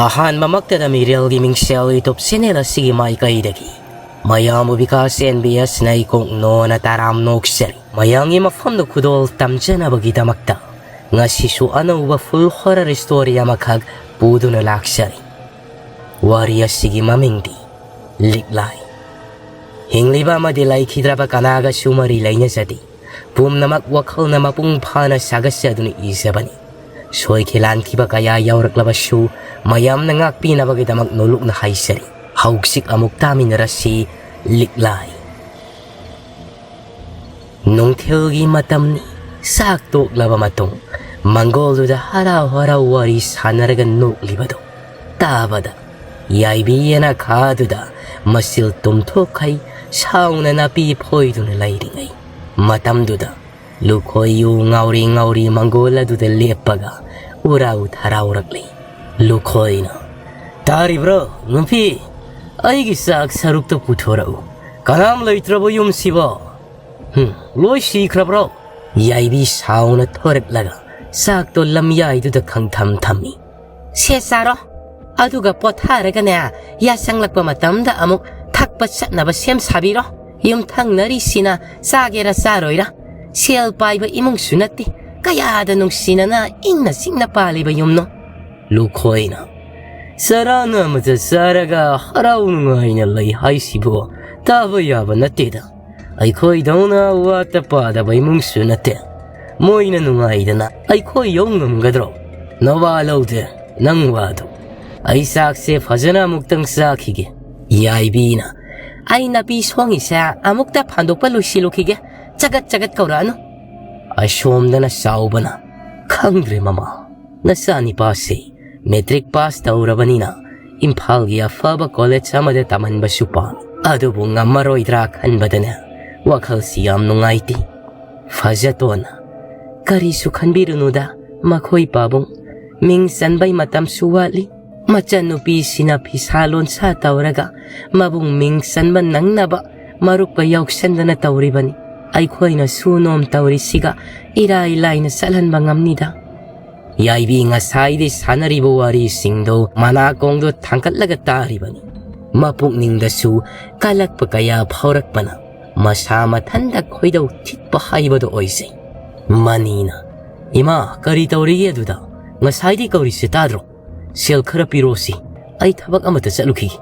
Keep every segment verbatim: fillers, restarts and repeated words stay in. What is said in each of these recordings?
ꯑꯍꯥꯟꯕꯃꯛꯇꯗ ꯃꯤꯔꯦꯜꯒꯤ ꯃꯤꯡꯁꯦꯜ YouTube channel ꯑꯁꯤꯒꯤ ꯃꯥꯏꯀꯩꯗꯒꯤ ꯃꯌꯥꯝꯕꯨ ꯕꯤꯀꯥꯁ ꯑꯦꯟ ꯕꯤ ꯑꯦꯁꯅ ꯏꯀꯣꯛ ꯅꯣꯅ ꯇꯔꯥꯝ ꯅꯣꯛꯆꯔꯤ꯫ ꯃꯌꯥꯝꯒꯤ ꯃꯐꯝꯗ ꯈꯨꯗꯣꯜ ꯇꯝꯖꯅꯕꯒꯤꯗꯃꯛꯇ ꯉꯁꯤꯁꯨ ꯑꯅꯧꯕ full horror story ꯑꯃꯈꯛ ꯄꯨꯗꯨꯅ ꯂꯥꯛꯆꯔꯤ꯫ ꯋꯥꯔꯤ ꯑꯁꯤꯒꯤ ꯃꯃꯤꯡꯗꯤ ꯂꯤꯛꯂꯥꯏ꯫ ꯍꯤꯡꯂꯤꯕ ꯑꯃꯗꯤ ꯂꯩꯈꯤꯗ꯭ꯔꯕ ꯀꯅꯥꯒꯁꯨ ꯃꯔꯤ ꯂꯩꯅꯖꯗꯦ꯫ ꯄꯨꯝꯅꯃꯛ ꯋꯥꯈꯜꯅ ꯃꯄꯨꯡ ꯐꯥꯅ ꯁꯥꯒꯠꯆꯗꯨꯅ ꯏꯖꯕꯅꯤ꯫ ꯁꯣꯏꯈꯤ ꯂꯥꯟꯈꯤꯕ ꯀꯌꯥ ꯌꯥꯎꯔꯛꯂꯕꯁꯨ ꯃꯌꯥꯝꯅ ꯉꯥꯛꯄꯤꯅꯕꯒꯤꯗꯃꯛ ꯅꯣꯂꯨꯛꯅ ꯍꯥꯏꯖꯔꯤ꯫ ꯍꯧꯖꯤꯛ ꯑꯃꯨꯛ ꯇꯥꯃꯤꯟꯅꯔꯁꯤ ꯂꯤꯛꯂꯥꯏ꯫ ꯅꯨꯡꯊꯤꯜꯒꯤ ꯃꯇꯝꯅꯤ꯫ ꯆꯥꯛ ꯇꯣꯛꯂꯕ ꯃꯇꯨꯡ ꯃꯪꯒꯣꯜꯗꯨꯗ ꯍꯔꯥꯎ ꯍꯔꯥꯎ ꯋꯥꯔꯤ ꯁꯥꯟꯅꯔꯒ ꯅꯣꯛꯂꯤꯕꯗꯨ ꯇꯥꯕꯗ ꯌꯥꯏꯕꯤ ꯌꯦꯅꯈꯥꯗꯨꯗ ꯃꯁꯤꯜ ꯇꯨꯝꯊꯣꯛꯈꯩ ꯁꯥꯎꯅ ꯅꯥꯄꯤ ꯐꯣꯏꯗꯨꯅ ꯂꯩꯔꯤꯉꯩ ꯃꯇꯝꯗꯨꯗ ꯂꯨꯈꯣꯏ ꯌꯨ ꯉꯥꯎꯔꯤ ꯉꯥꯎꯔꯤ ꯃꯪꯒꯣꯜ ꯑꯗꯨꯗ ꯂꯦꯞꯄꯒ ꯎꯔꯥꯎ ꯊꯔꯥꯎꯔꯛꯂꯤ꯫ ꯂꯨꯈꯣꯏꯅ, "ꯇꯥꯔꯤꯕ꯭ꯔꯣ, ꯅꯨꯄꯤ? ꯑꯩꯒꯤ ꯆꯥꯛ ꯁꯔꯨꯛꯇ ꯄꯨꯊꯣꯔꯛꯎ꯫ ꯀꯅꯥꯝ ꯂꯩꯇ꯭ꯔꯕ ꯌꯨꯝꯁꯤꯕꯣ? ꯍꯨꯝ, ꯂꯣꯏ ꯁꯤꯈ꯭ꯔꯕ꯭ꯔꯣ?" ꯌꯥꯏꯕꯤ ꯁꯥꯎꯅ ꯊꯣꯔꯛꯂꯒ ꯆꯥꯛꯇꯣ ꯂꯝꯌꯥꯏꯗꯨꯗ ꯈꯪꯊꯝ ꯊꯝꯃꯤ꯫ "ꯁꯦ ꯆꯥꯔꯣ, ꯑꯗꯨꯒ ꯄꯣꯊꯥꯔꯒꯅꯦ, ꯌꯥꯁꯪꯂꯛꯄ ꯃꯇꯝꯗ ꯑꯃꯨꯛ ꯊꯛꯄ ꯆꯠꯅꯕ ꯁꯦꯝ ꯁꯥꯕꯤꯔꯣ꯫ ꯌꯨꯝꯊꯪꯅꯔꯤꯁꯤꯅ ꯆꯥꯒꯦꯔꯥ ꯆꯥꯔꯣꯏꯔꯥ? ꯁꯦꯜ ꯄꯥꯏꯕ ꯏꯃꯨꯡꯁꯨ ꯅꯠꯇꯦ꯫ ꯀꯌꯥꯗ ꯅꯨꯡꯁꯤꯅꯅ ꯏꯪꯅ ꯆꯤꯛꯅ ꯄꯥꯜꯂꯤꯕ ꯌꯨꯝꯅꯣ?" ꯂꯨꯈꯣꯏꯅ, "ꯆꯔꯥ ꯅꯥꯝꯃꯇ ꯆꯥꯔꯒ ꯍꯔꯥꯎ ꯅꯨꯡꯉꯥꯏꯅ ꯂꯩ ꯍꯥꯏꯁꯤꯕꯨ ꯇꯥꯕ ꯌꯥꯕ ꯅꯠꯇꯦꯗ꯫ ꯑꯩꯈꯣꯏꯗꯧꯅ ꯋꯥꯠꯇ ꯄꯥꯗꯕ ꯏꯃꯨꯡꯁꯨ ꯅꯠꯇꯦ꯫ ꯃꯣꯏꯅ ꯅꯨꯡꯉꯥꯏꯗꯅ ꯑꯩꯈꯣꯏ ꯌꯧ ꯉꯝꯒꯗ꯭ꯔꯣ? ꯅꯋꯥ ꯂꯧꯗꯦ, ꯅꯪ ꯋꯥꯗꯣ꯫ ꯑꯩ ꯆꯥꯛꯁꯦ ꯐꯖꯅ ꯑꯃꯨꯛꯇꯪ ꯆꯥꯈꯤꯒꯦ꯫" ꯌꯥꯏꯕꯤꯅ, "ꯑꯩ ꯅꯥꯄꯤ ꯁꯣꯡꯉꯤꯁꯦ ꯑꯃꯨꯛꯇ ꯐꯥꯟꯗꯣꯛꯄ ꯂꯣꯏꯁꯤꯜꯂꯨꯈꯤꯒꯦ꯫ ꯆꯒꯠ ꯆꯒꯠ ꯀꯧꯔꯛꯑꯅꯨ꯫" ꯑꯁꯣꯝꯗꯅ ꯆꯥꯎꯕꯅ, "ꯈꯪꯗ꯭ꯔꯦ ꯃꯃꯥ, ꯅꯆꯥꯅꯤꯄꯥꯁꯦ ꯃꯦꯇ꯭ꯔꯤꯛ ꯄꯥꯁ ꯇꯧꯔꯕꯅꯤꯅ ꯏꯝꯐꯥꯜꯒꯤ ꯑꯐꯕ ꯀꯣꯂꯦꯖ ꯑꯃꯗ ꯇꯝꯍꯟꯕꯁꯨ ꯄꯥꯝꯃꯤ꯫ ꯑꯗꯨꯕꯨ ꯉꯝꯃꯔꯣꯏꯗ꯭ꯔꯥ ꯈꯟꯕꯗꯅꯦ ꯋꯥꯈꯜꯁꯤ ꯌꯥꯝ ꯅꯨꯡꯉꯥꯏꯇꯦ꯫" ꯐꯖꯇꯣꯟꯅ, "ꯀꯔꯤꯁꯨ ꯈꯟꯕꯤꯔꯨꯅꯨꯗ, ꯃꯈꯣꯏ ꯄꯥꯕꯨꯡ꯫ ꯃꯤꯡ ꯆꯟꯕꯩ ꯃꯇꯝꯁꯨ ꯋꯥꯠꯂꯤ꯫ ꯃꯆꯟꯅꯨꯄꯤꯁꯤꯅ ꯐꯤꯁꯥ ꯂꯣꯟꯁꯥ ꯇꯧꯔꯒ ꯃꯕꯨꯡ ꯃꯤꯡ ꯆꯟꯕ ꯅꯪꯅꯕ ꯃꯔꯨꯞꯀ ꯌꯥꯎꯁꯟꯗꯅ ꯇꯧꯔꯤꯕꯅꯤ꯫ ꯑꯩꯈꯣꯏꯅ ꯁꯨ ꯅꯣꯝ ꯇꯧꯔꯤꯁꯤꯒ ꯏꯔꯥꯏ ꯂꯥꯏꯅ ꯆꯠꯍꯟꯕ ꯉꯝꯅꯤꯗ꯫" ꯌꯥꯏꯕꯤ ꯉꯁꯥꯏꯗꯤ ꯁꯥꯟꯅꯔꯤꯕ ꯋꯥꯔꯤꯁꯤꯡꯗꯣ ꯃꯅꯥꯀꯣꯡꯗꯣ ꯊꯥꯡꯒꯠꯂꯒ ꯇꯥꯔꯤꯕꯅꯤ꯫ ꯃꯄꯨꯛꯅꯤꯡꯗꯁꯨ ꯀꯜꯂꯛꯄ ꯀꯌꯥ ꯐꯥꯎꯔꯛꯄꯅ ꯃꯁꯥ ꯃꯊꯟꯇ ꯈꯣꯏꯗꯧ ꯊꯤꯠꯄ ꯍꯥꯏꯕꯗꯣ ꯑꯣꯏꯖꯩ꯫ ꯃꯅꯤꯅ, "ꯏꯃꯥ, ꯀꯔꯤ ꯇꯧꯔꯤꯒꯦ ꯑꯗꯨꯗ? ꯉꯁꯥꯏꯗꯤ ꯀꯧꯔꯤꯁꯦ ꯇꯥꯗ꯭ꯔꯣ? ꯁꯦꯜ ꯈꯔ ꯄꯤꯔꯣꯁꯤ, ꯑꯩ ꯊꯕꯛ ꯑꯃꯇ ꯆꯠꯂꯨꯈꯤꯒꯦ꯫"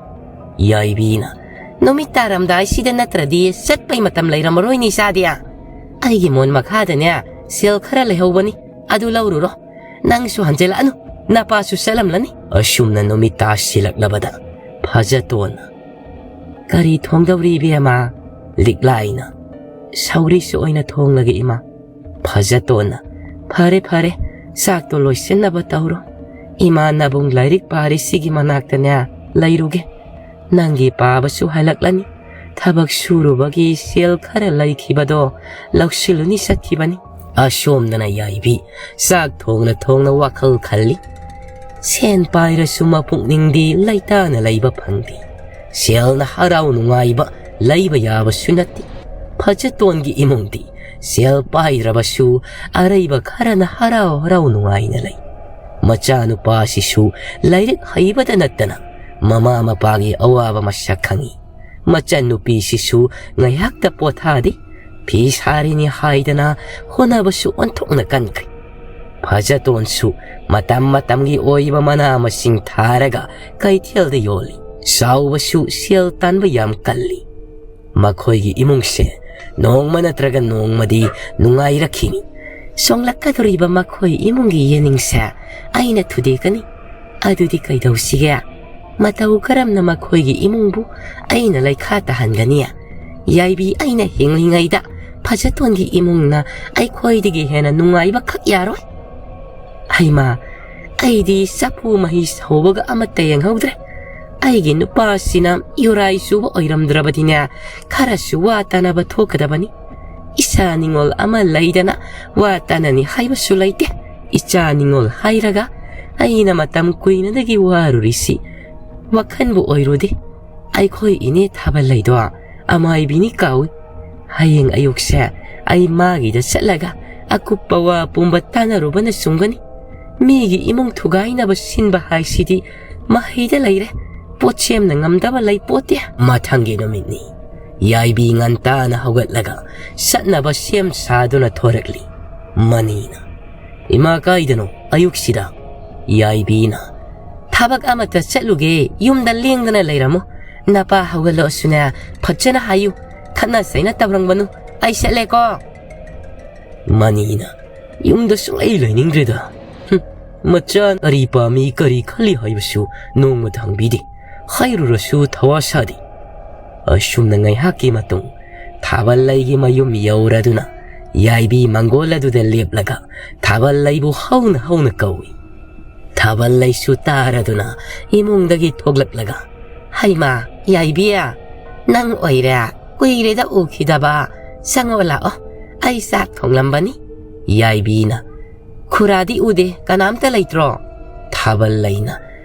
ꯌꯥꯏꯕꯤꯅ, "ꯅꯨꯃꯤꯠ ꯇꯥꯔꯝꯗꯥꯏꯁꯤꯗ ꯅꯠꯇ꯭ꯔꯗꯤ ꯆꯠꯄꯩ ꯃꯇꯝ ꯂꯩꯔꯝꯃꯔꯣꯏꯅꯦ ꯏꯆꯥꯗꯤ꯫ ꯑꯩꯒꯤ ꯃꯣꯟ ꯃꯈꯥꯗꯅꯦ ꯁꯦꯜ ꯈꯔ ꯂꯩꯍꯧꯕꯅꯤ, ꯑꯗꯨ ꯂꯧꯔꯨꯔꯣ꯫ ꯅꯪꯁꯨ ꯍꯟꯖꯤꯜꯂꯛꯑꯅꯨ, ꯅꯄꯥꯁꯨ ꯆꯠꯂꯝꯂꯅꯤ꯫" ꯑꯁꯨꯝꯅ ꯅꯨꯃꯤꯠ ꯇꯥꯁꯤꯜꯂꯛꯂꯕꯗ ꯐꯖꯇꯣꯟꯅ, "ꯀꯔꯤ ꯊꯣꯡꯗꯧꯔꯤ ꯏꯕꯦꯝꯃ?" ꯂꯤꯛꯂꯥꯏꯅ, "ꯁꯧꯒ꯭ꯔꯤꯁꯨ ꯑꯣꯏꯅ ꯊꯣꯡꯂꯒꯦ ꯏꯃꯥ꯫" ꯐꯖꯇꯣꯟꯅ, "ꯐꯔꯦ ꯐꯔꯦ, ꯆꯥꯛꯇꯣ ꯂꯣꯏꯁꯤꯟꯅꯕ ꯇꯧꯔꯣ꯫ ꯏꯃꯥ ꯅꯕꯨꯡ ꯂꯥꯏꯔꯤꯛ ꯄꯥꯔꯤꯁꯤꯒꯤ ꯃꯅꯥꯛꯇꯅꯦ ꯂꯩꯔꯨꯒꯦ꯫ ꯅꯪꯒꯤ ꯄꯥꯕꯁꯨ ꯍꯜꯂꯛꯂꯅꯤ꯫ ꯊꯕꯛ ꯁꯨꯔꯨꯕꯒꯤ ꯁꯦꯜ ꯈꯔ ꯂꯩꯈꯤꯕꯗꯣ ꯂꯧꯁꯤꯜꯂꯨꯅꯤ ꯆꯠꯈꯤꯕꯅꯤ꯫" ꯑꯁꯣꯝꯗꯅ ꯌꯥꯏꯕꯤ ꯆꯥꯛ ꯊꯣꯡꯅ ꯊꯣꯡꯅ ꯋꯥꯈꯜ ꯈꯜꯂꯤ꯫ ꯁꯦꯟ ꯄꯥꯏꯔꯁꯨ ꯃꯄꯨꯛꯅꯤꯡꯗꯤ ꯂꯩꯇꯥꯅ ꯂꯩꯕ ꯐꯪꯗꯦ꯫ ꯁꯦꯜꯅ ꯍꯔꯥꯎ ꯅꯨꯡꯉꯥꯏꯕ ꯂꯩꯕ ꯌꯥꯕꯁꯨ ꯅꯠꯇꯦ꯫ ꯐꯖꯇꯣꯟꯒꯤ ꯏꯃꯨꯡꯗꯤ ꯁꯦꯜ ꯄꯥꯏꯗ꯭ꯔꯕꯁꯨ ꯑꯔꯩꯕ ꯈꯔꯅ ꯍꯔꯥꯎ ꯍꯔꯥꯎ ꯅꯨꯡꯉꯥꯏꯅ ꯂꯩ꯫ ꯃꯆꯥꯅꯨꯄꯥꯁꯤꯁꯨ ꯂꯥꯏꯔꯤꯛ ꯍꯩꯕꯗ ꯅꯠꯇꯅ ꯃꯃꯥ ꯃꯄꯥꯒꯤ ꯑꯋꯥꯕ ꯃꯁꯛ ꯈꯪꯏ꯫ ꯃꯆꯟꯅꯨꯄꯤꯁꯤꯁꯨ ꯉꯥꯏꯍꯥꯛꯇ ꯄꯣꯊꯥꯗꯦ꯫ ꯐꯤ ꯁꯥꯔꯤꯅꯤ ꯍꯥꯏꯗꯅ ꯍꯣꯠꯅꯕꯁꯨ ꯑꯣꯟꯊꯣꯛꯅ ꯀꯟꯈ꯭ꯔꯦ꯫ ꯐꯖꯇꯣꯟꯁꯨ ꯃꯇꯝ ꯃꯇꯝꯒꯤ ꯑꯣꯏꯕ ꯃꯅꯥ ꯃꯁꯤꯡ ꯊꯥꯔꯒ ꯀꯩꯊꯦꯜꯗ ꯌꯣꯜꯂꯤ꯫ ꯆꯥꯎꯕꯁꯨ ꯁꯦꯜ ꯇꯥꯟꯕ ꯌꯥꯝ ꯀꯜꯂꯤ꯫ ꯃꯈꯣꯏꯒꯤ ꯏꯃꯨꯡꯁꯦ ꯅꯣꯡꯃ ꯅꯠꯇ꯭ꯔꯒ ꯅꯣꯡꯃꯗꯤ ꯅꯨꯡꯉꯥꯏꯔꯛꯈꯤꯅꯤ꯫ ꯆꯣꯡꯂꯛꯀꯗꯧꯔꯤꯕ ꯃꯈꯣꯏ ꯏꯃꯨꯡꯒꯤ ꯌꯦꯅꯤꯡꯁꯦ ꯑꯩꯅ ꯊꯨꯗꯦꯛꯀꯅꯤ꯫ ꯑꯗꯨꯗꯤ ꯀꯩꯗꯧꯁꯤꯒꯦ? ꯃꯇꯧ ꯀꯔꯝꯅ ꯃꯈꯣꯏꯒꯤ ꯏꯃꯨꯡꯕꯨ ꯑꯩꯅ ꯂꯩꯈꯥ ꯇꯥꯍꯟꯒꯅꯤ? ꯌꯥꯏꯕꯤ ꯑꯩꯅ ꯍꯤꯡꯂꯤꯉꯩꯗ ꯐꯖꯇꯣꯟꯒꯤ ꯏꯃꯨꯡꯅ ꯑꯩꯈꯣꯏꯗꯒꯤ ꯍꯦꯟꯅ ꯅꯨꯡꯉꯥꯏꯕ ꯈꯛ ꯌꯥꯔꯣꯏ꯫ ꯍꯩꯃꯥ, ꯑꯩꯗꯤ ꯆꯐꯨ ꯃꯍꯤ ꯁꯧꯕꯒ ꯑꯃꯠꯇ ꯌꯦꯡꯍꯧꯗ꯭ꯔꯦ꯫ ꯑꯩꯒꯤ ꯅꯨꯄꯥꯁꯤꯅ ꯌꯨꯔꯥꯏ ꯆꯨꯕ ꯑꯣꯏꯔꯝꯗ꯭ꯔꯕꯗꯤꯅꯦ, ꯈꯔꯁꯨ ꯋꯥ ꯇꯥꯅꯕ ꯊꯣꯛꯀꯗꯕꯅꯤ꯫ ꯏꯆꯥ ꯅꯤꯉꯣꯜ ꯑꯃ ꯂꯩꯗꯅ ꯋꯥ ꯇꯥꯅꯅꯤ ꯍꯥꯏꯕꯁꯨ ꯂꯩꯇꯦ꯫ ꯏꯆꯥ ꯅꯤꯉꯣꯜ ꯍꯥꯏꯔꯒ ꯑꯩꯅ ꯃꯇꯝ ꯀꯨꯏꯅꯗꯒꯤ ꯋꯥꯔꯨꯔꯤꯁꯤ ꯋꯥꯈꯟꯕꯨ ꯑꯣꯏꯔꯨꯗꯦ꯫ ꯑꯩꯈꯣꯏ ꯏꯅꯦ ꯊꯥꯕꯜ ꯂꯩꯗꯣ ꯑꯃꯥꯏꯕꯤꯅꯤ ꯀꯥꯎꯏ꯫ ꯍꯌꯦꯡ ꯑꯌꯨꯛꯁꯦ ꯑꯩ ꯃꯥꯒꯤꯗ ꯆꯠꯂꯒ ꯑꯀꯨꯞꯄ ꯋꯥ ꯄꯨꯝꯕ ꯇꯥꯅꯔꯨꯕꯅ ꯆꯨꯝꯒꯅꯤ꯫ ꯃꯤꯒꯤ ꯏꯃꯨꯡ ꯊꯨꯒꯥꯏꯅꯕ ꯁꯤꯟꯕ ꯍꯥꯏꯁꯤꯗꯤ ꯃꯍꯩꯗ ꯂꯩꯔꯦ꯫ ꯄꯣꯠꯁꯦꯝꯅ ꯉꯝꯗꯕ ꯂꯩ ꯄꯣꯠꯇꯦ꯫ ꯃꯊꯪꯒꯤ ꯅꯨꯃꯤꯠꯅꯤ꯫ ꯌꯥꯏꯕꯤ ꯉꯟꯇꯥꯅ ꯍꯧꯒꯠꯂꯒ ꯆꯠꯅꯕ ꯁꯦꯝ ꯁꯥꯗꯨꯅ ꯊꯣꯔꯛꯂꯤ꯫ ꯃꯅꯤꯅ, "ꯏꯃꯥ ꯀꯥꯏꯗꯅꯣ ꯑꯌꯨꯛꯁꯤꯗ?" ꯌꯥꯏꯕꯤꯅ, "ꯊꯕꯛ ꯑꯃꯠꯇ ꯆꯠꯂꯨꯒꯦ, ꯌꯨꯝꯗ ꯂꯦꯡꯗꯅ ꯂꯩꯔꯝꯃꯨ꯫ ꯅꯄꯥ ꯍꯧꯒꯠꯂꯛꯑꯁꯨꯅꯦ, ꯐꯖꯅ ꯍꯥꯏꯌꯨ, ꯈꯠꯅ ꯆꯩꯅ ꯇꯧꯔꯝꯒꯅꯨ꯫ ꯑꯩ ꯆꯠꯂꯦꯀꯣ꯫" ꯃꯅꯤꯅ, "ꯌꯨꯝꯗ ꯁꯨꯡꯂꯩ ꯂꯩꯅꯤꯡꯗ꯭ꯔꯦꯗ꯫ ꯍꯨꯝ, ꯃꯆꯥ ꯀꯔꯤ ꯄꯥꯝꯃꯤ, ꯀꯔꯤ ꯈꯜꯂꯤ ꯍꯥꯏꯕꯁꯨ ꯅꯣꯡꯃꯇ ꯍꯪꯕꯤꯗꯦ꯫ ꯍꯥꯏꯔꯨꯔꯁꯨ ꯊꯋꯥ ꯁꯥꯗꯦ꯫" ꯑꯁꯨꯝꯅ ꯉꯥꯏꯍꯥꯛꯀꯤ ꯃꯇꯨꯡ ꯊꯥꯕꯜꯂꯩꯒꯤ ꯃꯌꯨꯝ ꯌꯧꯔꯗꯨꯅ ꯌꯥꯏꯕꯤ ꯃꯪꯒꯣꯜ ꯑꯗꯨꯗ ꯂꯦꯞꯂꯒ ꯊꯥꯕꯜꯂꯩꯕꯨ ꯍꯧꯅ ꯍꯧꯅ ꯀꯧꯏ꯫ ꯊꯥꯕꯜꯂꯩꯁꯨ ꯇꯥꯔꯗꯨꯅ ꯏꯃꯨꯡꯗꯒꯤ ꯊꯣꯛꯂꯛꯂꯒ, "ꯍꯩꯃꯥ, ꯌꯥꯏꯕꯤ, ꯅꯪ ꯑꯣꯏꯔꯦ꯫ ꯀꯨꯏꯔꯦꯗ ꯎꯈꯤꯗꯕ꯫ ꯆꯪꯉꯣ ꯂꯥꯛꯑꯣ, ꯑꯩ ꯆꯥꯛ ꯊꯣꯡꯂꯝꯕꯅꯤ꯫" ꯌꯥꯏꯕꯤꯅ, "ꯈꯨꯔꯥꯗꯤ ꯎꯗꯦ, ꯀꯅꯥꯝꯇ ꯂꯩꯇ꯭ꯔꯣ?" ꯊꯥꯕꯜꯂꯩꯅ,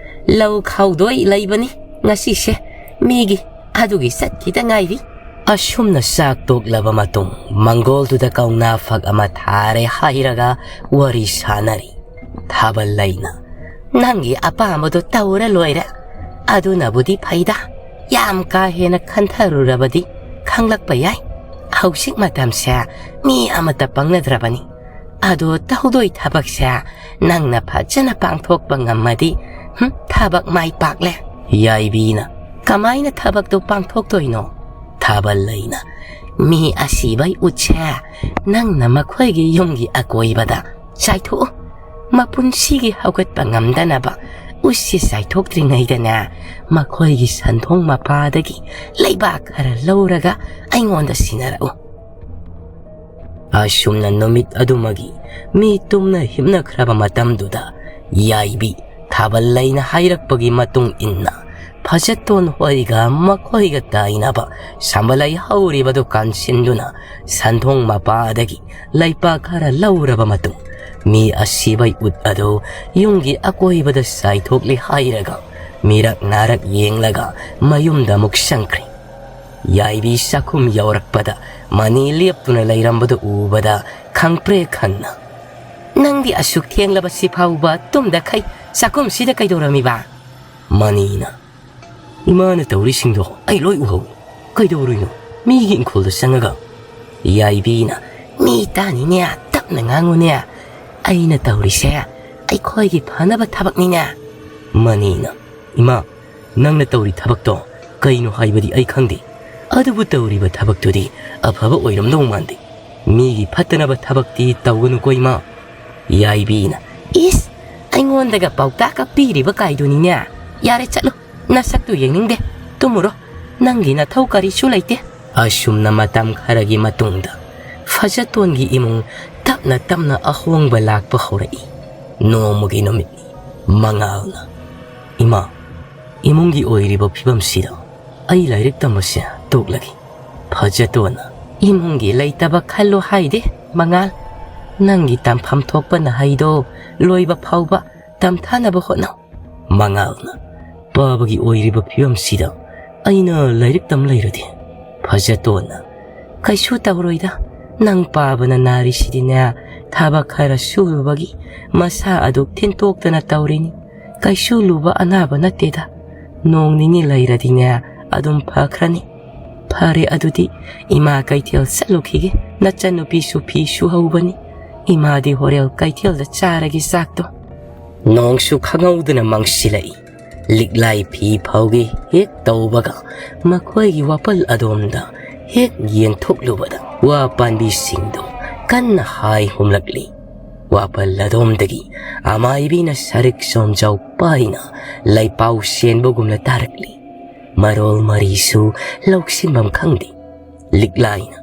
"ꯂꯧ ꯈꯥꯎꯗꯣꯏ ꯂꯩꯕꯅꯤ ꯉꯁꯤꯁꯦ, ꯃꯤꯒꯤ, ꯑꯗꯨꯒꯤ ꯆꯠꯈꯤꯗ ꯉꯥꯏꯔꯤ꯫" ꯑꯁꯨꯝꯅ ꯆꯥꯛ ꯇꯣꯛꯂꯕ ꯃꯇꯨꯡ ꯃꯪꯒꯣꯜꯗꯨꯗ ꯀꯧꯅꯥ ꯐꯛ ꯑꯃ ꯊꯥꯔꯦ ꯍꯥꯏꯔꯒ ꯋꯥꯔꯤ ꯁꯥꯟꯅꯔꯤ꯫ ꯊꯥꯕꯜꯂꯩꯅ, "ꯅꯪꯒꯤ ꯑꯄꯥꯝꯕꯗꯣ ꯇꯧꯔ ꯂꯣꯏꯔꯦ꯫ ꯑꯗꯨꯅꯕꯨꯗꯤ ꯐꯩꯗ꯫ ꯌꯥꯝ ꯀꯥ ꯍꯦꯟꯅ ꯈꯟꯊꯔꯨꯔꯕꯗꯤ ꯈꯪꯂꯛꯄ ꯌꯥꯏ꯫ ꯍꯧꯖꯤꯛ ꯃꯇꯝꯁꯦ ꯃꯤ ꯑꯃꯠꯇ ꯄꯪꯅꯗ꯭ꯔꯕꯅꯤ꯫ ꯑꯗꯣ ꯇꯧꯗꯣꯏ ꯊꯕꯛꯁꯦ ꯅꯪꯅ ꯐꯖꯅ ꯄꯥꯡꯊꯣꯛꯄ ꯉꯝꯃꯗꯤ, ꯍꯨꯝ, ꯊꯕꯛ ꯃꯥꯏ ꯄꯥꯛꯂꯦ꯫" ꯌꯥꯏꯕꯤꯅ, "ꯀꯃꯥꯏꯅ ꯊꯕꯛꯇꯣ ꯄꯥꯡꯊꯣꯛꯇꯣꯏꯅꯣ?" ꯊꯥꯕꯜꯂꯩꯅ, "ꯃꯤ ꯑꯁꯤꯕꯩ ꯎꯠꯁꯦ ꯅꯪꯅ ꯃꯈꯣꯏꯒꯤ ꯌꯨꯝꯒꯤ ꯑꯀꯣꯏꯕꯗ ꯆꯥꯏꯊꯣꯛꯎ꯫ ꯃꯄꯨꯟꯁꯤꯒꯤ ꯍꯧꯒꯠꯄ ꯉꯝꯗꯅꯕ ꯎꯠꯁꯤ ꯆꯥꯏꯊꯣꯛꯇ꯭ꯔꯤꯉꯩꯗꯅꯦ, ꯃꯈꯣꯏꯒꯤ ꯁꯟꯊꯣꯡ ꯃꯄꯥꯗꯒꯤ ꯂꯩꯕꯥꯛ ꯈꯔ ꯂꯧꯔꯒ ꯑꯩꯉꯣꯟꯗ ꯁꯤꯟꯅꯔꯛꯎ꯫" ꯑꯁꯨꯝꯅ ꯅꯨꯃꯤꯠ ꯑꯗꯨꯃꯒꯤ ꯃꯤ ꯇꯨꯝꯅ ꯍꯤꯞꯅꯈ꯭ꯔꯕ ꯃꯇꯝꯗꯨꯗ ꯌꯥꯏꯕꯤ ꯊꯥꯕꯜꯂꯩꯅ ꯍꯥꯏꯔꯛꯄꯒꯤ ꯃꯇꯨꯡ ꯏꯟꯅ ꯐꯖꯇꯣꯟ ꯍꯣꯏꯒ ꯃꯈꯣꯏꯒ ꯇꯥꯏꯅꯕ ꯁꯝꯕꯂꯩ ꯍꯧꯔꯤꯕꯗꯨ ꯀꯥꯟꯁꯤꯟꯗꯨꯅ ꯁꯟꯊꯣꯡ ꯃꯄꯥꯗꯒꯤ ꯂꯩꯄꯥꯛ ꯈꯔ ꯂꯧꯔꯕ ꯃꯇꯨꯡ ꯃꯤ ꯑꯁꯤꯕꯩ ꯎꯠ ꯑꯗꯨ ꯌꯨꯝꯒꯤ ꯑꯀꯣꯏꯕꯗ ꯆꯥꯏꯊꯣꯛꯂꯤ ꯍꯥꯏꯔꯒ ꯃꯤꯔꯛ ꯅꯥꯔꯛ ꯌꯦꯡꯂꯒ ꯃꯌꯨꯝꯗ ꯑꯃꯨꯛ ꯆꯪꯈ꯭ꯔꯦ꯫ ꯌꯥꯏꯕꯤ ꯆꯥꯛꯈꯨꯝ ꯌꯧꯔꯛꯄꯗ ꯃꯅꯤ ꯂꯦꯞꯇꯨꯅ ꯂꯩꯔꯝꯕꯗꯨ ꯎꯕꯗ ꯈꯪꯄ꯭ꯔꯦꯛ ꯈꯪꯅ, ꯅꯪꯗꯤ ꯑꯁꯨꯛ ꯊꯦꯡꯂꯕꯁꯤ ꯐꯥꯎꯕ ꯇꯨꯝꯗꯈꯩ ꯆꯥꯛꯈꯨꯝꯁꯤꯗ ꯀꯩꯗꯧꯔꯝꯃꯤꯕ? ꯃꯅꯤꯅ, "ꯏꯃꯥꯅ ꯇꯧꯔꯤꯁꯤꯡꯗꯣ ꯑꯩ ꯂꯣꯏ ꯎꯍꯧ꯫ ꯀꯩꯗꯧꯔꯨꯏꯅꯣ? ꯃꯤꯒꯤ ꯏꯪꯈꯣꯜꯗ ꯆꯪꯉꯒ?" ꯌꯥꯏꯕꯤꯅ, "ꯃꯤ ꯇꯥꯅꯤꯅꯦ, ꯇꯞꯅ ꯉꯥꯡꯉꯨꯅꯦ꯫ ꯑꯩꯅ ꯇꯧꯔꯤꯁꯦ ꯑꯩꯈꯣꯏꯒꯤ ꯐꯅꯕ ꯊꯕꯛꯅꯤꯅꯦ꯫" ꯃꯅꯤꯅ, "ꯏꯃꯥ, ꯅꯪꯅ ꯇꯧꯔꯤ ꯊꯕꯛꯇꯣ ꯀꯩꯅꯣ ꯍꯥꯏꯕꯗꯤ ꯑꯩ ꯈꯪꯗꯦ꯫ ꯑꯗꯨꯕꯨ ꯇꯧꯔꯤꯕ ꯊꯕꯛꯇꯨꯗꯤ ꯑꯐꯕ ꯑꯣꯏꯔꯝꯗꯧ ꯃꯥꯟꯗꯦ꯫ ꯃꯤꯒꯤ ꯐꯠꯇꯅꯕ ꯊꯕꯛꯇꯤ ꯇꯧꯒꯅꯨꯀꯣ, ꯏꯃꯥ꯫" ꯌꯥꯏꯕꯤꯅ, "ꯏꯁ, ꯑꯩꯉꯣꯟꯗꯒ ꯄꯥꯎꯇꯥꯛꯀ ꯄꯤꯔꯤꯕ ꯀꯥꯏꯗꯨꯅꯤꯅꯦ꯫ ꯌꯥꯔꯦ, ꯆꯠꯂꯨ, ꯅꯁꯛꯇꯨ ꯌꯦꯡꯅꯤꯡꯗꯦ꯫ ꯇꯨꯝꯃꯨꯔꯣ, ꯅꯪꯒꯤ ꯅꯊꯧ ꯀꯔꯤꯁꯨ ꯂꯩꯇꯦ꯫" ꯑꯁꯨꯝꯅ ꯃꯇꯝ ꯈꯔꯒꯤ ꯃꯇꯨꯡꯗ ꯐꯖꯇꯣꯟꯒꯤ ꯏꯃꯨꯡ ꯇꯞꯅ ꯇꯞꯅ ꯑꯍꯣꯡꯕ ꯂꯥꯛꯄ ꯍꯧꯔꯛꯏ꯫ ꯅꯣꯡꯃꯒꯤ ꯅꯨꯃꯤꯠꯅꯤ꯫ ꯃꯉꯥꯜꯅ, "ꯏꯃꯥ, ꯏꯃꯨꯡꯒꯤ ꯑꯣꯏꯔꯤꯕ ꯐꯤꯕꯝꯁꯤꯗ ꯑꯩ ꯂꯥꯏꯔꯤꯛ ꯇꯝꯕꯁꯦ ꯇꯣꯛꯂꯒꯦ꯫" ꯐꯖꯇꯣꯟꯅ, "ꯏꯃꯨꯡꯒꯤ ꯂꯩꯇꯕ ꯈꯜꯂꯣ ꯍꯥꯏꯗꯦ, ꯃꯉꯥꯜ꯫ ꯅꯪꯒꯤ ꯇꯝꯐꯝ ꯊꯣꯛꯄ ꯅꯍꯩꯗꯣ ꯂꯣꯏꯕ ꯐꯥꯎꯕ ꯇꯝꯊꯥꯅꯕ ꯍꯣꯠꯅꯧ꯫" ꯃꯉꯥꯜꯅ, "ꯄꯥꯕꯒꯤ ꯑꯣꯏꯔꯤꯕ ꯐꯤꯕꯝꯁꯤꯗ ꯑꯩꯅ ꯂꯥꯏꯔꯤꯛ ꯇꯝ ꯂꯩꯔꯗꯤ?" ꯐꯖꯇꯣꯟꯅ, "ꯀꯩꯁꯨ ꯇꯧꯔꯣꯏꯗ꯫ ꯅꯪ ꯄꯥꯕꯅ ꯅꯥꯔꯤꯁꯤꯗꯤꯅꯦ, ꯊꯕꯛ ꯈꯔ ꯁꯨꯔꯨꯕꯒꯤ ꯃꯁꯥ ꯑꯗꯨ ꯊꯤꯟꯇꯣꯛꯇꯅ ꯇꯧꯔꯤꯅꯤ꯫ ꯀꯩꯁꯨ ꯂꯨꯕ ꯑꯅꯥꯕ ꯅꯠꯇꯦꯗ꯫ ꯅꯣꯡ ꯅꯤꯅꯤ ꯂꯩꯔꯗꯤꯅꯦ, ꯑꯗꯨꯝ ꯐꯈ꯭ꯔꯅꯤ꯫ ꯐꯔꯦ, ꯑꯗꯨꯗꯤ ꯏꯃꯥ ꯀꯩꯊꯦꯜ ꯆꯠꯂꯨꯈꯤꯒꯦ꯫ ꯅꯆꯟꯅꯨꯄꯤꯁꯨ ꯐꯤ ꯁꯨꯍꯧꯕꯅꯤ꯫ ꯏꯃꯥꯗꯤ ꯍꯣꯔꯦꯟ ꯀꯩꯊꯦꯜꯗ ꯆꯥꯔꯒꯦ ꯆꯥꯛꯇꯣ꯫" ꯅꯣꯡꯁꯨ ꯈꯪꯍꯧꯗꯅ ꯃꯪꯁꯤꯜꯂꯛꯏ꯫ ꯂꯤꯛꯂꯥꯏ ꯐꯤ ꯐꯧꯒꯦ ꯍꯦꯛ ꯇꯧꯕꯒ ꯃꯈꯣꯏꯒꯤ ꯋꯥꯄꯜ ꯑꯗꯣꯝꯗ ꯍꯦꯛ ꯌꯦꯡꯊꯣꯛꯂꯨꯕꯗ ꯋꯥ ꯄꯥꯟꯕꯤꯁꯤꯡꯗꯨ ꯀꯟꯅ ꯍꯥꯏ ꯍꯨꯝꯂꯛꯂꯤ꯫ ꯋꯥꯄꯜ ꯑꯗꯣꯝꯗꯒꯤ ꯑꯃꯥꯏꯕꯤꯅ ꯁꯔꯤꯛ ꯁꯣꯝꯖꯥꯎ ꯄꯥꯏꯅ ꯂꯩꯄꯥꯎ ꯁꯦꯟꯕꯒꯨꯝꯅ ꯇꯥꯔꯛꯂꯤ꯫ ꯃꯔꯣꯜ ꯃꯔꯤꯁꯨ ꯂꯧꯁꯤꯟꯐꯝ ꯈꯪꯗꯦ꯫ ꯂꯤꯛꯂꯥꯏꯅ,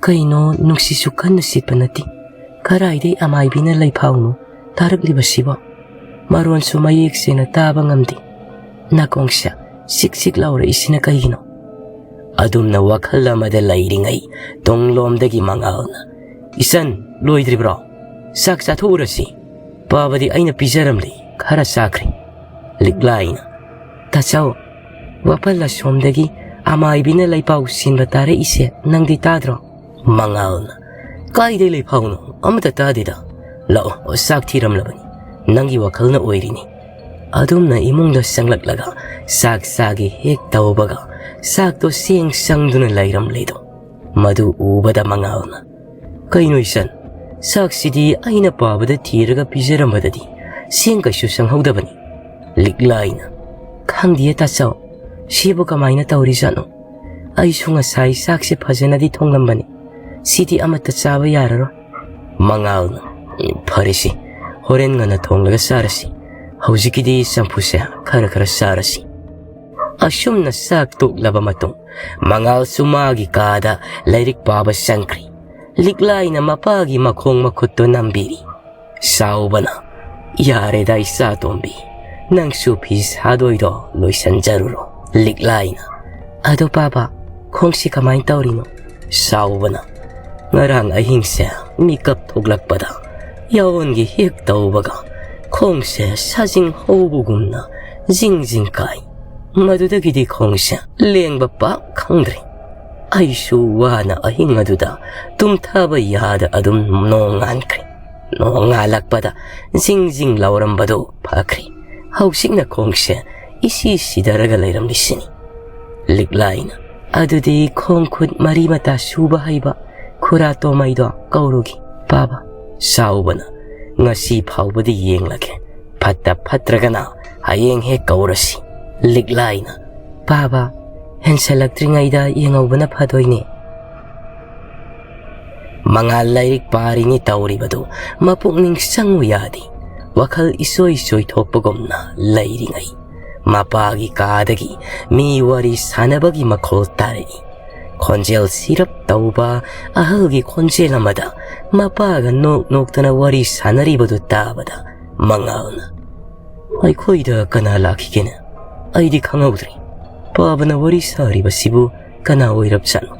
"ꯀꯩꯅꯣ, ꯅꯨꯡꯁꯤꯠꯁꯨ ꯀꯟꯅ ꯁꯤꯠꯄ ꯅꯠꯇꯦ꯫ ꯀꯔꯥꯏꯗꯩ ꯑꯃꯥꯏꯕꯤꯅ ꯂꯩꯐꯥꯎꯅꯣ ꯇꯥꯔꯛꯂꯤꯕꯁꯤꯕꯣ? ꯃꯔꯣꯟꯁꯨ ꯃꯌꯦꯛ ꯁꯦꯡꯅ ꯇꯥꯕ ꯉꯝꯗꯦ꯫ ꯅꯥꯀꯣꯡꯁꯦ ꯁꯤꯛ ꯁꯤꯛ ꯂꯥꯎꯔꯛꯏꯁꯤꯅ ꯀꯩꯒꯤꯅꯣ?" ꯑꯗꯨꯝꯅ ꯋꯥꯈꯜ ꯑꯃꯗ ꯂꯩꯔꯤꯉꯩ ꯇꯨꯡꯂꯣꯝꯗꯒꯤ ꯃꯉꯥꯜꯅ, "ꯏꯆꯟ, ꯂꯣꯏꯗ꯭ꯔꯤꯕ꯭ꯔꯣ? ꯆꯥꯛ ꯆꯥꯊꯣꯛꯎꯔꯁꯤ꯫ ꯄꯥꯕꯗꯤ ꯑꯩꯅ ꯄꯤꯖꯔꯝꯂꯦ, ꯈꯔ ꯆꯥꯈ꯭ꯔꯦ꯫" ꯂꯤꯛꯂꯥꯏꯅ, "ꯇꯥꯆꯧ, ꯋꯥꯄꯜ ꯑꯁꯣꯝꯗꯒꯤ ꯑꯃꯥꯏꯕꯤꯅ ꯂꯩꯄꯥꯎ ꯁꯤꯟꯕ ꯇꯥꯔꯛꯏꯁꯦ ꯅꯪꯗꯤ ꯇꯥꯗ꯭ꯔꯣ?" ꯃꯉꯥꯜꯅ, "ꯀꯥꯏꯗꯩ ꯂꯩꯐꯥꯎꯅꯣ? ꯑꯃꯠꯇ ꯇꯥꯗꯦꯗ꯫ "ꯂꯥꯛꯑꯣ, ꯆꯥꯛ ꯊꯤꯔꯝꯂꯕꯅꯤ꯫ ꯅꯪꯒꯤ ꯋꯥꯈꯜꯅ ꯑꯣꯏꯔꯤꯅꯤ꯫" ꯑꯗꯨꯝꯅ ꯏꯃꯨꯡꯗ ꯆꯪꯂꯛꯂꯒ ꯆꯥꯛ ꯆꯥꯒꯦ ꯍꯦꯛ ꯇꯧꯕꯒ ꯆꯥꯛꯇꯣ ꯆꯦꯡ ꯆꯪꯗꯨꯅ ꯂꯩꯔꯝꯂꯦꯗꯣ꯫ ꯃꯗꯨ ꯎꯕꯗ ꯃꯉꯥꯜꯅ, "ꯀꯩꯅꯣ ꯏꯆꯟ, ꯆꯥꯛꯁꯤꯗꯤ ꯑꯩꯅ ꯄꯥꯕꯗ ꯊꯤꯔꯒ ꯄꯤꯖꯔꯝꯕꯗꯗꯤ ꯆꯦꯡ ꯀꯩꯁꯨ ꯆꯪꯍꯧꯗꯕꯅꯤ꯫" ꯂꯤꯛꯂꯥꯏꯅ, "ꯈꯪꯗꯤꯌꯦ ꯇꯥꯆꯧ, ꯁꯤꯕꯨ ꯀꯃꯥꯏꯅ ꯇꯧꯔꯤꯖꯥꯠꯅꯣ? ꯑꯩꯁꯨ ꯉꯁꯥꯏ ꯆꯥꯛꯁꯦ ꯐꯖꯅꯗꯤ ꯊꯣꯡꯂꯝꯕꯅꯤ꯫ ꯁꯤꯗꯤ ꯑꯃꯠꯇ ꯆꯥꯕ ꯌꯥꯔꯔꯣꯏ꯫" ꯃꯉꯥꯜꯅ, "ꯐꯔꯦꯁꯤ, ꯍꯣꯔꯦꯟ ꯉꯟꯅ ꯊꯣꯡꯂꯒ ꯆꯥꯔꯁꯤ꯫ ꯍꯧꯖꯤꯛꯀꯤꯗꯤ ꯆꯝꯐꯨꯠꯁꯦ ꯈꯔ ꯈꯔ ꯆꯥꯔꯁꯤ꯫" ꯑꯁꯨꯝꯅ ꯆꯥꯛ ꯇꯣꯛꯂꯕ ꯃꯇꯨꯡ, ꯃꯉꯥꯜꯁꯨ ꯃꯥꯒꯤ ꯀꯥꯗ ꯂꯥꯏꯔꯤꯛ ꯄꯥꯕ ꯆꯪꯈ꯭ꯔꯤ꯫ ꯂꯤꯛꯂꯥꯏꯅ ꯃꯄꯥꯒꯤ ꯃꯈꯣꯡ ꯃꯈꯨꯠꯇꯨ ꯅꯝꯕꯤꯔꯤ꯫ ꯆꯥꯎꯕꯅ, "ꯌꯥꯔꯦꯗ ꯏꯆꯥꯇꯣꯝꯕꯤ, ꯅꯪꯁꯨ ꯐꯤ ꯁꯥꯗꯣꯏꯗꯣ ꯂꯣꯏꯁꯟꯖꯔꯨꯔꯣ꯫" ꯂꯤꯛꯂꯥꯏꯅ, "ꯑꯗꯣ ꯄꯥꯕ, ꯈꯣꯡꯁꯤ ꯀꯃꯥꯏꯅ ꯇꯧꯔꯤꯅꯣ?" ꯆꯥꯎꯕꯅ, "ꯉꯔꯥꯡ ꯑꯍꯤꯡꯁꯦ ꯃꯤꯀꯞ ꯊꯣꯛꯂꯛꯄꯗ ꯌꯥꯑꯣꯟꯒꯤ ꯍꯦꯛ ꯇꯧꯕꯒ ꯈꯣꯡꯁꯦ ꯁꯥꯖꯤꯡ ꯍꯧꯕꯒꯨꯝꯅ ꯖꯤꯡ ꯖꯤꯡ ꯀꯥꯏ꯫ ꯃꯗꯨꯗꯒꯤꯗꯤ ꯈꯣꯡꯁꯦ ꯂꯦꯡꯕ ꯄꯥꯛ ꯈꯪꯗ꯭ꯔꯦ꯫ ꯑꯩꯁꯨ ꯋꯥꯅ ꯑꯍꯤꯡ ꯑꯗꯨꯗ ꯇꯨꯝꯊꯕ ꯌꯥꯗ ꯑꯗꯨꯝ ꯅꯣꯡꯉꯥꯟꯈ꯭ꯔꯦ꯫ ꯅꯣꯡꯉꯥꯜꯂꯛꯄꯗ ꯖꯤꯡ ꯖꯤꯡ ꯂꯥꯎꯔꯝꯕꯗꯨ ꯐꯈ꯭ꯔꯦ꯫ ꯍꯧꯖꯤꯛꯅ ꯈꯣꯡꯁꯦ ꯏꯁꯤ ꯁꯤꯗꯔꯒ ꯂꯩꯔꯝꯂꯤꯁꯤꯅꯤ꯫" ꯂꯤꯛꯂꯥꯏꯅ, "ꯑꯗꯨꯗꯤ ꯈꯣꯡ ꯈꯨꯠ ꯃꯔꯤ ꯃꯇꯥ ꯁꯨꯕ ꯍꯩꯕ ꯈꯨꯔꯥ ꯇꯣꯃꯩꯗꯣ ꯀꯧꯔꯨꯒꯤ ꯄꯥꯕ꯫" ꯆꯥꯎꯕꯅ, "ꯉꯁꯤ ꯐꯥꯎꯕꯗꯤ ꯌꯦꯡꯂꯒꯦ, ꯐꯠꯇ ꯐꯠꯇ꯭ꯔꯒꯅ ꯍꯌꯦꯡ ꯍꯦꯛ ꯀꯧꯔꯁꯤ꯫" ꯂꯤꯛꯂꯥꯏꯅ, "ꯄꯥꯕ, ꯍꯦꯟꯁꯜꯂꯛꯇ꯭ꯔꯤꯉꯩꯗ ꯌꯦꯡꯍꯧꯕꯅ ꯐꯗꯣꯏꯅꯦ꯫" ꯃꯉꯥꯜ ꯂꯥꯏꯔꯤꯛ ꯄꯥꯔꯤꯅꯤ ꯇꯧꯔꯤꯕꯗꯨ ꯃꯄꯨꯛꯅꯤꯡ ꯆꯪꯉꯨ ꯌꯥꯗꯦ꯫ ꯋꯥꯈꯜ ꯏꯆꯣꯏ ꯆꯣꯏꯊꯣꯛꯄꯒꯨꯝꯅ ꯂꯩꯔꯤꯉꯩ, ꯃꯄꯥꯒꯤ ꯀꯥꯗꯒꯤ ꯃꯤ ꯋꯥꯔꯤ ꯁꯥꯟꯅꯕꯒꯤ ꯃꯈꯣꯜ ꯇꯥꯔꯛꯏ꯫ ꯈꯣꯟꯖꯦꯜ ꯁꯤꯔꯞ ꯇꯧꯕ ꯑꯍꯜꯒꯤ ꯈꯣꯟꯖꯦꯜ ꯑꯃꯗ ꯃꯄꯥꯒ ꯅꯣꯛ ꯅꯣꯛꯇꯅ ꯋꯥꯔꯤ ꯁꯥꯟꯅꯔꯤꯕꯗꯨ ꯇꯥꯕꯗ ꯃꯉꯥꯜꯅ, "ꯑꯩꯈꯣꯏꯗ ꯀꯅꯥ ꯂꯥꯛꯈꯤꯒꯦꯅꯦ? ꯑꯩꯗꯤ ꯈꯪꯍꯧꯗ꯭ꯔꯦ꯫ ꯄꯥꯕꯅ ꯋꯥꯔꯤ ꯁꯥꯔꯤꯕꯁꯤꯕꯨ ꯀꯅꯥ ꯑꯣꯏꯔꯕꯖꯥꯠꯅꯣ?"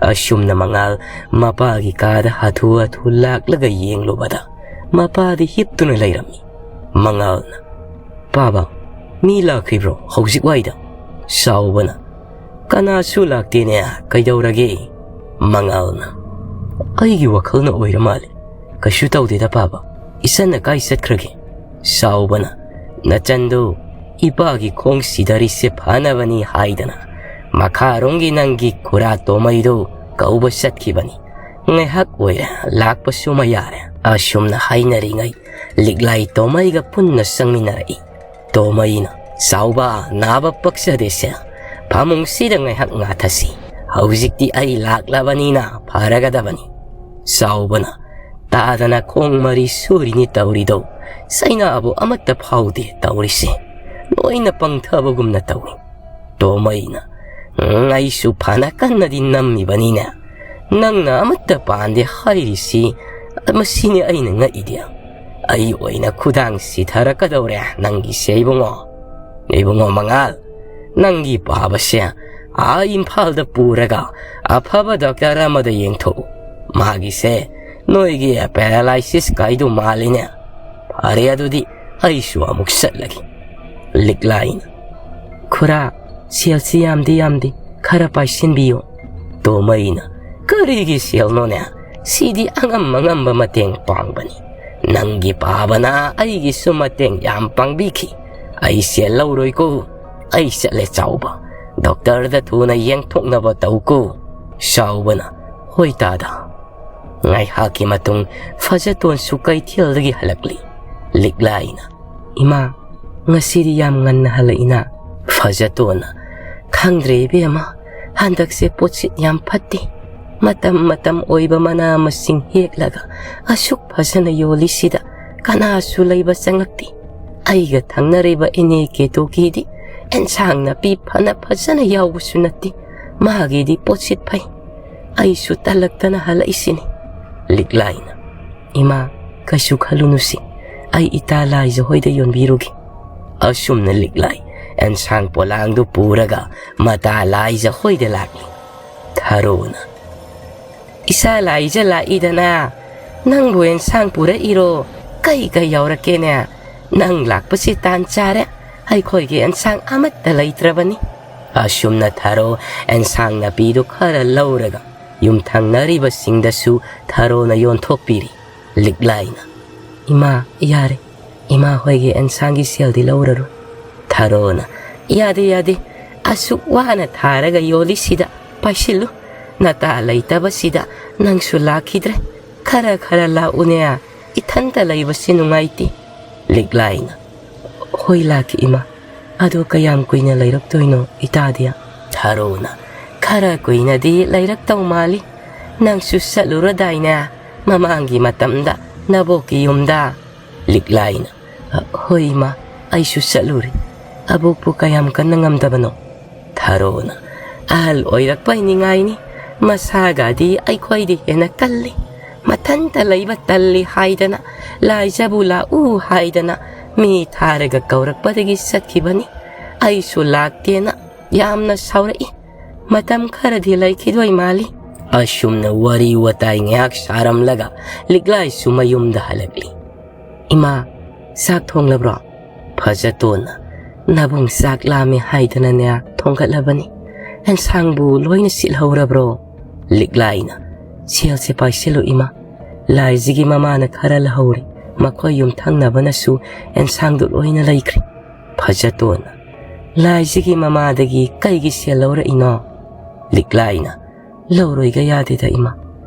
ꯑꯁꯨꯝꯅ ꯃꯉꯥꯜ ꯃꯄꯥꯒꯤ ꯀꯥꯗ ꯍꯥꯊꯨ ꯍꯥꯊꯨ ꯂꯥꯛꯂꯒ ꯌꯦꯡꯂꯨꯕꯗ ꯃꯄꯥꯗꯤ ꯍꯤꯞꯇꯨꯅ ꯂꯩꯔꯝꯃꯤ꯫ ꯃꯉꯥꯜꯅ, "ꯄꯥꯕ, ꯃꯤ ꯂꯥꯛꯈ꯭ꯔꯤꯕ꯭ꯔꯣ ꯍꯧꯖꯤꯛ ꯋꯥꯏꯗ?" ꯆꯥꯎꯕꯅ, "ꯀꯅꯥꯁꯨ ꯂꯥꯛꯇꯦꯅꯦ, ꯀꯩꯗꯧꯔꯒꯦ?" ꯃꯉꯥꯜꯅ, "ꯑꯩꯒꯤ ꯋꯥꯈꯜꯅ ꯑꯣꯏꯔ ꯃꯥꯜꯂꯦ, "ꯀꯩꯁꯨ ꯇꯧꯗꯦꯗ ꯄꯥꯕ꯫ ꯏꯆꯟꯅ ꯀꯥꯏ ꯆꯠꯈ꯭ꯔꯒꯦ?" ꯆꯥꯎꯕꯅ, "ꯅꯆꯟꯗꯨ ꯏꯄꯥꯒꯤ ꯈꯣꯡ ꯁꯤꯗꯔꯤꯁꯦ ꯐꯅꯕꯅꯤ ꯍꯥꯏꯗꯅ ꯃꯈꯥꯔꯣꯝꯒꯤ ꯅꯪꯒꯤ ꯈꯨꯔꯥ ꯇꯣꯃꯩꯗꯨ ꯀꯧꯕ ꯆꯠꯈꯤꯕꯅꯤ꯫ ꯉꯥꯏꯍꯥꯛ ꯑꯣꯏꯔꯦ ꯂꯥꯛꯄꯁꯨ ꯃꯌꯥꯔꯦ꯫" ꯑꯁꯨꯝꯅ ꯍꯥꯏꯅꯔꯤꯉꯩ ꯂꯤꯛꯂꯥꯏ ꯇꯣꯃꯩꯒ ꯄꯨꯟꯅ ꯆꯪꯃꯤꯟꯅꯔꯛꯏ꯫ ꯇꯣꯃꯩꯅ, "ꯆꯥꯎꯕ, ꯅꯥꯕ ꯄꯛꯆꯗꯦꯁꯦ꯫ ꯐꯃꯨꯡꯁꯤꯗ ꯉꯥꯏꯍꯥꯛ ꯉꯥꯊꯁꯤ꯫ ꯍꯧꯖꯤꯛꯇꯤ ꯑꯩ ꯂꯥꯛꯂꯕꯅꯤꯅ ꯐꯔꯒꯗꯕꯅꯤ꯫" ꯆꯥꯎꯕꯅ, "ꯇꯥꯗꯅ ꯈꯣꯡ ꯃꯔꯤ ꯁꯨꯔꯤꯅꯤ ꯇꯧꯔꯤꯗꯣ꯫ ꯆꯩꯅꯥꯕꯨ ꯑꯃꯠꯇ ꯐꯥꯎꯗꯦ ꯇꯧꯔꯤꯁꯦ꯫ ꯂꯣꯏꯅ ꯄꯪꯊꯕꯒꯨꯝꯅ ꯇꯧꯏ꯫" ꯇꯣꯃꯩꯅ, "ꯎꯝ, ꯑꯩꯁꯨ ꯐꯅ ꯀꯟꯅꯗꯤ ꯅꯝꯃꯤꯕꯅꯤꯅꯦ꯫ ꯅꯪꯅ ꯑꯃꯠꯇ ꯄꯥꯟꯗꯦ ꯍꯥꯏꯔꯤꯁꯤ, ꯃꯁꯤꯅꯤ ꯑꯩꯅ ꯉꯛꯏꯗꯤ꯫ ꯑꯩ ꯑꯣꯏꯅ ꯈꯨꯗꯥꯡ ꯁꯤꯊꯔꯛꯀꯗꯧꯔꯦ ꯅꯪꯒꯤꯁꯦ ꯏꯕꯨꯡꯉꯣ꯫ ꯏꯕꯨꯡꯉꯣ ꯃꯉꯥꯜ, ꯅꯪꯒꯤ ꯄꯥꯕꯁꯦ ꯑꯥ ꯏꯝꯐꯥꯜꯗ ꯄꯨꯔꯒ ꯑꯐꯕ ꯗꯣꯛꯇꯔ ꯑꯃꯗ ꯌꯦꯡꯊꯣꯛꯎ꯫ ꯃꯥꯒꯤꯁꯦ ꯅꯣꯏꯒꯤ ꯄꯦꯔꯥꯂꯥꯏꯁꯤꯁ ꯀꯥꯏꯗꯨ ꯃꯥꯜꯂꯤꯅꯦ꯫ ꯐꯔꯦ ꯑꯗꯨꯗꯤ ꯑꯩꯁꯨ ꯑꯃꯨꯛ ꯆꯠꯂꯒꯦ꯫" ꯂꯤꯛꯂꯥꯏꯅ, "ꯈꯨꯔꯥ, ꯁꯦꯜꯁꯤ ꯌꯥꯝꯗꯤ ꯌꯥꯝꯗꯦ, ꯈꯔ ꯄꯥꯏꯁꯤꯟꯕꯤꯌꯨ꯫" ꯇꯣꯃꯩꯅ, "ꯀꯔꯤꯒꯤ ꯁꯦꯜꯅꯣꯅꯦ? ꯁꯤꯗꯤ ꯑꯉꯝ ꯑꯉꯝꯕ ꯃꯇꯦꯡ ꯄꯥꯡꯕꯅꯤ꯫ ꯅꯪꯒꯤ ꯄꯥꯕꯅ ꯑꯩꯒꯤꯁꯨ ꯃꯇꯦꯡ ꯌꯥꯝ ꯄꯥꯡꯕꯤꯈꯤ꯫ ꯑꯩ ꯁꯦꯜ ꯂꯧꯔꯣꯏꯀꯣ꯫ ꯑꯩ ꯆꯠꯂꯦ ꯆꯥꯎꯕ꯫ ꯗꯣꯛꯇꯔꯗ ꯊꯨꯅ ꯌꯦꯡꯊꯣꯛꯅꯕ ꯇꯧꯀꯣ꯫" ꯆꯥꯎꯕꯅ, "ꯍꯣꯏ ꯇꯥꯗ꯫" ꯉꯥꯏꯍꯥꯛꯀꯤ ꯃꯇꯨꯡ ꯐꯖꯇꯣꯟꯁꯨ ꯀꯩꯊꯦꯜꯗꯒꯤ ꯍꯜꯂꯛꯂꯤ꯫ ꯂꯤꯛꯂꯥꯏꯅ, "ꯏꯃꯥ, ꯉꯁꯤꯗꯤ ꯌꯥꯝ ꯉꯟꯅ ꯍꯜꯂꯛꯏꯅ?" ꯐꯖꯇꯣꯟꯅ, "ꯈꯪꯗ꯭ꯔꯦ ꯏꯕꯦꯝꯃ, ꯍꯟꯗꯛꯁꯦ ꯄꯣꯠꯁꯤꯠ ꯌꯥꯝ ꯐꯠꯇꯦ꯫ ꯃꯇꯝ ꯃꯇꯝ ꯑꯣꯏꯕ ꯃꯅꯥ ꯃꯁꯤꯡ ꯍꯦꯛꯂꯒ ꯑꯁꯨꯛ ꯐꯖꯅ ꯌꯣꯜꯂꯤꯁꯤꯗ ꯀꯅꯥꯁꯨ ꯂꯩꯕ ꯆꯪꯂꯛꯇꯦ꯫ ꯑꯩꯒ ꯊꯪꯅꯔꯤꯕ ꯏꯅꯦ ꯀꯦꯇꯨꯀꯤꯗꯤ ꯑꯦꯟꯁꯥꯡ ꯅꯥꯄꯤ ꯐꯅ ꯐꯖꯅ ꯌꯥꯎꯕꯁꯨ ꯅꯠꯇꯦ꯫ ꯃꯥꯒꯤꯗꯤ ꯄꯣꯠꯁꯤꯠ ꯐꯩ꯫ ꯑꯩꯁꯨ ꯇꯜꯂꯛꯇꯅ ꯍꯜꯂꯛꯏꯁꯤꯅꯤ꯫" ꯂꯤꯛꯂꯥꯏꯅ, "ꯏꯃꯥ, ꯀꯩꯁꯨ ꯈꯜꯂꯨꯅꯨꯁꯤ, ꯑꯩ ꯏꯇꯥ ꯂꯥꯏꯖ ꯍꯣꯏꯗ ꯌꯣꯟꯕꯤꯔꯨꯒꯦ꯫" ꯑꯁꯨꯝꯅ ꯂꯤꯛꯂꯥꯏ ꯑꯦꯟꯁꯥꯡ ꯄꯣꯂꯥꯡꯗꯨ ꯄꯨꯔꯒ ꯃꯇꯥ ꯂꯥꯏꯖ ꯍꯣꯏꯗ ꯂꯥꯛꯂꯤ꯫ ꯊꯥꯔꯣꯅ, "ꯏꯆꯥ ꯂꯥꯏꯖ ꯂꯥꯛꯏꯗꯅ, ꯅꯪꯕꯨ ꯑꯦꯟꯁꯥꯡ ꯄꯨꯔꯛꯏꯔꯣ? ꯀꯩ ꯀꯩ ꯌꯥꯎꯔꯛꯀꯦꯅꯦ? ꯅꯪ ꯂꯥꯛꯄꯁꯤ ꯇꯥꯟ ꯆꯥꯔꯦ, ꯑꯩꯈꯣꯏꯒꯤ ꯑꯦꯟꯁꯥꯡ ꯑꯃꯠꯇ ꯂꯩꯇ꯭ꯔꯕꯅꯤ꯫" ꯑꯁꯨꯝꯅ ꯊꯥꯔꯣ ꯑꯦꯟꯁꯥꯡ ꯅꯥꯄꯤꯗꯨ ꯈꯔ ꯂꯧꯔꯒ ꯌꯨꯝꯊꯪꯅꯔꯤꯕꯁꯤꯡꯗꯁꯨ ꯊꯥꯔꯣꯅ ꯌꯣꯟꯊꯣꯛꯄꯤꯔꯤ꯫ ꯂꯤꯛꯂꯥꯏꯅ, "ꯏꯃꯥ, ꯌꯥꯔꯦ, ꯏꯃꯥ ꯍꯣꯏꯒꯤ ꯑꯦꯟꯁꯥꯡꯒꯤ ꯁꯦꯜꯗꯤ ꯂꯧꯔꯔꯣꯏ꯫" ꯊꯔꯣꯅ, "ꯌꯥꯗꯦ, ꯌꯥꯗꯦ, ꯑꯁꯨꯛ ꯋꯥꯅ ꯊꯥꯔꯒ ꯌꯣꯜꯂꯤꯁꯤꯗ ꯄꯥꯏꯁꯤꯜꯂꯨ꯫ ꯅꯇꯥ ꯂꯩꯇꯕꯁꯤꯗ ꯅꯪꯁꯨ ꯂꯥꯛꯈꯤꯗ꯭ꯔꯦ꯫ ꯈꯔ ꯈꯔ ꯂꯥꯛꯎꯅꯦ, ꯏꯊꯟꯇ ꯂꯩꯕꯁꯤ ꯅꯨꯡꯉꯥꯏꯇꯦ꯫" ꯂꯤꯛꯂꯥꯏꯅ, "ꯍꯣꯏ, ꯂꯥꯛꯀꯦ ꯏꯃꯥ꯫ ꯑꯗꯣ ꯀꯌꯥꯝ ꯀꯨꯏꯅ ꯂꯩꯔꯛꯇꯣꯏꯅꯣ ꯏꯇꯥꯗꯤ?" ꯊꯔꯣꯅ, "ꯈꯔ ꯀꯨꯏꯅꯗꯤ ꯂꯩꯔꯛꯇꯧ ꯃꯥꯜꯂꯤ꯫ ꯅꯪꯁꯨ ꯆꯠꯂꯨꯔꯗꯥꯏꯅꯦ ꯃꯃꯥꯡꯒꯤ ꯃꯇꯝꯗ ꯅꯕꯣꯛꯀꯤ ꯌꯨꯝꯗ?" ꯂꯤꯛꯂꯥꯏꯅ, "ꯍꯣꯏ ꯏꯃꯥ, ꯑꯩꯁꯨ ꯆꯠꯂꯨꯔꯦ꯫ ꯑꯕꯣꯛꯄꯨ ꯀꯌꯥꯝ ꯀꯟꯅ ꯉꯝꯗꯕꯅꯣ?" ꯊꯔꯣꯅ, "ꯑꯍꯜ ꯑꯣꯏꯔꯛꯄꯩ ꯅꯤꯡꯉꯥꯏꯅꯤ꯫ ꯃꯁꯥꯒꯗꯤ ꯑꯩꯈꯣꯏꯗꯤ ꯍꯦꯟꯅ ꯀꯜꯂꯤ꯫ ꯃꯊꯟꯇ ꯂꯩꯕ ꯇꯜꯂꯤ ꯍꯥꯏꯗꯅ, ꯂꯥꯏꯖꯕꯨ ꯂꯥꯛꯎ ꯍꯥꯏꯗꯅ ꯃꯤ ꯊꯥꯔꯒ ꯀꯧꯔꯛꯄꯗꯒꯤ ꯆꯠꯈꯤꯕꯅꯤ꯫ ꯑꯩꯁꯨ ꯂꯥꯛꯇꯦꯅ ꯌꯥꯝꯅ ꯁꯥꯎꯔꯛꯏ꯫ ꯃꯇꯝ ꯈꯔꯗꯤ ꯂꯩꯈꯤꯗꯣꯏ ꯃꯥꯜꯂꯤ꯫" ꯑꯁꯨꯝꯅ ꯋꯥꯔꯤ ꯋꯥꯇꯥꯏ ꯉꯥꯏꯍꯥꯛ ꯁꯥꯔꯝꯂꯒ ꯂꯤꯛꯂꯥꯏꯁꯨ ꯃꯌꯨꯝꯗ ꯍꯜꯂꯛꯂꯤ꯫ "ꯏꯃꯥ, ꯆꯥꯛ ꯊꯣꯡꯂꯕ꯭ꯔꯣ?" ꯐꯖꯇꯣꯟꯅ, "ꯅꯕꯨꯡ ꯆꯥꯛ ꯂꯥꯝꯃꯦ ꯍꯥꯏꯗꯅꯅꯦ ꯊꯣꯡꯒꯠꯂꯕꯅꯤ꯫ ꯑꯦꯟꯁꯥꯡꯕꯨ ꯂꯣꯏꯅ ꯁꯤꯠꯍꯧꯔꯕ꯭ꯔꯣ?" ꯂꯤꯛꯂꯥꯏꯅ, "ꯁꯦꯜꯁꯦ ꯄꯥꯏꯁꯤꯜꯂꯨ ꯏꯃꯥ꯫ ꯂꯥꯏꯖꯒꯤ ꯃꯃꯥꯅ ꯈꯔ ꯂꯧꯍꯧꯔꯤ꯫ ꯃꯈꯣꯏ ꯌꯨꯝꯊꯪꯅꯕꯅꯁꯨ ꯑꯦꯟꯁꯥꯡꯗꯨ ꯂꯣꯏꯅ ꯂꯩꯈ꯭ꯔꯦ꯫" ꯐꯖꯇꯣꯟꯅ, "ꯂꯥꯏꯖꯒꯤ ꯃꯃꯥꯗꯒꯤ ꯀꯩꯒꯤ ꯁꯦꯜ ꯂꯧꯔꯛꯏꯅꯣ?" ꯂꯤꯛꯂꯥꯏꯅ, "ꯂꯧꯔꯣꯏꯒ ꯌꯥꯗꯦꯗ ꯏꯃꯥ꯫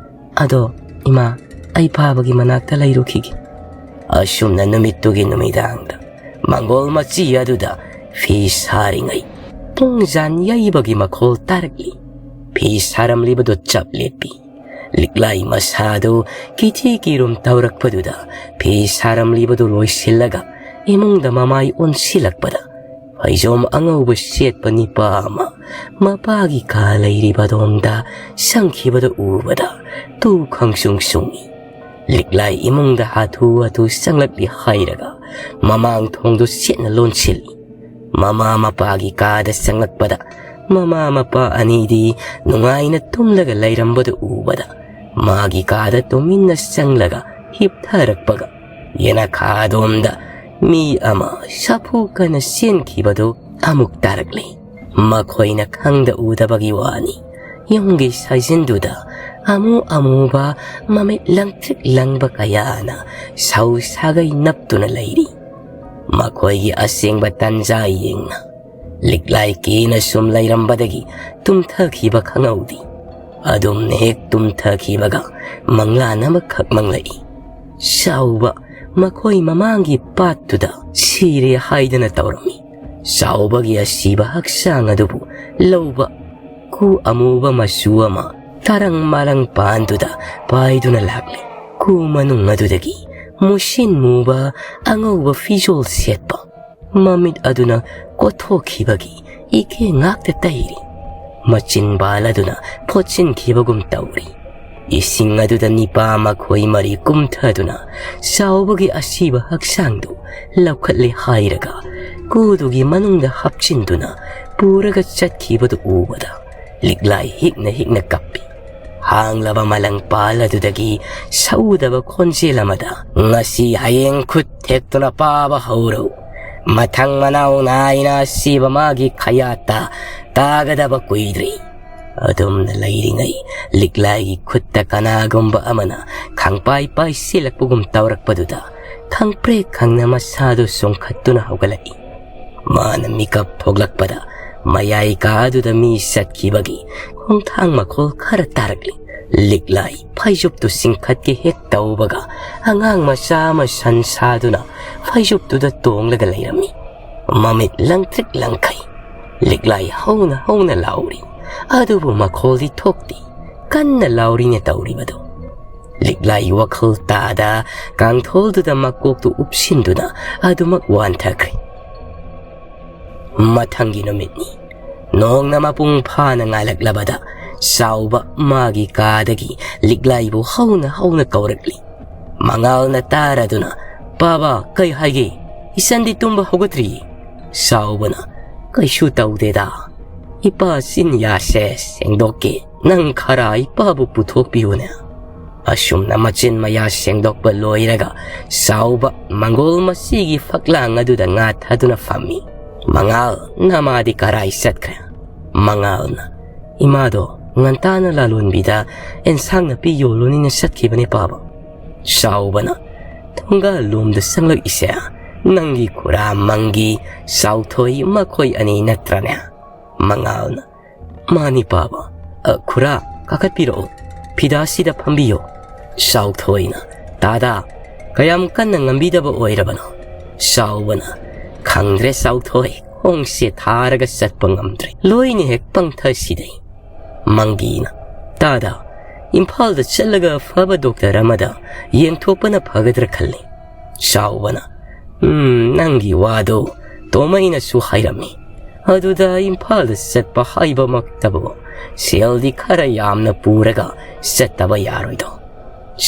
ꯑꯗꯣ ꯏꯃꯥ, ꯑꯩ ꯐꯥꯕꯒꯤ ꯃꯅꯥꯛꯇ ꯂꯩꯔꯨꯈꯤꯒꯦ꯫" ꯑꯁꯨꯝꯅ ꯅꯨꯃꯤꯠꯇꯨꯒꯤ ꯅꯨꯃꯤꯗꯥꯡꯗ ꯃꯪꯒꯣꯜ ꯃꯆꯤ ꯑꯗꯨꯗ ꯐꯤ ꯁꯥꯔꯤꯉꯩ ꯄꯨꯡꯖꯥꯟ ꯌꯩꯕꯒꯤ ꯃꯈꯣꯜ ꯇꯥꯔꯛꯂꯤ꯫ ꯐꯤ ꯁꯥꯔꯝꯂꯤꯕꯗꯨ ꯆꯞ ꯂꯦꯞꯄꯤ꯫ ꯂꯤꯛꯂꯥꯏ ꯃꯁꯥꯗꯨ ꯀꯤꯊꯤ ꯀꯤꯔꯨꯝ ꯇꯧꯔꯛꯄꯗꯨꯗ ꯐꯤ ꯁꯥꯔꯝꯂꯤꯕꯗꯨ ꯂꯣꯏꯁꯤꯜꯂꯒ ꯏꯃꯨꯡꯗ ꯃꯃꯥꯏ ꯑꯣꯟꯁꯤꯜꯂꯛꯄꯗ ꯐꯩꯖꯣꯝ ꯑꯉꯧꯕ ꯁꯦꯠꯄ ꯅꯤꯄꯥ ꯑꯃ ꯃꯄꯥꯒꯤ ꯀꯥ ꯂꯩꯔꯤꯕ ꯑꯗꯣꯝꯗ ꯆꯪꯈꯤꯕꯗꯨ ꯎꯕꯗ ꯇꯨ ꯈꯪꯁꯨꯡ ꯁꯨꯡꯏ꯫ ꯂꯤꯛꯂꯥꯏ ꯏꯃꯨꯡꯗ ꯍꯥꯊꯨ ꯍꯥꯊꯨ ꯆꯪꯂꯛꯂꯤ ꯍꯥꯏꯔꯒ ꯃꯃꯥꯡ ꯊꯣꯡꯗꯨ ꯆꯦꯠꯅ ꯂꯣꯟꯁꯤꯜꯂꯤ꯫ ꯃꯃꯥ ꯃꯄꯥꯒꯤ ꯀꯥꯗ ꯆꯪꯂꯛꯄꯗ ꯃꯃꯥ ꯃꯄꯥ ꯑꯅꯤꯗꯤ ꯅꯨꯡꯉꯥꯏꯅ ꯇꯨꯝꯂꯒ ꯂꯩꯔꯝꯕꯗꯨ ꯎꯕꯗ ꯃꯥꯒꯤ ꯀꯥꯗ ꯇꯨꯃꯤꯟꯅ ꯆꯪꯂꯒ ꯍꯤꯞꯊꯔꯛꯄꯒ ꯌꯦꯅꯈꯥꯗꯣꯝꯗ ꯃꯤ ꯑꯃ ꯁꯥꯐꯨ ꯀꯟꯅ ꯆꯦꯟꯈꯤꯕꯗꯨ ꯑꯃꯨꯛ ꯇꯥꯔꯛꯂꯤ꯫ ꯃꯈꯣꯏꯅ ꯈꯪꯗ ꯎꯗꯕꯒꯤ ꯋꯥꯅꯤ꯫ ꯌꯨꯝꯒꯤ ꯁꯥꯏꯖꯤꯟꯗꯨꯗ ꯑꯃꯨ ꯑꯃꯨꯕ ꯃꯃꯤꯠ ꯂꯪꯇ꯭ꯔꯤꯛ ꯂꯪꯕ ꯀꯌꯥꯅ ꯁꯧ ꯁꯥꯒꯩ ꯅꯞꯇꯨꯅ ꯂꯩꯔꯤ꯫ ꯃꯈꯣꯏꯒꯤ ꯑꯁꯦꯡꯕ ꯇꯟꯖꯥ ꯌꯦꯡꯅ ꯂꯤꯛꯂꯥꯏ ꯀꯦꯅ ꯁꯨꯝ ꯂꯩꯔꯝꯕꯗꯒꯤ ꯇꯨꯝꯊꯈꯤꯕ ꯈꯪꯍꯧꯗꯦ꯫ ꯑꯗꯨꯝꯅ ꯍꯦꯛ ꯇꯨꯝꯊꯈꯤꯕꯒ ꯃꯪꯂꯥꯟ ꯑꯃꯈꯛ ꯃꯪꯂꯛꯏ꯫ ꯆꯥꯎꯕ ꯃꯈꯣꯏ ꯃꯃꯥꯡꯒꯤ ꯄꯥꯠꯇꯨꯗ ꯁꯤꯔꯦ ꯍꯥꯏꯗꯅ ꯇꯧꯔꯝꯃꯤ꯫ ꯆꯥꯎꯕꯒꯤ ꯑꯁꯤꯕ ꯍꯛꯆꯥꯡ ꯑꯗꯨꯕꯨ ꯂꯧꯕ ꯀꯨ ꯑꯃꯨꯕ ꯃꯆꯨ ꯑꯃ ꯇꯔꯪ ꯃꯔꯪ ꯄꯥꯟꯗꯨꯗ ꯄꯥꯏꯗꯨꯅ ꯂꯥꯛꯂꯤ꯫ ꯀꯨ ꯃꯅꯨꯡ ꯑꯗꯨꯗꯒꯤ ꯃꯨꯁꯤꯟ ꯃꯨꯕ ꯑꯉꯧꯕ ꯐꯤꯖꯣꯜ ꯁꯦꯠꯄ ꯃꯃꯤꯠ ꯑꯗꯨꯅ ꯀꯣꯠꯊꯣꯛꯈꯤꯕꯒꯤ ꯏꯀꯦ ꯉꯥꯛꯇ ꯇꯩꯔꯤ꯫ ꯃꯆꯤꯟꯕꯥꯜ ꯑꯗꯨꯅ ꯐꯣꯠꯆꯤꯟꯈꯤꯕꯒꯨꯝ ꯇꯧꯔꯤ꯫ ꯏꯁꯤꯡ ꯑꯗꯨꯗ ꯅꯤꯄꯥ ꯃꯈꯣꯏ ꯃꯔꯤ ꯀꯨꯝꯊꯗꯨꯅ ꯆꯥꯎꯕꯒꯤ ꯑꯁꯤꯕ ꯍꯛꯆꯥꯡꯗꯨ ꯂꯧꯈꯠꯂꯦ ꯍꯥꯏꯔꯒ ꯀꯨꯗꯨꯒꯤ ꯃꯅꯨꯡꯗ ꯍꯥꯞꯆꯤꯟꯗꯨꯅ ꯄꯨꯔꯒ ꯆꯠꯈꯤꯕꯗꯨ ꯎꯕꯗ ꯂꯤꯛꯂꯥꯏ ꯍꯤꯛꯅ ꯍꯤꯛꯅ ꯀꯞꯄꯤ꯫ ꯍꯥꯡꯂꯕ ꯃꯂꯪ ꯄꯥꯜ ꯑꯗꯨꯗꯒꯤ ꯁꯎꯗꯕ ꯈꯣꯟꯖꯦꯜ ꯑꯃꯗ, "ꯉꯁꯤ ꯍꯌꯦꯡ ꯈꯨꯠ ꯊꯦꯛꯇꯨꯅ ꯄꯥꯕ ꯍꯧꯔꯣ꯫ ꯃꯊꯪ ꯃꯅꯥꯎ ꯅꯥꯏꯅ ꯑꯁꯤꯕ ꯃꯥꯒꯤ ꯈꯌꯥꯠꯇ ꯇꯥꯒꯗꯕ ꯀꯨꯏꯗ꯭ꯔꯤ"꯫ ꯑꯗꯨꯝꯅ ꯂꯩꯔꯤꯉꯩ ꯂꯤꯛꯂꯥꯏꯒꯤ ꯈꯨꯠꯇ ꯀꯅꯥꯒꯨꯝꯕ ꯑꯃꯅ ꯈꯪꯄꯥꯏ ꯄꯥꯏꯁꯤꯜꯂꯛꯄꯒꯨꯝ ꯇꯧꯔꯛꯄꯗꯨꯗ ꯈꯪꯄ꯭ꯔꯦꯛ ꯈꯪꯅ ꯃꯁꯥꯗꯨ ꯆꯣꯡꯈꯠꯇꯨꯅ ꯍꯧꯒꯠꯂꯛꯏ꯫ ꯃꯥꯅ ꯃꯤꯀꯞ ꯊꯣꯛꯂꯛꯄꯗ ꯃꯌꯥꯏ ꯀꯥ ꯑꯗꯨꯗ ꯃꯤ ꯆꯠꯈꯤꯕꯒꯤ ꯈꯣꯡꯊꯥꯡ ꯃꯈꯣꯜ ꯈꯔ ꯇꯥꯔꯛꯂꯤ꯫ ꯂꯤꯛꯂꯥꯏ ꯐꯩꯖꯨꯞꯇꯨ ꯆꯤꯡꯈꯠꯀꯦ ꯍꯦꯛ ꯇꯧꯕꯒ ꯑꯉꯥꯡ ꯃꯆꯥ ꯑꯃ ꯁꯟ ꯁꯥꯗꯨꯅ ꯐꯩꯖꯨꯞꯇꯨꯗ ꯇꯣꯡꯂꯒ ꯂꯩꯔꯝꯃꯤ꯫ ꯃꯃꯤꯠ ꯂꯪꯇ꯭ꯔꯤꯛ ꯂꯪꯈꯩ꯫ ꯂꯤꯛꯂꯥꯏ ꯍꯧꯅ ꯍꯧꯅ ꯂꯥꯎꯔꯤ꯫ ꯑꯗꯨꯕꯨ ꯃꯈꯣꯜꯗꯤ ꯊꯣꯛꯇꯦ꯫ ꯀꯟꯅ ꯂꯥꯎꯔꯤꯅꯦ ꯇꯧꯔꯤꯕꯗꯨ꯫ ꯂꯤꯛꯂꯥꯏ ꯋꯥꯈꯜ ꯇꯥꯗ ꯀꯥꯡꯊꯣꯜꯗꯨꯗ ꯃꯀꯣꯛꯇꯨ ꯎꯞꯁꯤꯟꯗꯨꯅ ꯑꯗꯨꯃꯛ ꯋꯥꯟꯊꯈ꯭ꯔꯦ꯫ ꯃꯊꯪꯒꯤ ꯅꯨꯃꯤꯠꯅꯤ꯫ ꯅꯣꯡꯅ ꯃꯄꯨꯡ ꯐꯥꯅ ꯉꯥꯜꯂꯛꯂꯕꯗ ꯆꯥꯎꯕ ꯃꯥꯒꯤ ꯀꯥꯗꯒꯤ ꯂꯤꯛꯂꯥꯏꯕꯨ ꯍꯧꯅ ꯍꯧꯅ ꯀꯧꯔꯛꯂꯤ꯫ ꯃꯉꯥꯜꯅ ꯇꯥꯔꯗꯨꯅ, "ꯄꯥꯕ, ꯀꯩ ꯍꯥꯏꯒꯦ? ꯏꯆꯟꯗꯤ ꯇꯨꯝꯕ ꯍꯧꯒꯠꯇ꯭ꯔꯤꯌꯦ꯫" ꯆꯥꯎꯕꯅ, "ꯀꯩꯁꯨ ꯇꯧꯗꯦꯗ꯫ ꯏꯄꯥ ꯆꯤꯟ ꯌꯥꯁꯦ ꯁꯦꯡꯗꯣꯛꯀꯦ꯫ ꯅꯪ ꯈꯔ ꯏꯄꯥꯕꯨ ꯄꯨꯊꯣꯛꯄꯤꯌꯨꯅꯦ꯫" ꯑꯁꯨꯝꯅ ꯃꯆꯤꯟ ꯃꯌꯥ ꯁꯦꯡꯗꯣꯛꯄ ꯂꯣꯏꯔꯒ ꯆꯥꯎꯕ ꯃꯪꯒꯣꯜ ꯃꯁꯤꯒꯤ ꯐꯛꯂꯥꯡ ꯑꯗꯨꯗ ꯉꯥ ꯊꯥꯗꯨꯅ ꯐꯝꯃꯤ꯫ "ꯃꯉꯥꯜ, ꯅꯃꯥꯗꯤ ꯀꯔꯥꯏ ꯆꯠꯈ꯭ꯔꯦ?" ꯃꯉꯥꯜꯅ, "ꯏꯃꯥꯗꯣ ꯉꯟꯇꯥꯅ ꯂꯥꯂꯣꯟꯕꯤꯗ ꯑꯦꯟꯁꯥꯡ ꯅꯥꯄꯤ ꯌꯣꯜꯂꯨꯅꯤꯅ ꯆꯠꯈꯤꯕꯅꯦ ꯄꯥꯕ꯫ ꯆꯥꯎꯕꯅ, "ꯊꯣꯡꯒꯥꯜ ꯂꯣꯝꯗ ꯆꯪꯂꯛꯏꯁꯦ ꯅꯪꯒꯤ ꯈꯨꯔꯥ ꯃꯪꯒꯤ ꯆꯥꯎꯊꯣꯏ ꯃꯈꯣꯏ ꯑꯅꯤ ꯅꯠꯇ꯭ꯔꯅꯦ?" ꯃꯉꯥꯜꯅ, "ꯃꯥꯅꯤ ꯄꯥꯕ꯫ ꯑ, ꯈꯨꯔꯥ, ꯀꯥꯈꯠꯄꯤꯔꯛꯎ꯫ ꯐꯤꯗꯥꯁꯤꯗ ꯐꯝꯕꯤꯌꯨ꯫" ꯆꯥꯎꯊꯣꯏꯅ, "ꯇꯥꯗꯥ, ꯀꯌꯥꯝ ꯀꯟꯅ ꯉꯝꯕꯤꯗꯕ ꯑꯣꯏꯔꯕꯅꯣ?" ꯆꯥꯎꯕꯅ, "ꯈꯪꯗ꯭ꯔꯦ ꯆꯥꯎꯊꯣꯏ, ꯈꯣꯡꯁꯦ ꯊꯥꯔꯒ ꯆꯠꯄ ꯉꯝꯗ꯭ꯔꯦ꯫ ꯂꯣꯏꯅ ꯍꯦꯛ ꯄꯪꯊꯁꯤꯗꯩ꯫" ꯃꯪꯒꯤꯅ, "ꯇꯥꯗꯥ, ꯏꯝꯐꯥꯜꯗ ꯆꯠꯂꯒ ꯐꯕ ꯗꯣꯛꯇꯔ ꯑꯃꯗ ꯌꯦꯡꯊꯣꯛꯄꯅ ꯐꯒꯗ꯭ꯔꯥ ꯈꯜꯂꯤ꯫" ꯆꯥꯎꯕꯅ, "ꯎꯝ, ꯅꯪꯒꯤ ꯋꯥꯗꯣ ꯇꯣꯃꯩꯅꯁꯨ ꯍꯥꯏꯔꯝꯃꯤ꯫ ꯑꯗꯨꯗ ꯏꯝꯐꯥꯜꯗ ꯆꯠꯄ ꯍꯥꯏꯕꯃꯛꯇꯕꯨ ꯁꯦꯜꯗꯤ ꯈꯔ ꯌꯥꯝꯅ ꯄꯨꯔꯒ ꯆꯠꯇꯕ ꯌꯥꯔꯣꯏꯗꯣ꯫"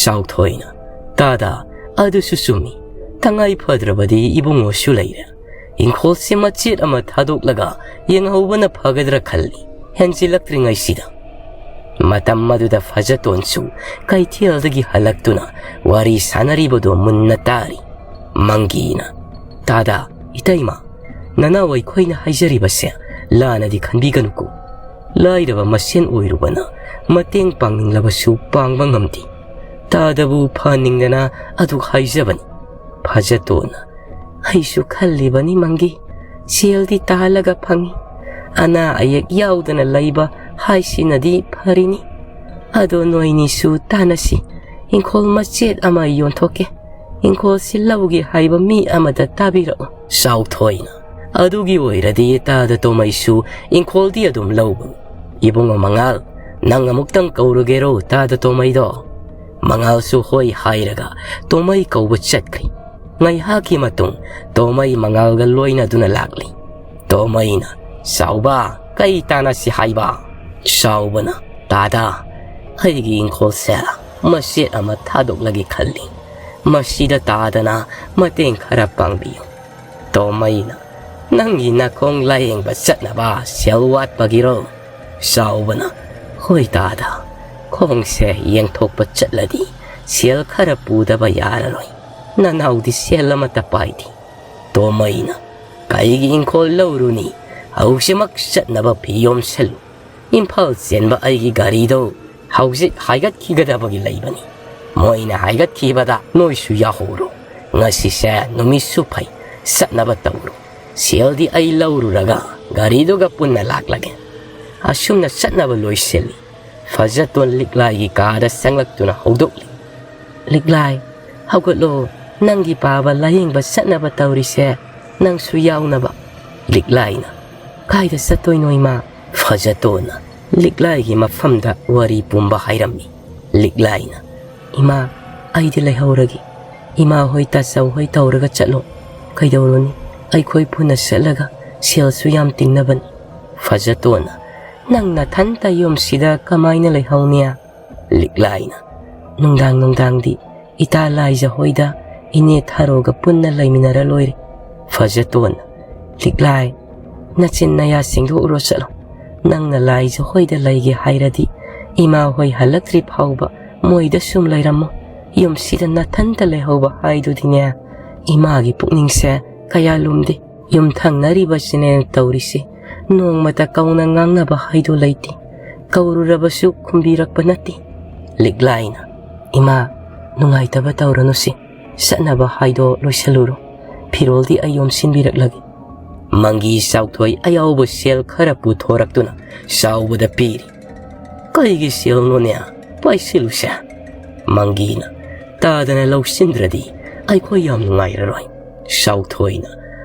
ꯆꯥꯎꯊꯣꯏꯅ, "ꯇꯥꯗꯥ, ꯑꯗꯨꯁꯨ ꯆꯨꯝꯃꯤ꯫ ꯇꯉꯥꯏ ꯐꯗ꯭ꯔꯕꯗꯤ ꯏꯕꯨꯡꯉꯣꯁꯨ ꯂꯩꯔꯦ꯫ ꯏꯪꯈꯣꯜꯁꯦ ꯃꯆꯦꯠ ꯑꯃ ꯊꯥꯗꯣꯛꯂꯒ ꯌꯦꯡꯍꯧꯕꯅ ꯐꯒꯗ꯭ꯔꯥ ꯈꯜꯂꯤ, ꯍꯦꯟꯖꯤꯜꯂꯛꯇ꯭ꯔꯤꯉꯩꯁꯤꯗ꯫" ꯃꯇꯝ ꯑꯗꯨꯗ ꯐꯖꯇꯣꯟꯁꯨ ꯀꯩꯊꯦꯜꯗꯒꯤ ꯍꯜꯂꯛꯇꯨꯅ ꯋꯥꯔꯤ ꯁꯥꯟꯅꯔꯤꯕꯗꯨ ꯃꯨꯟꯅ ꯇꯥꯔꯤ꯫ ꯃꯪꯒꯤꯅ, "ꯇꯥꯗꯥ, ꯏꯇꯩꯃ, ꯅꯅꯥꯎ ꯑꯩꯈꯣꯏꯅ ꯍꯥꯏꯖꯔꯤꯕꯁꯦ ꯂꯥꯟꯅꯗꯤ ꯈꯟꯕꯤꯒꯅꯨꯀꯣ꯫ ꯂꯥꯏꯔꯕ ꯃꯁꯦꯟ ꯑꯣꯏꯔꯨꯕꯅ ꯃꯇꯦꯡ ꯄꯥꯡꯅꯤꯡꯂꯕꯁꯨ ꯄꯥꯡꯕ ꯉꯝꯗꯦ꯫ ꯇꯥꯗꯕꯨ ꯐꯍꯟꯅꯤꯡꯗꯅ ꯑꯗꯨ ꯍꯥꯏꯖꯕꯅꯤ꯫" ꯐꯖꯇꯣꯟꯅ, "ꯑꯩꯁꯨ ꯈꯜꯂꯤꯕꯅꯤ ꯃꯪꯒꯤ, ꯁꯦꯜꯗꯤ ꯇꯥꯜꯂꯒ ꯐꯪꯏ, ꯑꯅꯥ ꯑꯌꯦꯛ ꯌꯥꯎꯗꯅ ꯂꯩꯕ ꯍꯥꯏꯁꯤꯅꯗꯤ ꯐꯔꯤꯅꯤ꯫ ꯑꯗꯣ ꯅꯣꯏꯅꯤꯁꯨ ꯇꯥꯟꯅꯁꯤ, ꯏꯪꯈꯣꯜ ꯃꯆꯦꯠ ꯑꯃ ꯌꯣꯟꯊꯣꯛꯀꯦ꯫ ꯏꯪꯈꯣꯜꯁꯤ ꯂꯧꯒꯦ ꯍꯥꯏꯕ ꯃꯤ ꯑꯃꯗ ꯇꯥꯕꯤꯔꯛꯎ꯫" ꯆꯥꯎꯊꯣꯏꯅ, "ꯑꯗꯨꯒꯤ ꯑꯣꯏꯔꯗꯤ ꯇꯥꯗ ꯇꯣꯃꯩꯁꯨ ꯏꯪꯈꯣꯜꯗꯤ ꯑꯗꯨꯝ ꯂꯧꯕꯅꯤ꯫ ꯏꯕꯨꯡꯉꯣ ꯃꯉꯥꯜ, ꯅꯪ ꯑꯃꯨꯛꯇꯪ ꯀꯧꯔꯨꯒꯦꯔꯣ ꯇꯥꯗ ꯇꯣꯃꯩꯗꯣ?" ꯃꯉꯥꯜꯁꯨ ꯍꯣꯏ ꯍꯥꯏꯔꯒ ꯇꯣꯃꯩ ꯀꯧꯕ ꯆꯠꯈ꯭ꯔꯤ꯫ ꯉꯥꯏꯍꯥꯛꯀꯤ ꯃꯇꯨꯡ ꯇꯣꯃꯩ ꯃꯉꯥꯜꯒ ꯂꯣꯏꯅꯗꯨꯅ ꯂꯥꯛꯂꯤ꯫ ꯇꯣꯃꯩꯅ, "ꯆꯥꯎꯕ, ꯀꯩ ꯇꯥꯟꯅꯁꯤ ꯍꯥꯏꯕ?" ꯆꯥꯎꯕꯅ, "ꯇꯥꯗ, ꯑꯩꯒꯤ ꯏꯪꯈꯣꯜꯁꯦ ꯃꯆꯦꯠ ꯑꯃ ꯊꯥꯗꯣꯛꯂꯒꯦ ꯈꯜꯂꯤ꯫ ꯃꯁꯤꯗ ꯇꯥꯗꯅ ꯃꯇꯦꯡ ꯈꯔ ꯄꯥꯡꯕꯤꯌꯨ꯫" ꯇꯣꯃꯩꯅ, "ꯅꯪꯒꯤ ꯅꯈꯣꯡ ꯂꯥꯌꯦꯡꯕ ꯆꯠꯅꯕ ꯁꯦꯜ ꯋꯥꯠꯄꯒꯤꯔꯣ?" ꯆꯥꯎꯕꯅ, "ꯍꯣꯏ ꯇꯥꯗ, ꯈꯣꯡꯁꯦ ꯌꯦꯡꯊꯣꯛꯄ ꯆꯠꯂꯗꯤ ꯁꯦꯜ ꯈꯔ ꯄꯨꯗꯕ ꯌꯥꯔꯔꯣꯏ꯫ ꯅꯅꯥꯎꯗꯤ ꯁꯦꯜ ꯑꯃꯠꯇ ꯄꯥꯏꯗꯦ꯫" ꯇꯣꯃꯩꯅ, "ꯀꯩꯒꯤ ꯏꯪꯈꯣꯜ ꯂꯧꯔꯨꯅꯤ? ꯍꯧꯖꯤꯛꯃꯛ ꯆꯠꯅꯕ ꯐꯤ ꯌꯣꯝꯁꯜꯂꯨ꯫ ꯏꯝꯐꯥꯜ ꯆꯦꯟꯕ ꯑꯩꯒꯤ ꯒꯥꯔꯤꯗꯣ ꯍꯧꯖꯤꯛ ꯍꯥꯏꯒꯠꯈꯤꯒꯗꯕꯒꯤ ꯂꯩꯕꯅꯤ꯫ ꯃꯣꯏꯅ ꯍꯥꯏꯒꯠꯈꯤꯕꯗ ꯅꯣꯏꯁꯨ ꯌꯥꯎꯍꯧꯔꯣ꯫ ꯉꯁꯤꯁꯦ ꯅꯨꯃꯤꯠꯁꯨ ꯐꯩ, ꯆꯠꯅꯕ ꯇꯧꯔꯣ꯫ ꯁꯦꯜꯗꯤ ꯑꯩ ꯂꯧꯔꯨꯔꯒ ꯒꯥꯔꯤꯗꯨꯒ ꯄꯨꯟꯅ ꯂꯥꯛꯂꯒꯦ꯫" ꯑꯁꯨꯝꯅ ꯆꯠꯅꯕ ꯂꯣꯏꯁꯤꯜꯂꯤ꯫ ꯐꯖꯇꯣꯟ ꯂꯤꯛꯂꯥꯏꯒꯤ ꯀꯥꯗ ꯆꯪꯂꯛꯇꯨꯅ ꯍꯧꯗꯣꯛꯂꯤ꯫ "ꯂꯤꯛꯂꯥꯏ, ꯍꯧꯒꯠꯂꯣ, ꯅꯪꯒꯤ ꯄꯥꯕ ꯂꯥꯌꯦꯡꯕ ꯆꯠꯅꯕ ꯇꯧꯔꯤꯁꯦ, ꯅꯪꯁꯨ ꯌꯥꯎꯅꯕ꯫" ꯂꯤꯛꯂꯥꯏꯅ, "ꯀꯥꯏꯗ ꯆꯠꯇꯣꯏꯅꯣ ꯏꯃꯥ?" ꯐꯖꯇꯣꯟꯅ ꯂꯤꯛꯂꯥꯏꯒꯤ ꯃꯐꯝꯗ ꯋꯥꯔꯤ ꯄꯨꯝꯕ ꯍꯥꯏꯔꯝꯃꯤ꯫ ꯂꯤꯛꯂꯥꯏꯅ, "ꯏꯃꯥ, ꯑꯩꯗꯤ ꯂꯩꯍꯧꯔꯒꯦ꯫ ꯏꯃꯥ ꯍꯣꯏ ꯇꯥꯆꯧ ꯍꯣꯏ ꯇꯧꯔꯒ ꯆꯠꯂꯣ꯫ ꯀꯩꯗꯧꯔꯨꯅꯤ? ꯑꯩꯈꯣꯏ ꯄꯨꯟꯅ ꯆꯠꯂꯒ ꯁꯦꯜꯁꯨ ꯌꯥꯝ ꯇꯤꯡꯅꯕꯅꯤ꯫" ꯐꯖꯇꯣꯟꯅ, "ꯅꯪ ꯅꯊꯟꯇ ꯌꯨꯝꯁꯤꯗ ꯀꯃꯥꯏꯅ ꯂꯩꯍꯧꯅꯤ?" ꯂꯤꯛꯂꯥꯏꯅ, "ꯅꯨꯡꯗꯥꯡ ꯅꯨꯡꯗꯥꯡꯗꯤ ꯏꯇꯥ ꯂꯥꯏꯖ ꯍꯣꯏꯗ ꯏꯅꯦ ꯊꯥꯔꯣꯒ ꯄꯨꯟꯅ ꯂꯩꯃꯤꯟꯅꯔ ꯂꯣꯏꯔꯦ꯫" ꯐꯖꯇꯣꯟꯅ, "ꯂꯤꯛꯂꯥꯏ, ꯅꯆꯤꯟ ꯅꯌꯥ ꯁꯦꯡꯗꯣꯛꯎꯔꯣ ꯆꯠꯂꯣ꯫ ꯅꯪꯅ ꯂꯥꯏꯖ ꯍꯣꯏꯗ ꯂꯩꯒꯦ ꯍꯥꯏꯔꯗꯤ ꯏꯃꯥ ꯍꯣꯏ ꯍꯜꯂꯛꯇ꯭ꯔꯤ ꯐꯥꯎꯕ ꯃꯣꯏꯗ ꯁꯨꯝ ꯂꯩꯔꯝꯃꯣ꯫ ꯌꯨꯝꯁꯤꯗ ꯅꯊꯟꯇ ꯂꯩꯍꯧꯕ ꯍꯥꯏꯗꯨꯗꯤꯅꯦ, ꯏꯃꯥꯒꯤ ꯄꯨꯛꯅꯤꯡꯁꯦ ꯀꯌꯥ ꯂꯨꯝꯗꯦ꯫ ꯌꯨꯝ ꯊꯪꯅꯔꯤꯕꯁꯤꯅꯦ ꯇꯧꯔꯤꯁꯦ, ꯅꯣꯡꯃꯇ ꯀꯧꯅ ꯉꯥꯡꯅꯕ ꯍꯥꯏꯗꯨ ꯂꯩꯇꯦ꯫ ꯀꯧꯔꯨꯔꯕꯁꯨ ꯈꯨꯝꯕꯤꯔꯛꯄ ꯅꯠꯇꯦ꯫" ꯂꯤꯛꯂꯥꯏꯅ, "ꯏꯃꯥ, ꯅꯨꯡꯉꯥꯏꯇꯕ ꯇꯧꯔꯅꯨꯁꯦ, ꯆꯠꯅꯕ ꯍꯥꯏꯗꯣ ꯂꯣꯏꯁꯜꯂꯨꯔꯣ꯫ ꯐꯤꯔꯣꯜꯗꯤ ꯑꯩ ꯌꯣꯝꯁꯤꯟꯕꯤꯔꯛꯂꯒꯦ꯫" ꯃꯪꯒꯤ ꯆꯥꯎꯊꯣꯏ ꯑꯌꯥꯎꯕ ꯁꯦꯜ ꯈꯔ ꯄꯨꯊꯣꯔꯛꯇꯨꯅ ꯆꯥꯎꯕꯗ ꯄꯤꯔꯤ꯫ "ꯀꯩꯒꯤ ꯁꯦꯜꯅꯣꯅꯦ? ꯄꯥꯏꯁꯤꯜꯂꯨꯁꯦ꯫" ꯃꯪꯒꯤꯅ, "ꯇꯥꯗꯅ ꯂꯧꯁꯤꯟꯗ꯭ꯔꯗꯤ ꯑꯩꯈꯣꯏ ꯌꯥꯝ ꯅꯨꯡꯉꯥꯏꯔꯔꯣꯏ꯫" ꯆꯥꯎꯊꯣꯏꯅ,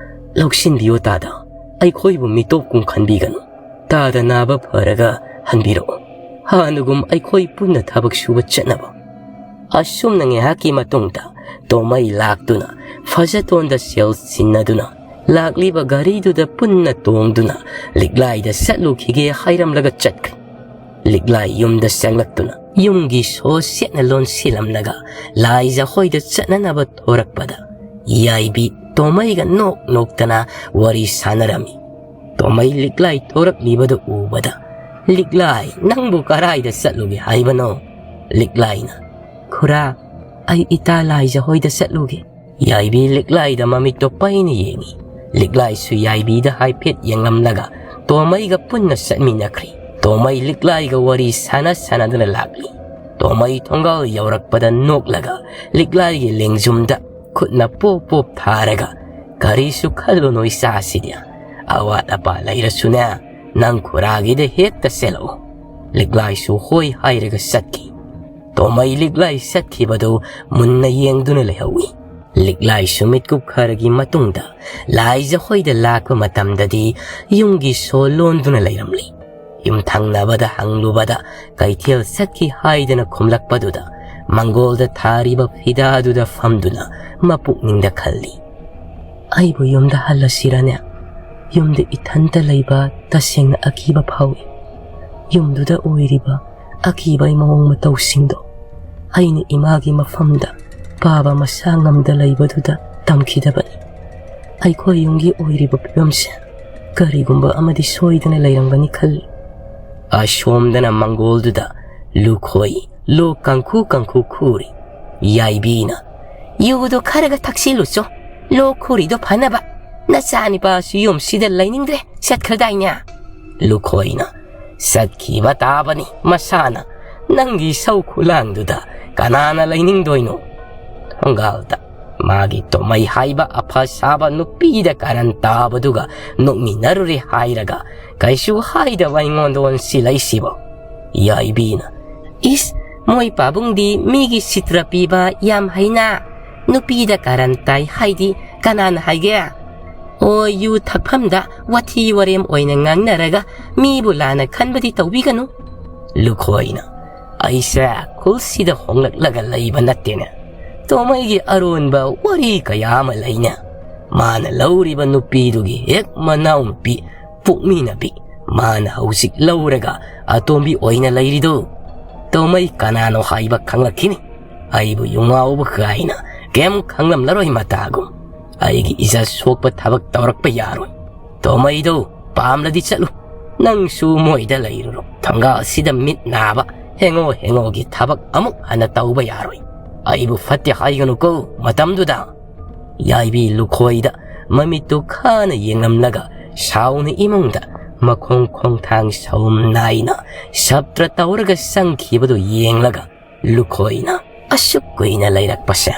"ꯂꯧꯁꯤꯟꯕꯤꯌꯣ ꯇꯥꯗ, ꯑꯩꯈꯣꯏꯕꯨ ꯃꯤꯇꯣꯞ ꯀꯨꯝ ꯈꯟꯕꯤꯒꯅꯨ꯫ ꯇꯥꯗ ꯅꯥꯕ ꯐꯔꯒ ꯍꯟꯕꯤꯔꯛꯑꯣ, ꯍꯥꯟꯅꯒꯨꯝ ꯑꯩꯈꯣꯏ ꯄꯨꯟꯅ ꯊꯕꯛ ꯁꯨꯕ ꯆꯠꯅꯕ꯫" ꯑꯁꯨꯝꯅ ꯉꯥꯏꯍꯥꯛꯀꯤ ꯃꯇꯨꯡꯗ ꯇꯣꯃꯩ ꯂꯥꯛꯇꯨꯅ ꯐꯖꯇꯣꯟꯗ ꯁꯦꯜ ꯁꯤꯟꯅꯗꯨꯅ ꯂꯥꯛꯂꯤꯕ ꯒꯥꯔꯤꯗꯨꯗ ꯄꯨꯟꯅ ꯇꯣꯡꯗꯨꯅ ꯂꯤꯛꯂꯥꯏꯗ ꯆꯠꯂꯨꯈꯤꯒꯦ ꯍꯥꯏꯔꯝꯂꯒ ꯆꯠꯈ꯭ꯔꯦ꯫ ꯂꯤꯛꯂꯥꯏ ꯌꯨꯝꯗ ꯆꯪꯂꯛꯇꯨꯅ ꯌꯨꯝꯒꯤ ꯁꯣ ꯁꯦꯠꯅ ꯂꯣꯟꯁꯤꯜꯂꯝꯂꯒ ꯂꯥꯏꯖ ꯍꯣꯏꯗ ꯆꯠꯅꯅꯕ ꯊꯣꯔꯛꯄꯗ ꯌꯥꯏꯕꯤ ꯇꯣꯃꯩꯒ ꯅꯣꯛ ꯅꯣꯛꯇꯅ ꯋꯥꯔꯤ ꯁꯥꯟꯅꯔꯝꯃꯤ꯫ ꯇꯣꯃꯩ ꯂꯤꯛꯂꯥꯏ ꯊꯣꯔꯛꯂꯤꯕꯗꯨ ꯎꯕꯗ, "ꯂꯤꯛꯂꯥꯏ, ꯅꯪꯕꯨ ꯀꯔꯥꯏꯗ ꯆꯠꯂꯨꯒꯦ ꯍꯥꯏꯕꯅꯣ?" ꯂꯤꯛꯂꯥꯏꯅ, "ꯈꯨꯔꯥ, ꯑꯩ ꯏꯇꯥ ꯂꯥꯏꯖ ꯍꯣꯏꯗ ꯆꯠꯂꯨꯒꯦ꯫" ꯌꯥꯏꯕꯤ ꯂꯤꯛꯂꯥꯏꯗ ꯃꯃꯤꯠꯇꯣ ꯄꯩꯅ ꯌꯦꯡꯉꯤ꯫ ꯂꯤꯛꯂꯥꯏꯁꯨ ꯌꯥꯏꯕꯤꯗ ꯍꯥꯏꯐꯦꯠ ꯌꯦꯡꯂꯝꯂꯒ ꯇꯣꯃꯩꯒ ꯄꯨꯟꯅ ꯆꯠꯃꯤꯟꯅꯈ꯭ꯔꯦ꯫ ꯇꯣꯃꯩ ꯂꯤꯛꯂꯥꯏꯒ ꯋꯥꯔꯤ ꯁꯥꯟꯅ ꯁꯥꯟꯅꯗꯨꯅ ꯂꯥꯛꯂꯤ꯫ ꯇꯣꯃꯩ ꯊꯣꯡꯒꯥꯜ ꯌꯧꯔꯛꯄꯗ ꯅꯣꯛꯂꯒ ꯂꯤꯛꯂꯥꯏꯒꯤ ꯂꯦꯡꯖꯨꯝꯗ ꯈꯨꯠꯅ ꯄꯣꯞ ꯄꯣꯞ ꯊꯥꯔꯒ, "ꯀꯔꯤꯁꯨ ꯈꯜꯂꯨꯅꯨ ꯏꯆꯥꯁꯤꯗꯤ, ꯑꯋꯥꯠ ꯑꯄꯥ ꯂꯩꯔꯁꯨꯅꯦ, ꯅꯪ ꯈꯨꯔꯥꯒꯤꯗ ꯍꯦꯛꯇ ꯆꯦꯜꯂꯛꯎ꯫" ꯂꯤꯛꯂꯥꯏꯁꯨ ꯍꯣꯏ ꯍꯥꯏꯔꯒ ꯆꯠꯈꯤ꯫ ꯇꯣꯃꯩ ꯂꯤꯛꯂꯥꯏ ꯆꯠꯈꯤꯕꯗꯨ ꯃꯨꯟꯅ ꯌꯦꯡꯗꯨꯅ ꯂꯩꯍꯧꯏ꯫ ꯂꯤꯛꯂꯥꯏꯁꯨ ꯃꯤꯠꯀꯨꯞ ꯈꯔꯒꯤ ꯃꯇꯨꯡꯗ ꯂꯥꯏꯖ ꯍꯣꯏꯗ ꯂꯥꯛꯄ ꯃꯇꯝꯗꯗꯤ ꯌꯨꯝꯒꯤ ꯁꯣ ꯂꯣꯟꯗꯨꯅ ꯂꯩꯔꯝꯂꯤ꯫ ꯌꯨꯝꯊꯪꯅꯕꯗ ꯍꯪꯂꯨꯕꯗ ꯀꯩꯊꯦꯜ ꯆꯠꯈꯤ ꯍꯥꯏꯗꯅ ꯈꯨꯝꯂꯛꯄꯗꯨꯗ ꯃꯪꯒꯣꯜꯗ ꯊꯥꯔꯤꯕ ꯐꯤꯗꯥꯗꯨꯗ ꯐꯝꯗꯨꯅ ꯃꯄꯨꯛꯅꯤꯡꯗ ꯈꯜꯂꯤ, "ꯑꯩꯕꯨ ꯌꯨꯝꯗ ꯍꯜꯂꯁꯤꯔꯅꯦ? ꯌꯨꯝꯗ ꯏꯊꯟꯇ ꯂꯩꯕ ꯇꯁꯦꯡꯅ ꯑꯀꯤꯕ ꯐꯥꯎꯏ꯫ ꯌꯨꯝꯗꯨꯗ ꯑꯣꯏꯔꯤꯕ ꯑꯀꯤꯕꯒꯤ ꯃꯑꯣꯡ ꯃꯇꯧꯁꯤꯡꯗꯣ ꯑꯩꯅ ꯏꯃꯥꯒꯤ ꯃꯐꯝꯗ ꯄꯥꯕ ꯃꯁꯥ ꯉꯝꯗ ꯂꯩꯕꯗꯨꯗ ꯇꯝꯈꯤꯗꯕꯅꯤ꯫ ꯑꯩꯈꯣꯏ ꯌꯨꯝꯒꯤ ꯑꯣꯏꯔꯤꯕ ꯐꯤꯕꯝꯁꯦ ꯀꯔꯤꯒꯨꯝꯕ ꯑꯃꯗꯤ ꯁꯣꯏꯗꯅ ꯂꯩꯔꯝꯒꯅꯤ ꯈꯜꯂꯤ꯫" ꯑꯁꯣꯝꯗꯅ ꯃꯪꯒꯣꯜꯗꯨꯗ ꯂꯨꯈꯣꯏ ꯂꯣꯛ ꯀꯥꯡꯈꯨ ꯀꯥꯡꯈꯨ ꯈꯨꯔꯤ꯫ ꯌꯥꯏꯕꯤꯅ, "ꯌꯨꯗꯣ ꯈꯔꯒ ꯊꯛꯆꯤꯜꯂꯨꯆꯣ, ꯂꯣꯛ ꯈꯨꯔꯤꯗꯣ ꯐꯅꯕ꯫ ꯅꯆꯥꯅꯤꯄꯥꯁꯨ ꯌꯨꯝꯁꯤꯗ ꯂꯩꯅꯤꯡꯗ꯭ꯔꯦ ꯆꯠꯈ꯭ꯔꯗꯥꯏꯅꯦ?" ꯂꯨꯈꯣꯏꯅ, "ꯆꯠꯈꯤꯕ ꯇꯥꯕꯅꯤ ꯃꯁꯥꯅ꯫ ꯅꯪꯒꯤ ꯁꯧ ꯈꯨꯂꯥꯡꯗꯨꯗ ꯀꯅꯥꯅ ꯂꯩꯅꯤꯡꯗꯣꯏꯅꯣ?" ꯊꯣꯡꯒꯥꯜꯗ ꯃꯥꯒꯤ ꯇꯣꯃꯩ ꯍꯥꯏꯕ ꯑꯐ ꯁꯥꯕ ꯅꯨꯄꯤꯗ ꯀꯥꯔꯟ ꯇꯥꯕꯗꯨꯒ ꯅꯣꯛꯃꯤꯟꯅꯔꯨꯔꯦ ꯍꯥꯏꯔꯒ ꯀꯩꯁꯨ ꯍꯥꯏꯗꯕ ꯑꯩꯉꯣꯟꯗ ꯑꯣꯟꯁꯤꯜꯂꯛꯏꯁꯤꯕꯣ꯫ ꯌꯥꯏꯕꯤꯅ, "ꯏꯁ, ꯃꯣꯏ ꯄꯥꯕꯨꯡꯗꯤ ꯃꯤꯒꯤ ꯁꯤꯇ꯭ꯔ ꯄꯤꯕ ꯌꯥꯝ ꯍꯩꯅ꯫ ꯅꯨꯄꯤꯗ ꯀꯥꯔꯟ ꯇꯥꯏ ꯍꯥꯏꯗꯤ ꯀꯅꯥꯅ ꯍꯥꯏꯒꯦ? ꯑꯣ, ꯌꯨ ꯊꯛꯐꯝꯗ ꯋꯥꯊꯤ ꯋꯥꯔꯦꯝ ꯑꯣꯏꯅ ꯉꯥꯡꯅꯔꯒ ꯃꯤꯕꯨ ꯂꯥꯟꯅ ꯈꯟꯕꯗꯤ ꯇꯧꯕꯤꯒꯅꯨ꯫" ꯂꯨꯈꯣꯏꯅ, "ꯑꯩꯁꯦ ꯈꯨꯜꯁꯤꯗ ꯍꯣꯡꯂꯛꯂꯒ ꯂꯩꯕ ꯅꯠꯇꯦꯅꯦ꯫ ꯇꯣꯃꯩꯒꯤ ꯑꯔꯣꯟꯕ ꯋꯥꯔꯤ ꯀꯌꯥ ꯑꯃ ꯂꯩꯅꯦ꯫ ꯃꯥꯅ ꯂꯧꯔꯤꯕ ꯅꯨꯄꯤꯗꯨꯒꯤ ꯍꯦꯛ ꯃꯅꯥꯎ ꯅꯨꯄꯤ ꯄꯣꯛꯃꯤꯟꯅꯕꯤ꯫ ꯃꯥꯅ ꯍꯧꯖꯤꯛ ꯂꯧꯔꯒ ꯑꯇꯣꯝꯕꯤ ꯑꯣꯏꯅ ꯂꯩꯔꯤꯗꯨ꯫ ꯇꯣꯃꯩ ꯀꯅꯥꯅꯣ ꯍꯥꯏꯕ ꯈꯪꯂꯛꯈꯤꯅꯤ꯫ ꯑꯩꯕꯨ ꯌꯨ ꯉꯥꯎꯕ ꯀꯥꯏꯅ ꯀꯩꯝ ꯈꯪꯂꯝꯂꯔꯣꯏ ꯃꯇꯥꯒꯨꯝ꯫ ꯑꯩꯒꯤ ꯏꯖꯠ ꯁꯣꯛꯄ ꯊꯕꯛ ꯇꯧꯔꯛꯄ ꯌꯥꯔꯣꯏ꯫ ꯇꯣꯃꯩꯗꯣ ꯄꯥꯝꯂꯗꯤ ꯆꯠꯂꯨ꯫ ꯅꯪꯁꯨ ꯃꯣꯏꯗ ꯂꯩꯔꯨꯔꯣ꯫ ꯊꯣꯡꯒꯥꯜꯁꯤꯗ ꯃꯤꯠ ꯅꯥꯕ ꯍꯦꯡꯉꯣ ꯍꯦꯡꯉꯣꯒꯤ ꯊꯕꯛ ꯑꯃꯨꯛ ꯍꯟꯅ ꯇꯧꯕ ꯌꯥꯔꯣꯏ꯫ ꯑꯩꯕꯨ ꯐꯠꯇꯦ ꯍꯥꯏꯒꯅꯨꯀꯣ ꯃꯇꯝꯗꯨꯗ꯫" ꯌꯥꯏꯕꯤ ꯂꯨꯈꯣꯏꯗ ꯃꯃꯤꯠꯇꯨ ꯈꯥꯅ ꯌꯦꯡꯂꯝꯂꯒ ꯁꯥꯎꯅ ꯏꯃꯨꯡꯗ ꯃꯈꯣꯡ ꯈꯣꯡꯊꯥꯡ ꯁꯧꯝ ꯅꯥꯏꯅ ꯁꯞꯇ꯭ꯔ ꯇꯧꯔꯒ ꯆꯪꯈꯤꯕꯗꯨ ꯌꯦꯡꯂꯒ ꯂꯨꯈꯣꯏꯅ, "ꯑꯁꯨꯛ ꯀꯨꯏꯅ ꯂꯩꯔꯛꯄꯁꯦ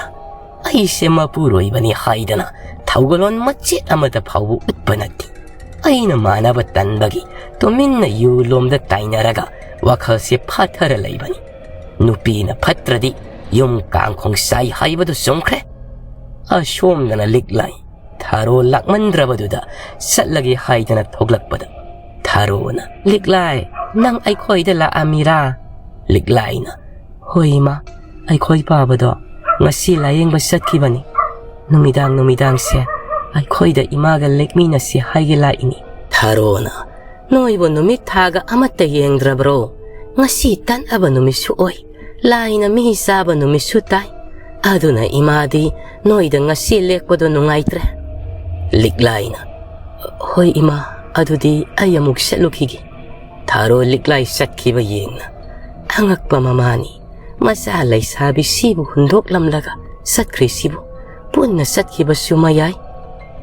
ꯑꯩꯁꯦ ꯃꯄꯨꯔꯣꯏꯕꯅꯤ ꯍꯥꯏꯗꯅ ꯊꯧꯒꯜꯂꯣꯟ ꯃꯆꯦꯠ ꯑꯃꯠꯇ ꯐꯥꯎꯕ ꯎꯠꯄ ꯅꯠꯇꯦ꯫ ꯑꯩꯅ ꯃꯥꯟꯅꯕ ꯇꯟꯕꯒꯤ ꯇꯨꯃꯤꯟꯅ ꯌꯨ ꯂꯣꯝꯗ ꯇꯥꯏꯅꯔꯒ ꯋꯥꯈꯜꯁꯦ ꯐꯥꯊꯔ ꯂꯩꯕꯅꯤ꯫ ꯅꯨꯄꯤꯅ ꯐꯠꯇ꯭ꯔꯗꯤ ꯌꯨꯝ ꯀꯥꯡꯈꯣꯡ ꯆꯥꯏ ꯍꯥꯏꯕꯗꯨ ꯆꯨꯝꯈ꯭ꯔꯦ꯫" ꯑꯁꯣꯝꯗꯅ ꯂꯤꯛꯂꯥꯏ ꯊꯥꯔꯣ ꯂꯥꯛꯃꯟꯗ꯭ꯔꯕꯗꯨꯗ ꯆꯠꯂꯒꯦ ꯍꯥꯏꯗꯅ ꯊꯣꯛꯂꯛꯄꯗ ꯊꯥꯔꯣꯅ, "ꯂꯤꯛꯂꯥꯏ, ꯅꯪ ꯑꯩꯈꯣꯏꯗ ꯂꯥꯛꯑꯝꯃꯤꯔꯥ?" ꯂꯤꯛꯂꯥꯏꯅ, "ꯍꯣꯏ ꯏꯃꯥ, ꯑꯩꯈꯣꯏ ꯄꯥꯕꯗꯣ ꯉꯁꯤ ꯂꯥꯌꯦꯡꯕ ꯆꯠꯈꯤꯕꯅꯤ꯫ ꯅꯨꯃꯤꯗꯥꯡ ꯅꯨꯃꯤꯗꯥꯡꯁꯦ ꯑꯩꯈꯣꯏꯗ ꯏꯃꯥꯒ ꯂꯦꯛꯃꯤꯟꯅꯁꯤ ꯍꯥꯏꯒꯦ ꯂꯥꯛꯏꯅꯤ꯫" ꯊꯥꯔꯣꯅ, "ꯅꯣꯏꯕꯨ ꯅꯨꯃꯤꯠ ꯊꯥꯒ ꯑꯃꯠꯇ ꯌꯦꯡꯗ꯭ꯔꯕ꯭ꯔꯣ? ꯉꯁꯤ ꯇꯟꯑꯕ ꯅꯨꯃꯤꯠꯁꯨ ꯑꯣꯏ, ꯂꯥꯏꯅ ꯃꯤ ꯆꯥꯕ ꯅꯨꯃꯤꯠꯁꯨ ꯇꯥꯏ꯫ ꯑꯗꯨꯅ ꯏꯃꯥꯗꯤ ꯅꯣꯏꯗ ꯉꯁꯤ ꯂꯦꯛꯄꯗꯣ ꯅꯨꯡꯉꯥꯏꯇ꯭ꯔꯦ꯫" ꯂꯤꯛꯂꯥꯏꯅ, "ꯍꯣꯏ ꯏꯃꯥ, ꯑꯗꯨꯗꯤ ꯑꯩ ꯑꯃꯨꯛ ꯆꯠꯂꯨꯈꯤꯒꯦ꯫" ꯊꯥꯔꯣ ꯂꯤꯛꯂꯥꯏ ꯆꯠꯈꯤꯕ ꯌꯦꯡꯅ, "ꯑꯉꯛꯄ ꯃꯃꯥꯅꯤ, ꯃꯆꯥ ꯂꯩꯁꯥꯕꯤꯁꯤꯕꯨ ꯍꯨꯟꯗꯣꯛꯂꯝꯂꯒ ꯆꯠꯈ꯭ꯔꯤꯁꯤꯕꯨ꯫ ꯄꯨꯟꯅ ꯆꯠꯈꯤꯕꯁꯨ ꯃꯌꯥꯏ꯫"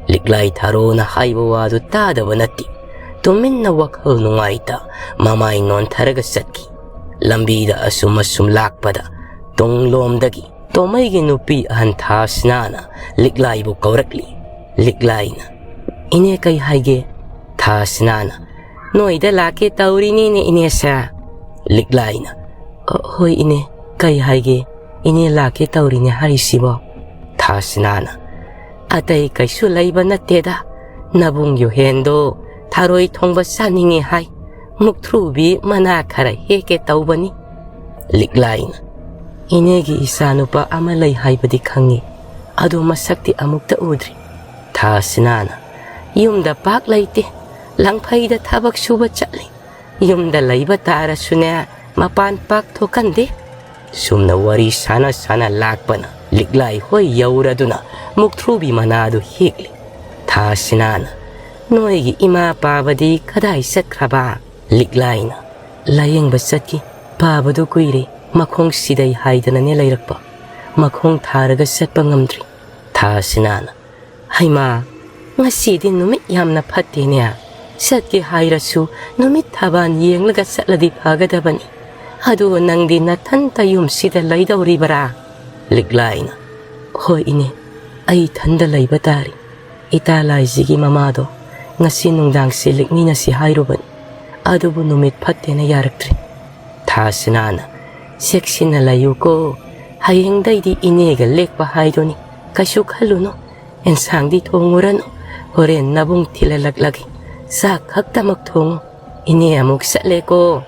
ꯂꯤꯛꯂꯥꯏ ꯊꯥꯔꯣꯅ ꯍꯥꯏꯕ ꯋꯥꯗꯨ ꯇꯥꯗꯕ ꯅꯠꯇꯦ꯫ ꯇꯨꯃꯤꯟꯅ ꯋꯥꯈꯜ ꯅꯨꯡꯉꯥꯏꯇ ꯃꯃꯥꯏ ꯅꯣꯟꯊꯔꯒ ꯆꯠꯈꯤ꯫ ꯂꯝꯕꯤꯗ ꯑꯁꯨꯝ ꯑꯁꯨꯝ ꯂꯥꯛꯄꯗ ꯇꯨꯡꯂꯣꯝꯗꯒꯤ ꯇꯣꯃꯩꯒꯤ ꯅꯨꯄꯤ ꯑꯍꯟ ꯊꯥꯁꯅꯥꯅ ꯂꯤꯛꯂꯥꯏꯕꯨ ꯀꯧꯔꯛꯂꯤ꯫ ꯂꯤꯛꯂꯥꯏꯅ, "ꯏꯅꯦ, ꯀꯩ ꯍꯥꯏꯒꯦ?" ꯊꯥꯁꯅꯥꯅ, "ꯅꯣꯏꯗ ꯂꯥꯛꯀꯦ ꯇꯧꯔꯤꯅꯤꯅꯦ ꯏꯅꯦꯁꯦ꯫" ꯂꯤꯛꯂꯥꯏꯅ, "ꯑ, ꯍꯣꯏ ꯏꯅꯦ, ꯀꯩ ꯍꯥꯏꯒꯦ? ꯏꯅꯦ ꯂꯥꯛꯀꯦ ꯇꯧꯔꯤꯅꯦ ꯍꯥꯏꯔꯤꯁꯤꯕꯣ?" ꯊꯥꯁꯅꯥꯅ, "ꯑꯇꯩ ꯀꯩꯁꯨ ꯂꯩꯕ ꯅꯠꯇꯦꯗ, ꯅꯕꯨꯡ ꯌꯨꯍꯦꯟꯗꯣ ꯊꯔꯣꯏ ꯊꯣꯡꯕ ꯆꯥꯅꯤꯡꯉꯦ ꯍꯥꯏ, ꯃꯨꯛꯊ꯭ꯔꯨꯕꯤ ꯃꯅꯥ ꯈꯔ ꯍꯦꯛꯀꯦ ꯇꯧꯕꯅꯤ꯫" ꯂꯤꯛꯂꯥꯏꯅ, "ꯏꯅꯦꯒꯤ ꯏꯆꯥꯅꯨꯄꯥ ꯑꯃ ꯂꯩ ꯍꯥꯏꯕꯗꯤ ꯈꯪꯉꯤ, ꯑꯗꯨ ꯃꯁꯛꯇꯤ ꯑꯃꯨꯛꯇ ꯎꯗ꯭ꯔꯤ꯫" ꯊꯥꯁꯅꯥꯅ, "ꯌꯨꯝꯗ ꯄꯥꯛ ꯂꯩꯇꯦ, ꯂꯪꯐꯩꯗ ꯊꯕꯛ ꯁꯨꯕ ꯆꯠꯂꯤ꯫ ꯌꯨꯝꯗ ꯂꯩꯕ ꯇꯥꯔꯁꯨꯅꯦ, ꯃꯄꯥꯟ ꯄꯥꯛ ꯊꯣꯛꯀꯟꯗꯦ꯫" ꯁꯨꯝꯅ ꯋꯥꯔꯤ ꯁꯥꯟꯅ ꯁꯥꯟꯅ ꯂꯥꯛꯄꯅ ꯂꯤꯛꯂꯥꯏ ꯍꯣꯏ ꯌꯧꯔꯗꯨꯅ ꯃꯨꯛꯊ꯭ꯔꯨꯕꯤ ꯃꯅꯥꯗꯨ ꯍꯦꯛꯂꯤ꯫ ꯊꯥꯁꯅꯥꯅ, "ꯅꯣꯏꯒꯤ ꯏꯃꯥ ꯄꯥꯕꯗꯤ ꯀꯗꯥꯏ ꯆꯠꯈ꯭ꯔꯕ?" ꯂꯤꯛꯂꯥꯏꯅ, "ꯂꯥꯌꯦꯡꯕ ꯆꯠꯈꯤ꯫ ꯄꯥꯕꯗꯨ ꯀꯨꯏꯔꯦ, ꯃꯈꯣꯡ ꯁꯤꯗꯩ ꯍꯥꯏꯗꯅꯅꯦ ꯂꯩꯔꯛꯄ꯫ ꯃꯈꯣꯡ ꯊꯥꯔꯒ ꯆꯠꯄ ꯉꯝꯗ꯭ꯔꯤ꯫" ꯊꯥꯁꯅꯥꯅ, "ꯍꯩꯃꯥ, ꯉꯁꯤꯗꯤ ꯅꯨꯃꯤꯠ ꯌꯥꯝꯅ ꯐꯠꯇꯦꯅꯦ꯫ "ꯆꯠꯀꯦ ꯍꯥꯏꯔꯁꯨ ꯅꯨꯃꯤꯠ ꯊꯕꯥꯟ ꯌꯦꯡꯂꯒ ꯆꯠꯂꯗꯤ ꯐꯒꯗꯕꯅꯤ꯫ ꯑꯗꯨ ꯅꯪꯗꯤ ꯅꯊꯟꯇ ꯌꯨꯝꯁꯤꯗ ꯂꯩꯗꯧꯔꯤꯕꯔꯥ?" ꯂꯤꯛꯂꯥꯏꯅ, "ꯍꯣꯏ ꯏꯅꯦ, ꯑꯩ ꯏꯊꯟꯗ ꯂꯩꯕ ꯇꯥꯔꯤ꯫ ꯏꯇꯥ ꯂꯥꯏꯖꯤꯒꯤ ꯃꯃꯥꯗꯣ ꯉꯁꯤ ꯅꯨꯡꯗꯥꯡꯁꯦ ꯂꯤꯛꯃꯤꯟꯅꯁꯤ ꯍꯥꯏꯔꯨꯕꯅꯤ, ꯑꯗꯨꯕꯨ ꯅꯨꯃꯤꯠ ꯐꯠꯇꯦꯅ ꯌꯥꯔꯛꯇ꯭ꯔꯦ꯫" ꯊꯥꯁꯅꯥꯅ, "ꯆꯦꯛꯁꯤꯟꯅ ꯂꯩꯌꯨꯀꯣ, ꯍꯌꯦꯡꯗꯩꯗꯤ ꯏꯅꯦꯒ ꯂꯦꯛꯄ ꯍꯥꯏꯗꯨꯅꯤ꯫ ꯀꯩꯁꯨ ꯈꯜꯂꯨꯅꯨ, ꯑꯦꯟꯁꯥꯡꯗꯤ ꯊꯣꯡꯉꯨꯔꯅꯨ, ꯍꯣꯔꯦꯟ ꯅꯕꯨꯡ ꯊꯤꯜꯍꯜꯂꯛꯂꯒꯦ꯫ ꯆꯥꯛ ꯈꯛꯇꯃꯛ ꯊꯣꯡꯉꯨ, ꯏꯅꯦ ꯑꯃꯨꯛ ꯆꯠꯂꯦꯀꯣ꯫"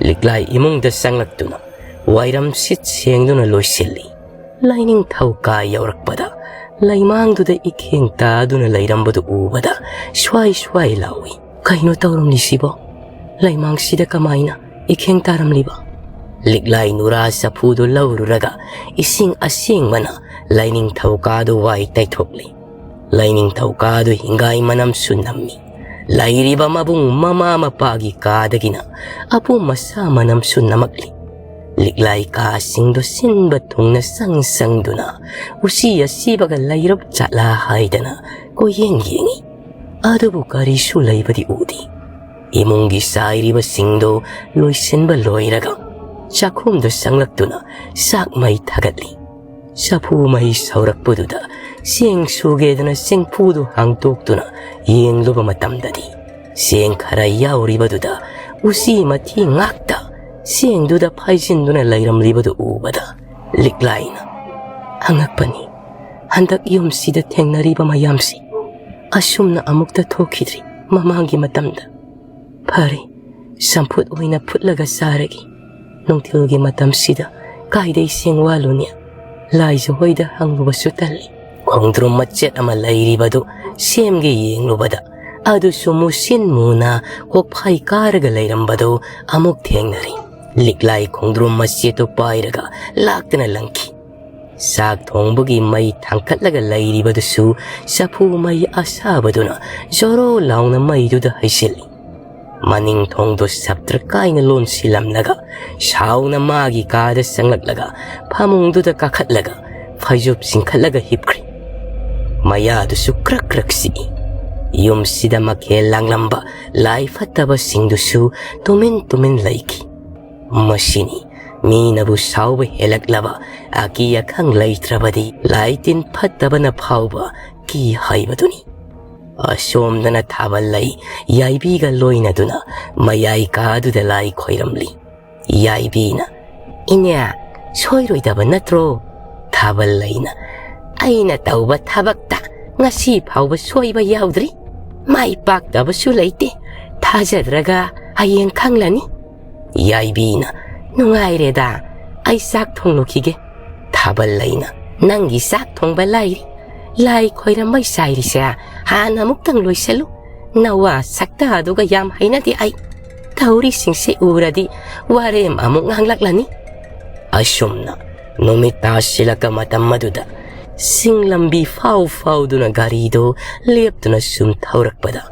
ꯂꯤꯛꯂꯥꯏ ꯏꯃꯨꯡꯗ ꯆꯪꯂꯛꯇꯨꯅ ꯋꯥꯏꯔꯝ ꯁꯤꯠ ꯁꯦꯡꯗꯨꯅ ꯂꯣꯏꯁꯤꯜꯂꯤ꯫ ꯂꯥꯏꯅꯤꯡꯊꯧ ꯀꯥ ꯌꯧꯔꯛꯄꯗ ꯂꯩꯃꯥꯡꯗꯨꯗ ꯏꯈꯦꯡ ꯇꯥꯗꯨꯅ ꯂꯩꯔꯝꯕꯗꯨ ꯎꯕꯗ ꯁ꯭ꯋꯥꯏ ꯁ꯭ꯋꯥꯏ ꯂꯥꯎꯏ꯫ "ꯀꯩꯅꯣ ꯇꯧꯔꯝꯂꯤꯁꯤꯕꯣ? ꯂꯩꯃꯥꯡꯁꯤꯗ ꯀꯃꯥꯏꯅ ꯏꯈꯦꯡ ꯇꯥꯔꯝꯂꯤꯕ?" ꯂꯤꯛꯂꯥꯏ ꯅꯨꯔꯥ ꯆꯐꯨꯗꯨ ꯂꯧꯔꯨꯔꯒ ꯏꯁꯤꯡ ꯑꯁꯦꯡꯕꯅ ꯂꯥꯏꯅꯤꯡꯊꯧ ꯀꯥꯗꯨ ꯋꯥꯏ ꯇꯩꯊꯣꯛꯂꯤ꯫ ꯂꯥꯏꯅꯤꯡꯊꯧ ꯀꯥꯗꯨ ꯍꯤꯡꯒꯥꯏ ꯃꯅꯝꯁꯨ ꯅꯝꯃꯤ꯫ ꯂꯩꯔꯤꯕ ꯃꯕꯨꯡ ꯃꯃꯥ ꯃꯄꯥꯒꯤ ꯀꯥꯗꯒꯤꯅ ꯑꯄꯨꯝ ꯑꯁꯥ ꯃꯅꯝꯁꯨ ꯅꯝꯃꯛꯂꯤ꯫ ꯂꯤꯛꯂꯥꯏ ꯀꯥꯁꯤꯡꯗꯨ ꯁꯤꯟꯕ ꯊꯨꯡꯅ ꯆꯪ ꯆꯪꯗꯨꯅ ꯎꯆꯤ ꯑꯁꯤꯕꯒ ꯂꯩꯔꯞ ꯆꯠꯂꯥ ꯍꯥꯏꯗꯅ ꯀꯣꯏꯌꯦꯡ ꯌꯦꯡꯏ꯫ ꯑꯗꯨꯕꯨ ꯀꯔꯤꯁꯨ ꯂꯩꯕꯗꯤ ꯎꯗꯦ꯫ ꯏꯃꯨꯡꯒꯤ ꯆꯥꯏꯔꯤꯕꯁꯤꯡꯗꯨ ꯂꯣꯏꯁꯤꯟꯕ ꯂꯣꯏꯔꯒ ꯆꯥꯛꯈꯨꯝꯗ ꯆꯪꯂꯛꯇꯨꯅ ꯆꯥꯛ ꯃꯩ ꯊꯥꯒꯠꯂꯤ꯫ ꯆꯐꯨ ꯃꯩ ꯁꯧꯔꯛꯄꯗꯨꯗ ꯆꯦꯡ ꯁꯨꯒꯦꯗꯅ ꯆꯦꯡꯐꯨꯗꯨ ꯍꯥꯡꯇꯣꯛꯇꯨꯅ ꯌꯦꯡꯂꯨꯕ ꯃꯇꯝꯗꯗꯤ ꯆꯦꯡ ꯈꯔ ꯌꯥꯎꯔꯤꯕꯗꯨꯗ ꯎꯆꯤ ꯃꯊꯤ ꯉꯥꯛꯇ ꯆꯦꯡꯗꯨꯗ ꯐꯥꯏꯖꯤꯟꯗꯨꯅ ꯂꯩꯔꯝꯂꯤꯕꯗꯨ ꯎꯕꯗ ꯂꯤꯛꯂꯥꯏꯅ, "ꯑꯉꯛꯄꯅꯤ, ꯍꯟꯗꯛ ꯌꯨꯝꯁꯤꯗ ꯊꯦꯡꯅꯔꯤꯕ ꯃꯌꯥꯝꯁꯤ ꯑꯁꯨꯝꯅ ꯑꯃꯨꯛꯇ ꯊꯣꯛꯈꯤꯗ꯭ꯔꯤ ꯃꯃꯥꯡꯒꯤ ꯃꯇꯝꯗ꯫ ꯐꯔꯦ, ꯆꯝꯐꯨꯠ ꯑꯣꯏꯅ ꯐꯨꯠꯂꯒ ꯆꯥꯔꯒꯦ꯫ ꯅꯨꯡꯊꯤꯜꯒꯤ ꯃꯇꯝꯁꯤꯗ ꯀꯥꯏꯗꯩ ꯆꯦꯡ ꯋꯥꯜꯂꯨꯅꯤ? ꯂꯥꯏꯖ ꯍꯣꯏꯗ ꯍꯪꯂꯨꯕꯁꯨ ꯇꯜꯂꯤ꯫" ꯈꯣꯡꯗ꯭ꯔꯨꯝ ꯃꯆꯦꯠ ꯑꯃ ꯂꯩꯔꯤꯕꯗꯨ ꯁꯦꯝꯒꯦ ꯌꯦꯡꯂꯨꯕꯗ ꯑꯗꯨꯁꯨ ꯃꯨꯁꯤꯟ ꯃꯨꯅ ꯀꯣꯛꯐꯥꯏ ꯀꯥꯔꯒ ꯂꯩꯔꯝꯕꯗꯨ ꯑꯃꯨꯛ ꯊꯦꯡꯅꯔꯤ꯫ ꯂꯤꯛꯂꯥꯏ ꯈꯣꯡꯗ꯭ꯔꯨꯝ ꯃꯆꯦꯠꯇꯨ ꯄꯥꯏꯔꯒ ꯂꯥꯛꯇꯅ ꯂꯪꯈꯤ꯫ ꯆꯥꯛ ꯊꯣꯡꯕꯒꯤ ꯃꯩ ꯊꯥꯡꯀꯠꯂꯒ ꯂꯩꯔꯤꯕꯗꯨꯁꯨ ꯆꯐꯨ ꯃꯩ ꯑꯁꯥꯕꯗꯨꯅ ꯖꯣꯔꯣ ꯂꯥꯎꯅ ꯃꯩꯗꯨꯗ ꯍꯩꯖꯤꯜꯂꯤ꯫ ꯃꯅꯤꯡ ꯊꯣꯡꯗꯨ ꯁꯞꯇ꯭ꯔ ꯀꯥꯏꯅ ꯂꯣꯟꯁꯤꯜꯂꯝꯂꯒ ꯁꯥꯎꯅ ꯃꯥꯒꯤ ꯀꯥꯗ ꯆꯪꯂꯛꯂꯒ ꯐꯃꯨꯡꯗꯨꯗ ꯀꯥꯈꯠꯂꯒ ꯐꯩꯖꯨꯞ ꯆꯤꯡꯈꯠꯂꯒ ꯍꯤꯞꯈ꯭ꯔꯤ꯫ ꯃꯌꯥꯗꯨꯁꯨ ꯀ꯭ꯔꯛ ꯀ꯭ꯔꯛ ꯆꯤꯛꯏ꯫ ꯌꯨꯝꯁꯤꯗ ꯃꯈꯦꯜ ꯂꯥꯡꯂꯝꯕ ꯂꯥꯏ ꯐꯠꯇꯕꯁꯤꯡꯗꯨꯁꯨ ꯇꯨꯃꯤꯟ ꯇꯨꯃꯤꯟ ꯂꯩꯈꯤ꯫ ꯃꯁꯤꯅꯤ ꯃꯤꯅꯕꯨ ꯁꯥꯎꯕ ꯍꯦꯜꯂꯛꯂꯕ, ꯑꯀꯤ ꯑꯈꯪ ꯂꯩꯇ꯭ꯔꯕꯗꯤ ꯂꯥꯏ ꯇꯤꯟ ꯐꯠꯇꯕꯅ ꯐꯥꯎꯕ ꯀꯤ ꯍꯥꯏꯕꯗꯨꯅꯤ꯫ ꯑꯁꯣꯝꯗꯅ ꯊꯥꯕꯜ ꯂꯩ ꯌꯥꯏꯕꯤꯒ ꯂꯣꯏꯅꯗꯨꯅ ꯃꯌꯥꯏ ꯀꯥꯗꯨꯗ ꯂꯥꯏ ꯈꯣꯏꯔꯝꯂꯤ꯫ ꯌꯥꯏꯕꯤꯅ, "ꯏꯅꯦ, ꯁꯣꯏꯔꯣꯏꯗꯕ ꯅꯠꯇ꯭ꯔꯣ?" ꯊꯥꯕꯜ ꯂꯩꯅ, "ꯑꯩꯅ ꯇꯧꯕ ꯊꯕꯛꯇ ꯉꯁꯤ ꯐꯥꯎꯕ ꯁꯣꯏꯕ ꯌꯥꯎꯗ꯭ꯔꯤ꯫ ꯃꯥꯏ ꯄꯥꯛꯇꯕꯁꯨ ꯂꯩꯇꯦ꯫ ꯊꯥꯖꯗ꯭ꯔꯒ ꯍꯌꯦꯡ ꯈꯪꯂꯅꯤ꯫" ꯌꯥꯏꯕꯤꯅ, "ꯅꯨꯡꯉꯥꯏꯔꯦꯗ, ꯑꯩ ꯆꯥꯛ ꯊꯣꯡꯂꯨꯈꯤꯒꯦ꯫" ꯊꯥꯕꯜ ꯂꯩꯅ, "ꯅꯪꯒꯤ ꯆꯥꯛ ꯊꯣꯡꯕ ꯂꯥꯏꯔꯤ, ꯂꯥꯏ ꯈꯣꯏꯔꯝꯕꯩ ꯆꯥꯏꯔꯤꯁꯦ ꯍꯥꯟꯅ ꯑꯃꯨꯛꯇꯪ ꯂꯣꯏꯁꯜꯂꯨ꯫ ꯅꯋꯥ ꯁꯛꯇꯥꯗꯨꯒ ꯌꯥꯝ ꯍꯩꯅꯗꯦ ꯑꯩ꯫ ꯇꯧꯔꯤꯁꯤꯡꯁꯦ ꯎꯔꯗꯤ ꯋꯥꯔꯦꯝ ꯑꯃꯨꯛ ꯉꯥꯡꯂꯛꯂꯅꯤ꯫" ꯑꯁꯨꯝꯅ ꯅꯨꯃꯤꯠ ꯇꯥꯁꯤꯜꯂꯛꯄ ꯃꯇꯝ ꯑꯗꯨꯗ ꯆꯤꯡ ꯂꯝꯕꯤ ꯐꯥꯎ ꯐꯥꯎꯗꯨꯅ ꯒꯥꯔꯤꯗꯨ ꯂꯦꯞꯇꯨꯅ ꯁꯨꯝ ꯊꯧꯔꯛꯄꯗ,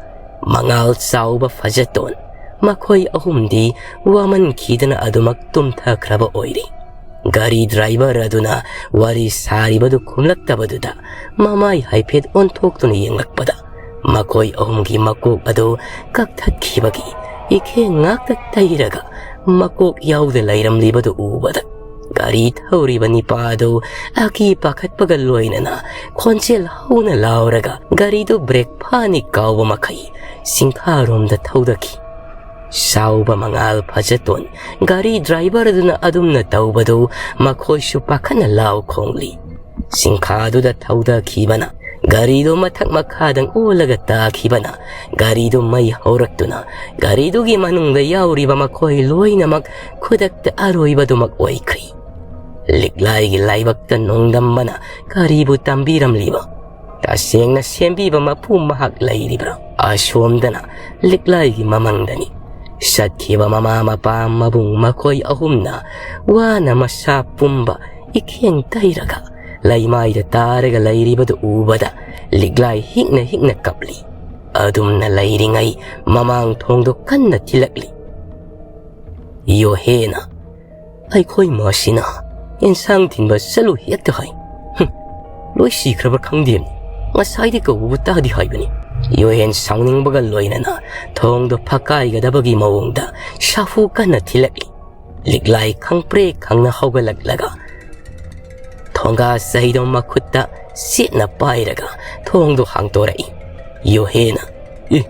ꯃꯉꯥꯜ ꯆꯥꯎꯕ ꯐꯖꯇꯣꯟ ꯃꯈꯣꯏ ꯑꯍꯨꯝꯗꯤ ꯋꯥꯃꯟꯈꯤꯗꯅ ꯑꯗꯨꯃꯛ ꯇꯨꯝꯊꯈ꯭ꯔꯕ ꯑꯣꯏꯔꯦ꯫ ꯒꯥꯔꯤ ꯗ꯭ꯔꯥꯏꯚꯔ ꯑꯗꯨꯅ ꯋꯥꯔꯤ ꯁꯥꯔꯤꯕꯗꯨ ꯈꯨꯝꯂꯛꯇꯕꯗꯨꯗ ꯃꯃꯥꯏ ꯍꯥꯏꯐꯦꯠ ꯑꯣꯟꯊꯣꯛꯇꯨꯅ ꯌꯦꯡꯂꯛꯄꯗ, ꯃꯈꯣꯏ ꯑꯍꯨꯝꯒꯤ ꯃꯀꯣꯛ ꯑꯗꯨ ꯀꯛꯊꯠꯈꯤꯕꯒꯤ ꯏꯈꯦꯡ ꯉꯥꯛꯇ ꯇꯩꯔꯒ ꯃꯀꯣꯛ ꯌꯥꯎꯗ ꯂꯩꯔꯝꯂꯤꯕꯗꯨ ꯎꯕꯗ, ꯒꯥꯔꯤ ꯊꯧꯔꯤꯕ ꯅꯤꯄꯥ ꯑꯗꯨ ꯑꯀꯤ ꯄꯥꯈꯠꯄꯒ ꯂꯣꯏꯅꯅ ꯈꯣꯟꯖꯦꯜ ꯍꯧꯅ ꯂꯥꯎꯔꯒ ꯒꯥꯔꯤꯗꯨ ꯕ꯭ꯔꯦꯛ ꯐꯥꯅꯤ ꯀꯥꯎꯕ ꯃꯈꯩ ꯆꯤꯡꯈꯥꯔꯣꯝꯗ ꯊꯧꯗꯈꯤ꯫ ꯁꯥꯎꯕ ꯃꯉꯥꯜ ꯐꯖꯇꯣꯟ ꯒꯥꯔꯤ ꯗ꯭ꯔꯥꯏꯚꯔ ꯑꯗꯨꯅ ꯑꯗꯨꯝꯅ ꯇꯧꯕꯗꯨ ꯃꯈꯣꯏꯁꯨ ꯄꯥꯈꯠꯅ ꯂꯥꯎ ꯈꯣꯡꯂꯤ꯫ ꯆꯤꯡꯈꯥꯗꯨꯗ ꯊꯧꯗꯈꯤꯕꯅ ꯒꯥꯔꯤꯗꯨ ꯃꯊꯛ ꯃꯈꯥꯗꯪ ꯑꯣꯜꯂꯒ ꯇꯥꯈꯤꯕꯅ ꯒꯥꯔꯤꯗꯨ ꯃꯩ ꯍꯧꯔꯛꯇꯨꯅ ꯒꯥꯔꯤꯗꯨꯒꯤ ꯃꯅꯨꯡꯗ ꯌꯥꯎꯔꯤꯕ ꯃꯈꯣꯏ ꯂꯣꯏꯅꯃꯛ ꯈꯨꯗꯛꯇ ꯑꯔꯣꯏꯕꯗꯨꯃꯛ ꯑꯣꯏꯈ꯭ꯔꯤ꯫ ꯂꯤꯛꯂꯥꯏꯒꯤ ꯂꯥꯏꯕꯛꯇ ꯅꯣꯡꯗꯝꯕꯅ ꯀꯔꯤꯕꯨ ꯇꯝꯕꯤꯔꯝꯂꯤꯕ? ꯇꯁꯦꯡꯅ ꯁꯦꯝꯕꯤꯕ ꯃꯄꯨ ꯃꯍꯥꯛ ꯂꯩꯔꯤꯕ꯭ꯔꯥ? ꯑꯁꯣꯝꯗꯅ ꯂꯤꯛꯂꯥꯏꯒꯤ ꯃꯃꯪꯗꯅꯤ꯫ ꯆꯠꯈꯤꯕ ꯃꯃꯥ ꯃꯄꯥ ꯃꯕꯨꯡ ꯃꯈꯣꯏ ꯑꯍꯨꯝꯅ ꯋꯥꯅ ꯃꯁꯥ ꯄꯨꯝꯕ ꯏꯈꯦꯡ ꯇꯩꯔꯒ ꯂꯩꯃꯥꯏꯗ ꯇꯥꯔꯒ ꯂꯩꯔꯤꯕꯗꯨ ꯎꯕꯗ ꯂꯤꯛꯂꯥꯏ ꯍꯤꯛꯅ ꯍꯤꯛꯅ ꯀꯞꯂꯤ꯫ ꯑꯗꯨꯝꯅ ꯂꯩꯔꯤꯉꯩ ꯃꯃꯥꯡ ꯊꯣꯡꯗꯣ ꯀꯟꯅ ꯊꯤꯜꯂꯛꯂꯤ꯫ ꯌꯣꯍꯦꯅ, "ꯑꯩꯈꯣꯏ ꯃꯥꯁꯤꯅ ꯏꯟꯁꯥꯡ ꯊꯤꯟꯕ ꯆꯠꯂꯨ ꯍꯦꯛꯇ ꯍꯥꯏ꯫ ꯍꯨꯝ, ꯂꯣꯏ ꯁꯤꯈ꯭ꯔꯕ ꯈꯪꯗꯦ꯫ ꯉꯁꯥꯏꯗꯤ ꯀꯧꯕꯕꯨ ꯇꯥꯗꯤ ꯍꯥꯏꯕꯅꯤ꯫ ꯌꯨꯍꯦꯟ ꯁꯥꯎꯅꯤꯡꯕꯒ ꯂꯣꯏꯅꯅ ꯊꯣꯡꯗꯣ ꯐꯛꯀꯥꯏꯒꯗꯕꯒꯤ ꯃꯑꯣꯡꯗ ꯁꯥꯐꯨ ꯀꯟꯅ ꯊꯤꯜꯂꯛꯂꯤ꯫ ꯂꯤꯛꯂꯥꯏ ꯈꯪꯄ꯭ꯔꯦꯛ ꯈꯪꯅ ꯍꯧꯒꯠꯂꯛꯂꯒ ꯊꯣꯡꯒꯥ ꯆꯍꯤꯗꯣ ꯃꯈꯨꯠꯇ ꯆꯦꯠꯅ ꯄꯥꯏꯔꯒ ꯊꯣꯡꯗꯣ ꯍꯥꯡꯇꯣꯔꯛꯏ꯫ ꯌꯨꯍꯦꯅ, "ꯏ,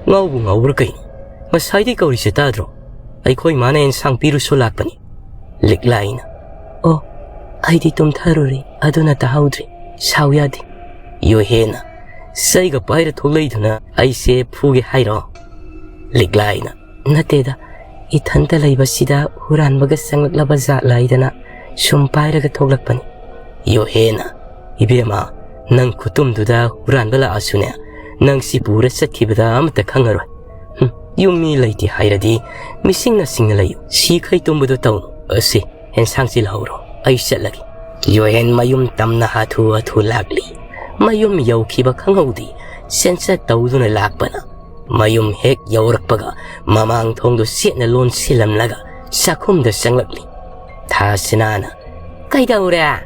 ꯉꯥꯎꯕꯨ ꯉꯥꯎꯕ꯭ꯔꯥ ꯀꯩꯅꯣ? ꯉꯁꯥꯏꯗꯩ ꯀꯧꯔꯤꯁꯦ ꯇꯥꯗ꯭ꯔꯣ? ꯑꯩꯈꯣꯏ ꯃꯥꯅ ꯑꯦꯟꯁꯥꯡ ꯄꯤꯔꯨꯁꯨ ꯂꯥꯛꯄꯅꯤ꯫" ꯂꯤꯛꯂꯥꯏꯅ, "ꯑꯣ, ꯑꯩꯗꯤ ꯇꯨꯝꯊꯔꯨꯔꯦ, ꯑꯗꯨꯅ ꯇꯥꯍꯧꯗ꯭ꯔꯦ꯫ ꯁꯥꯎ ꯌꯥꯗꯦ꯫" ꯌꯨꯍꯦꯅ, "ꯆꯩꯒ ꯄꯥꯏꯔ ꯊꯣꯛꯂꯛꯏꯗꯨꯅ ꯑꯩꯁꯦ ꯐꯨꯒꯦ ꯍꯥꯏꯔꯣ?" ꯂꯤꯛꯂꯥꯏꯅ, "ꯅꯠꯇꯦꯗ, ꯏꯊꯟꯇ ꯂꯩꯕꯁꯤꯗ ꯍꯨꯔꯥꯟꯕꯒ ꯆꯪꯂꯛꯂꯕ ꯖꯥꯠꯂ ꯍꯥꯏꯗꯅ ꯁꯨꯝ ꯄꯥꯏꯔꯒ ꯊꯣꯛꯂꯛꯄꯅꯤ꯫" ꯌꯨꯍꯦꯅ, "ꯏꯕꯦꯝꯃ, ꯅꯪ ꯈꯨꯇꯨꯝꯗꯨꯗ ꯍꯨꯔꯥꯟꯕ ꯂꯥꯛꯑꯁꯨꯅꯦ, ꯅꯪ ꯁꯤ ꯄꯨꯔ ꯆꯠꯈꯤꯕꯗ ꯑꯃꯠꯇ ꯈꯪꯉꯔꯣꯏ꯫ ꯍꯨꯝ, ꯌꯨꯝ ꯃꯤ ꯂꯩꯇꯦ ꯍꯥꯏꯔꯗꯤ ꯃꯤꯁꯤꯡꯅ ꯁꯤꯡꯅ ꯂꯩꯌꯨ꯫ ꯁꯤꯈꯩ ꯇꯨꯝꯕꯗꯣ ꯇꯧꯅꯨ꯫ ꯑꯁꯤ, ꯑꯦꯟꯁꯥꯡꯁꯤ ꯂꯧꯍꯧꯔꯣ, ꯑꯩ ꯆꯠꯂꯒꯦ꯫" ꯌꯨꯍꯦꯟ ꯃꯌꯨꯝ ꯇꯝꯅ ꯍꯥꯊꯨ ꯍꯥꯊꯨ ꯂꯥꯛꯂꯤ꯫ ꯃꯌꯨꯝ ꯌꯧꯈꯤꯕ ꯈꯪꯍꯧꯗꯦ꯫ ꯆꯦꯟꯆꯠ ꯇꯧꯗꯨꯅ ꯂꯥꯛꯄꯅ ꯃꯌꯨꯝ ꯍꯦꯛ ꯌꯧꯔꯛꯄꯒ ꯃꯃꯥꯡ ꯊꯣꯡꯗꯨ ꯆꯦꯠꯅ ꯂꯣꯟꯁꯤꯜꯂꯝꯂꯒ ꯆꯥꯛꯈꯨꯝꯗ ꯆꯪꯂꯛꯂꯤ꯫ ꯊꯥꯁꯤꯅꯥꯅ, "ꯀꯩꯗꯧꯔꯦ?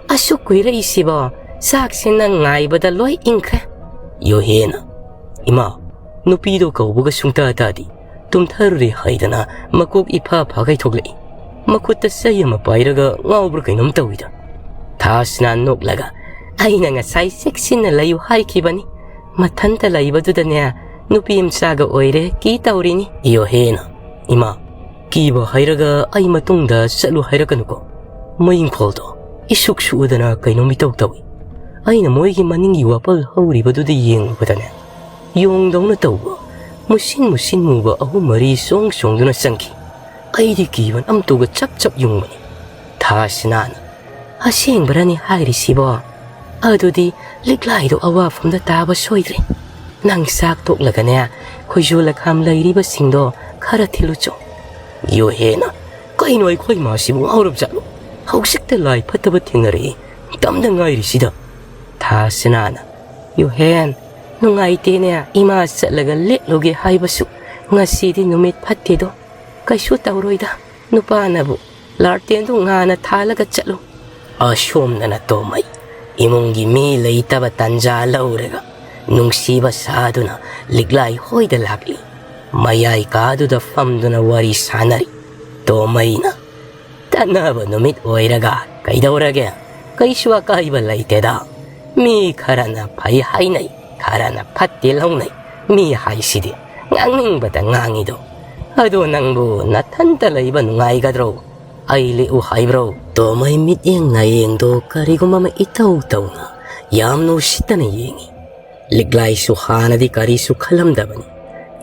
ꯑꯁꯨꯛ ꯀꯨꯏꯔꯛꯏꯁꯤꯕꯣ? ꯆꯥꯛꯁꯦ ꯅꯪ ꯉꯥꯏꯕꯗ ꯂꯣꯏ ꯏꯪꯈ꯭ꯔꯦ꯫" ꯌꯨꯍꯦꯅ, "ꯏꯃꯥ, ꯅꯨꯄꯤꯗꯣ ꯀꯧꯕꯒ ꯁꯨꯡꯇꯥ ꯇꯥꯗꯦ꯫ ꯇꯨꯝꯊꯔꯨꯔꯦ ꯍꯥꯏꯗꯅ ꯃꯀꯣꯛ ꯏꯐꯥ ꯐꯥꯒꯩ ꯊꯣꯛꯂꯛꯏ꯫ ꯃꯈꯨꯠꯇ ꯆꯩ ꯑꯃ ꯄꯥꯏꯔꯒ ꯉꯥꯎꯕ꯭ꯔꯥ ꯀꯩꯅꯣꯝ ꯇꯧꯏꯗ꯫" ꯊꯥꯁꯅꯥ ꯅꯣꯛꯂꯒ, "ꯑꯩꯅ ꯉꯁꯥꯏ ꯆꯦꯛꯁꯤꯟꯅ ꯂꯩꯌꯨ ꯍꯥꯏꯈꯤꯕꯅꯤ꯫ ꯃꯊꯟꯇ ꯂꯩꯕꯗꯨꯗꯅꯦ, ꯅꯨꯄꯤ ꯃꯆꯥꯒ ꯑꯣꯏꯔꯦ ꯀꯤ ꯇꯧꯔꯤꯅꯤ꯫" ꯌꯣꯍꯦꯅ, "ꯏꯃꯥ, ꯀꯤꯕ ꯍꯥꯏꯔꯒ ꯑꯩ ꯃꯇꯨꯡꯗ ꯆꯠꯂꯨ ꯍꯥꯏꯔꯛꯀꯅꯨꯀꯣ꯫ ꯃꯩ ꯏꯪꯈꯣꯜꯗꯣ ꯏꯁꯨꯛ ꯁꯨꯛꯎꯗꯅ ꯀꯩꯅꯣꯝ ꯏꯇꯧ ꯇꯧꯏ꯫ ꯑꯩꯅ ꯃꯣꯏꯒꯤ ꯃꯅꯤꯡꯒꯤ ꯋꯥꯄꯜ ꯍꯧꯔꯤꯕꯗꯨꯗ ꯌꯦꯡꯂꯨꯕꯗꯅꯦ, ꯌꯣꯡꯗꯧꯅ ꯇꯧꯕ ꯃꯨꯁꯤꯟ ꯃꯨꯁꯤꯟ ꯃꯨꯕ ꯑꯍꯨꯝ ꯃꯔꯤ ꯆꯣꯡ ꯆꯣꯡꯗꯨꯅ ꯆꯪꯈꯤ꯫ ꯑꯩꯗꯤ ꯀꯤꯕ ꯅꯝꯇꯨꯒ ꯆꯞ ꯆꯞ ꯌꯨꯡꯕꯅꯤ꯫" ꯊꯥꯁꯤꯅꯥꯅ, "ꯑꯁꯦꯡꯕꯔꯅꯤ ꯍꯥꯏꯔꯤꯁꯤꯕꯣ? ꯑꯗꯨꯗꯤ ꯂꯤꯛꯂꯥꯏꯗꯣ ꯑꯋꯥꯐꯝꯗ ꯇꯥꯕ ꯁꯣꯏꯗ꯭ꯔꯦ꯫ ꯅꯪ ꯆꯥꯛ ꯇꯣꯛꯂꯒꯅꯦ, ꯈꯣꯏꯖꯨ ꯂꯩꯈꯥꯝ ꯂꯩꯔꯤꯕꯁꯤꯡꯗꯣ ꯈꯔ ꯊꯤꯜꯂꯨꯆꯣ꯫" ꯌꯣꯍꯦꯅ, "ꯀꯩꯅꯣ, ꯑꯩꯈꯣꯏ ꯃꯥꯁꯤꯕꯨ ꯉꯥꯎꯔꯕ ꯖꯥꯠꯂꯣ? ꯍꯧꯖꯤꯛꯇ ꯂꯥꯏ ꯐꯠꯇꯕ ꯊꯦꯡꯅꯔꯛꯏ, ꯇꯝꯗ ꯉꯥꯏꯔꯤꯁꯤꯗ꯫" ꯊꯥꯁꯤꯅꯥꯅ, "ꯌꯣꯍꯦꯟ, ꯅꯨꯡꯉꯥꯏꯇꯦꯅꯦ, ꯏꯃꯥ ꯆꯠꯂꯒ ꯂꯦꯛꯂꯨꯒꯦ ꯍꯥꯏꯕꯁꯨ꯫ ꯉꯁꯤꯗꯤ ꯅꯨꯃꯤꯠ ꯐꯠꯇꯦꯗꯣ, ꯀꯩꯁꯨ ꯇꯧꯔꯣꯏꯗ꯫ ꯅꯨꯄꯥꯅꯕꯨ ꯂꯥꯔꯇꯦꯟꯗꯨ ꯉꯥꯅ ꯊꯥꯜꯂꯒ ꯆꯠꯂꯨ꯫" ꯑꯁꯣꯝꯗꯅ ꯇꯣꯃꯩ ꯏꯃꯨꯡꯒꯤ ꯃꯤ ꯂꯩꯇꯕ ꯇꯟꯖꯥ ꯂꯧꯔꯒ ꯅꯨꯡꯁꯤꯕ ꯁꯥꯗꯨꯅ ꯂꯤꯛꯂꯥꯏ ꯍꯣꯏꯗ ꯂꯥꯛꯂꯤ꯫ ꯃꯌꯥꯏ ꯀꯥꯗꯨꯗ ꯐꯝꯗꯨꯅ ꯋꯥꯔꯤ ꯁꯥꯟꯅꯔꯤ꯫ ꯇꯣꯃꯩꯅ, "ꯇꯠꯅꯕ ꯅꯨꯃꯤꯠ ꯑꯣꯏꯔꯒ ꯀꯩꯗꯧꯔꯒꯦ? ꯀꯩꯁꯨ ꯑꯀꯥꯏꯕ ꯂꯩꯇꯦꯗ꯫ ꯃꯤ ꯈꯔꯅ ꯐꯩ ꯍꯥꯏꯅꯩ, ꯈꯔꯅ ꯐꯠꯇꯦ ꯂꯧꯅꯩ꯫ ꯃꯤ ꯍꯥꯏꯁꯤꯗꯤ ꯉꯥꯡꯅꯤꯡꯕꯗ ꯉꯥꯡꯉꯤꯗꯣ꯫ ꯑꯗꯣ ꯅꯪꯕꯨ ꯅꯊꯟꯇ ꯂꯩꯕ ꯅꯨꯡꯉꯥꯏꯒꯗ꯭ꯔꯣ? ꯑꯩ ꯂꯦꯛꯎ ꯍꯥꯏꯕ꯭ꯔꯣ?" ꯇꯣꯃꯩ ꯃꯤꯠꯌꯦꯡ ꯅꯥꯌꯦꯡꯗꯣ ꯀꯔꯤꯒꯨꯝꯕ ꯑꯃ ꯏꯇꯧ ꯇꯧꯅ ꯌꯥꯝꯅ ꯎꯁꯤꯠꯇꯅ ꯌꯦꯡꯉꯤ꯫ ꯂꯤꯛꯂꯥꯏꯁꯨ ꯍꯥꯟꯅꯗꯤ ꯀꯔꯤꯁꯨ ꯈꯜꯂꯝꯗꯕꯅꯤ꯫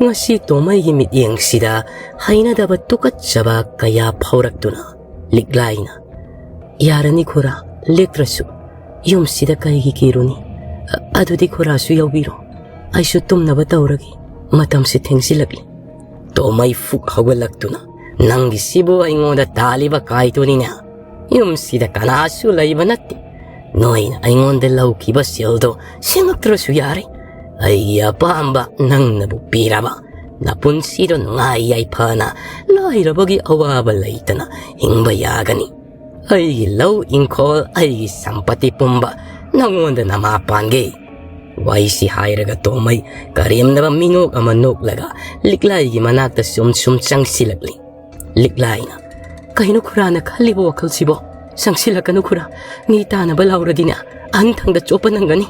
ꯉꯁꯤ ꯇꯣꯃꯩꯒꯤ ꯃꯤꯠꯌꯦꯡꯁꯤꯗ ꯍꯩꯅꯗꯕ ꯇꯨꯀꯠꯆꯕ ꯀꯌꯥ ꯐꯥꯎꯔꯛꯇꯨꯅ ꯂꯤꯛꯂꯥꯏꯅ, "ꯌꯥꯔꯅꯤ ꯈꯨꯔꯥ, ꯂꯦꯛꯇ꯭ꯔꯁꯨ꯫ ꯌꯨꯝꯁꯤꯗ ꯀꯩꯒꯤ ꯀꯤꯔꯨꯅꯤ? ꯑ-, ꯑꯗꯨꯗꯤ ꯈꯨꯔꯥꯁꯨ ꯌꯥꯎꯕꯤꯔꯣ꯫ ꯑꯩꯁꯨ ꯇꯨꯝꯅꯕ ꯇꯧꯔꯒꯦ꯫ ꯃꯇꯝꯁꯤ ꯊꯦꯡꯖꯤꯜꯂꯛꯂꯤ꯫" ꯇꯣꯃꯩ ꯐꯨꯛ ꯍꯧꯒꯠꯂꯛꯇꯨꯅ, "ꯅꯪꯒꯤꯁꯤꯕꯨ ꯑꯩꯉꯣꯟꯗ ꯇꯥꯜꯂꯤꯕ ꯀꯥꯏꯗꯨꯅꯤꯅꯦ꯫ ꯌꯨꯝꯁꯤꯗ ꯀꯅꯥꯁꯨ ꯂꯩꯕ ꯅꯠꯇꯦ꯫ ꯅꯣꯏꯅ ꯑꯩꯉꯣꯟꯗ ꯂꯧꯈꯤꯕ ꯁꯦꯜꯗꯣ ꯁꯦꯡꯉꯛꯇ꯭ꯔꯁꯨ ꯌꯥꯔꯦ꯫ ꯑꯩꯒꯤ ꯑꯄꯥꯝꯕ ꯅꯪꯅꯕꯨ ꯄꯤꯔꯕ, ꯅꯄꯨꯟꯁꯤꯗꯣ ꯅꯨꯡꯉꯥꯏ ꯌꯥꯏꯐꯅ ꯂꯥꯏꯔꯕꯒꯤ ꯑꯋꯥꯕ ꯂꯩꯇꯅ ꯍꯤꯡꯕ ꯌꯥꯒꯅꯤ꯫ ꯑꯩꯒꯤ ꯂꯧ ꯏꯪꯈꯣꯜ, ꯑꯩꯒꯤ ꯁꯝꯄꯇꯤ ꯄꯨꯝꯕ ꯅꯉꯣꯟꯗ ꯅꯃꯥ ꯄꯥꯟꯒꯦ꯫" ꯋꯥꯔꯤꯁꯤ ꯍꯥꯏꯔꯒ ꯇꯣꯃꯩ ꯀꯔꯦꯝꯅꯕ ꯃꯤꯅꯣꯛ ꯑꯃ ꯅꯣꯛꯂꯒ ꯂꯤꯛꯂꯥꯏꯒꯤ ꯃꯅꯥꯛꯇ ꯁꯨꯝ ꯁꯨꯝ ꯆꯪꯁꯤꯜꯂꯛꯂꯤ꯫ ꯂꯤꯛꯂꯥꯏꯅ, "ꯀꯩꯅꯣ ꯈꯨꯔꯥꯅ ꯈꯜꯂꯤꯕ ꯋꯥꯈꯜꯁꯤꯕꯣ? ꯆꯪꯁꯤꯜꯂꯛꯀꯅꯨ ꯈꯨꯔꯥ, ꯃꯤ ꯇꯥꯅꯕ ꯂꯥꯎꯔꯗꯤꯅꯦ, ꯑꯍꯟꯊꯪꯗ ꯆꯣꯞꯄ ꯅꯪꯒꯅꯤ꯫"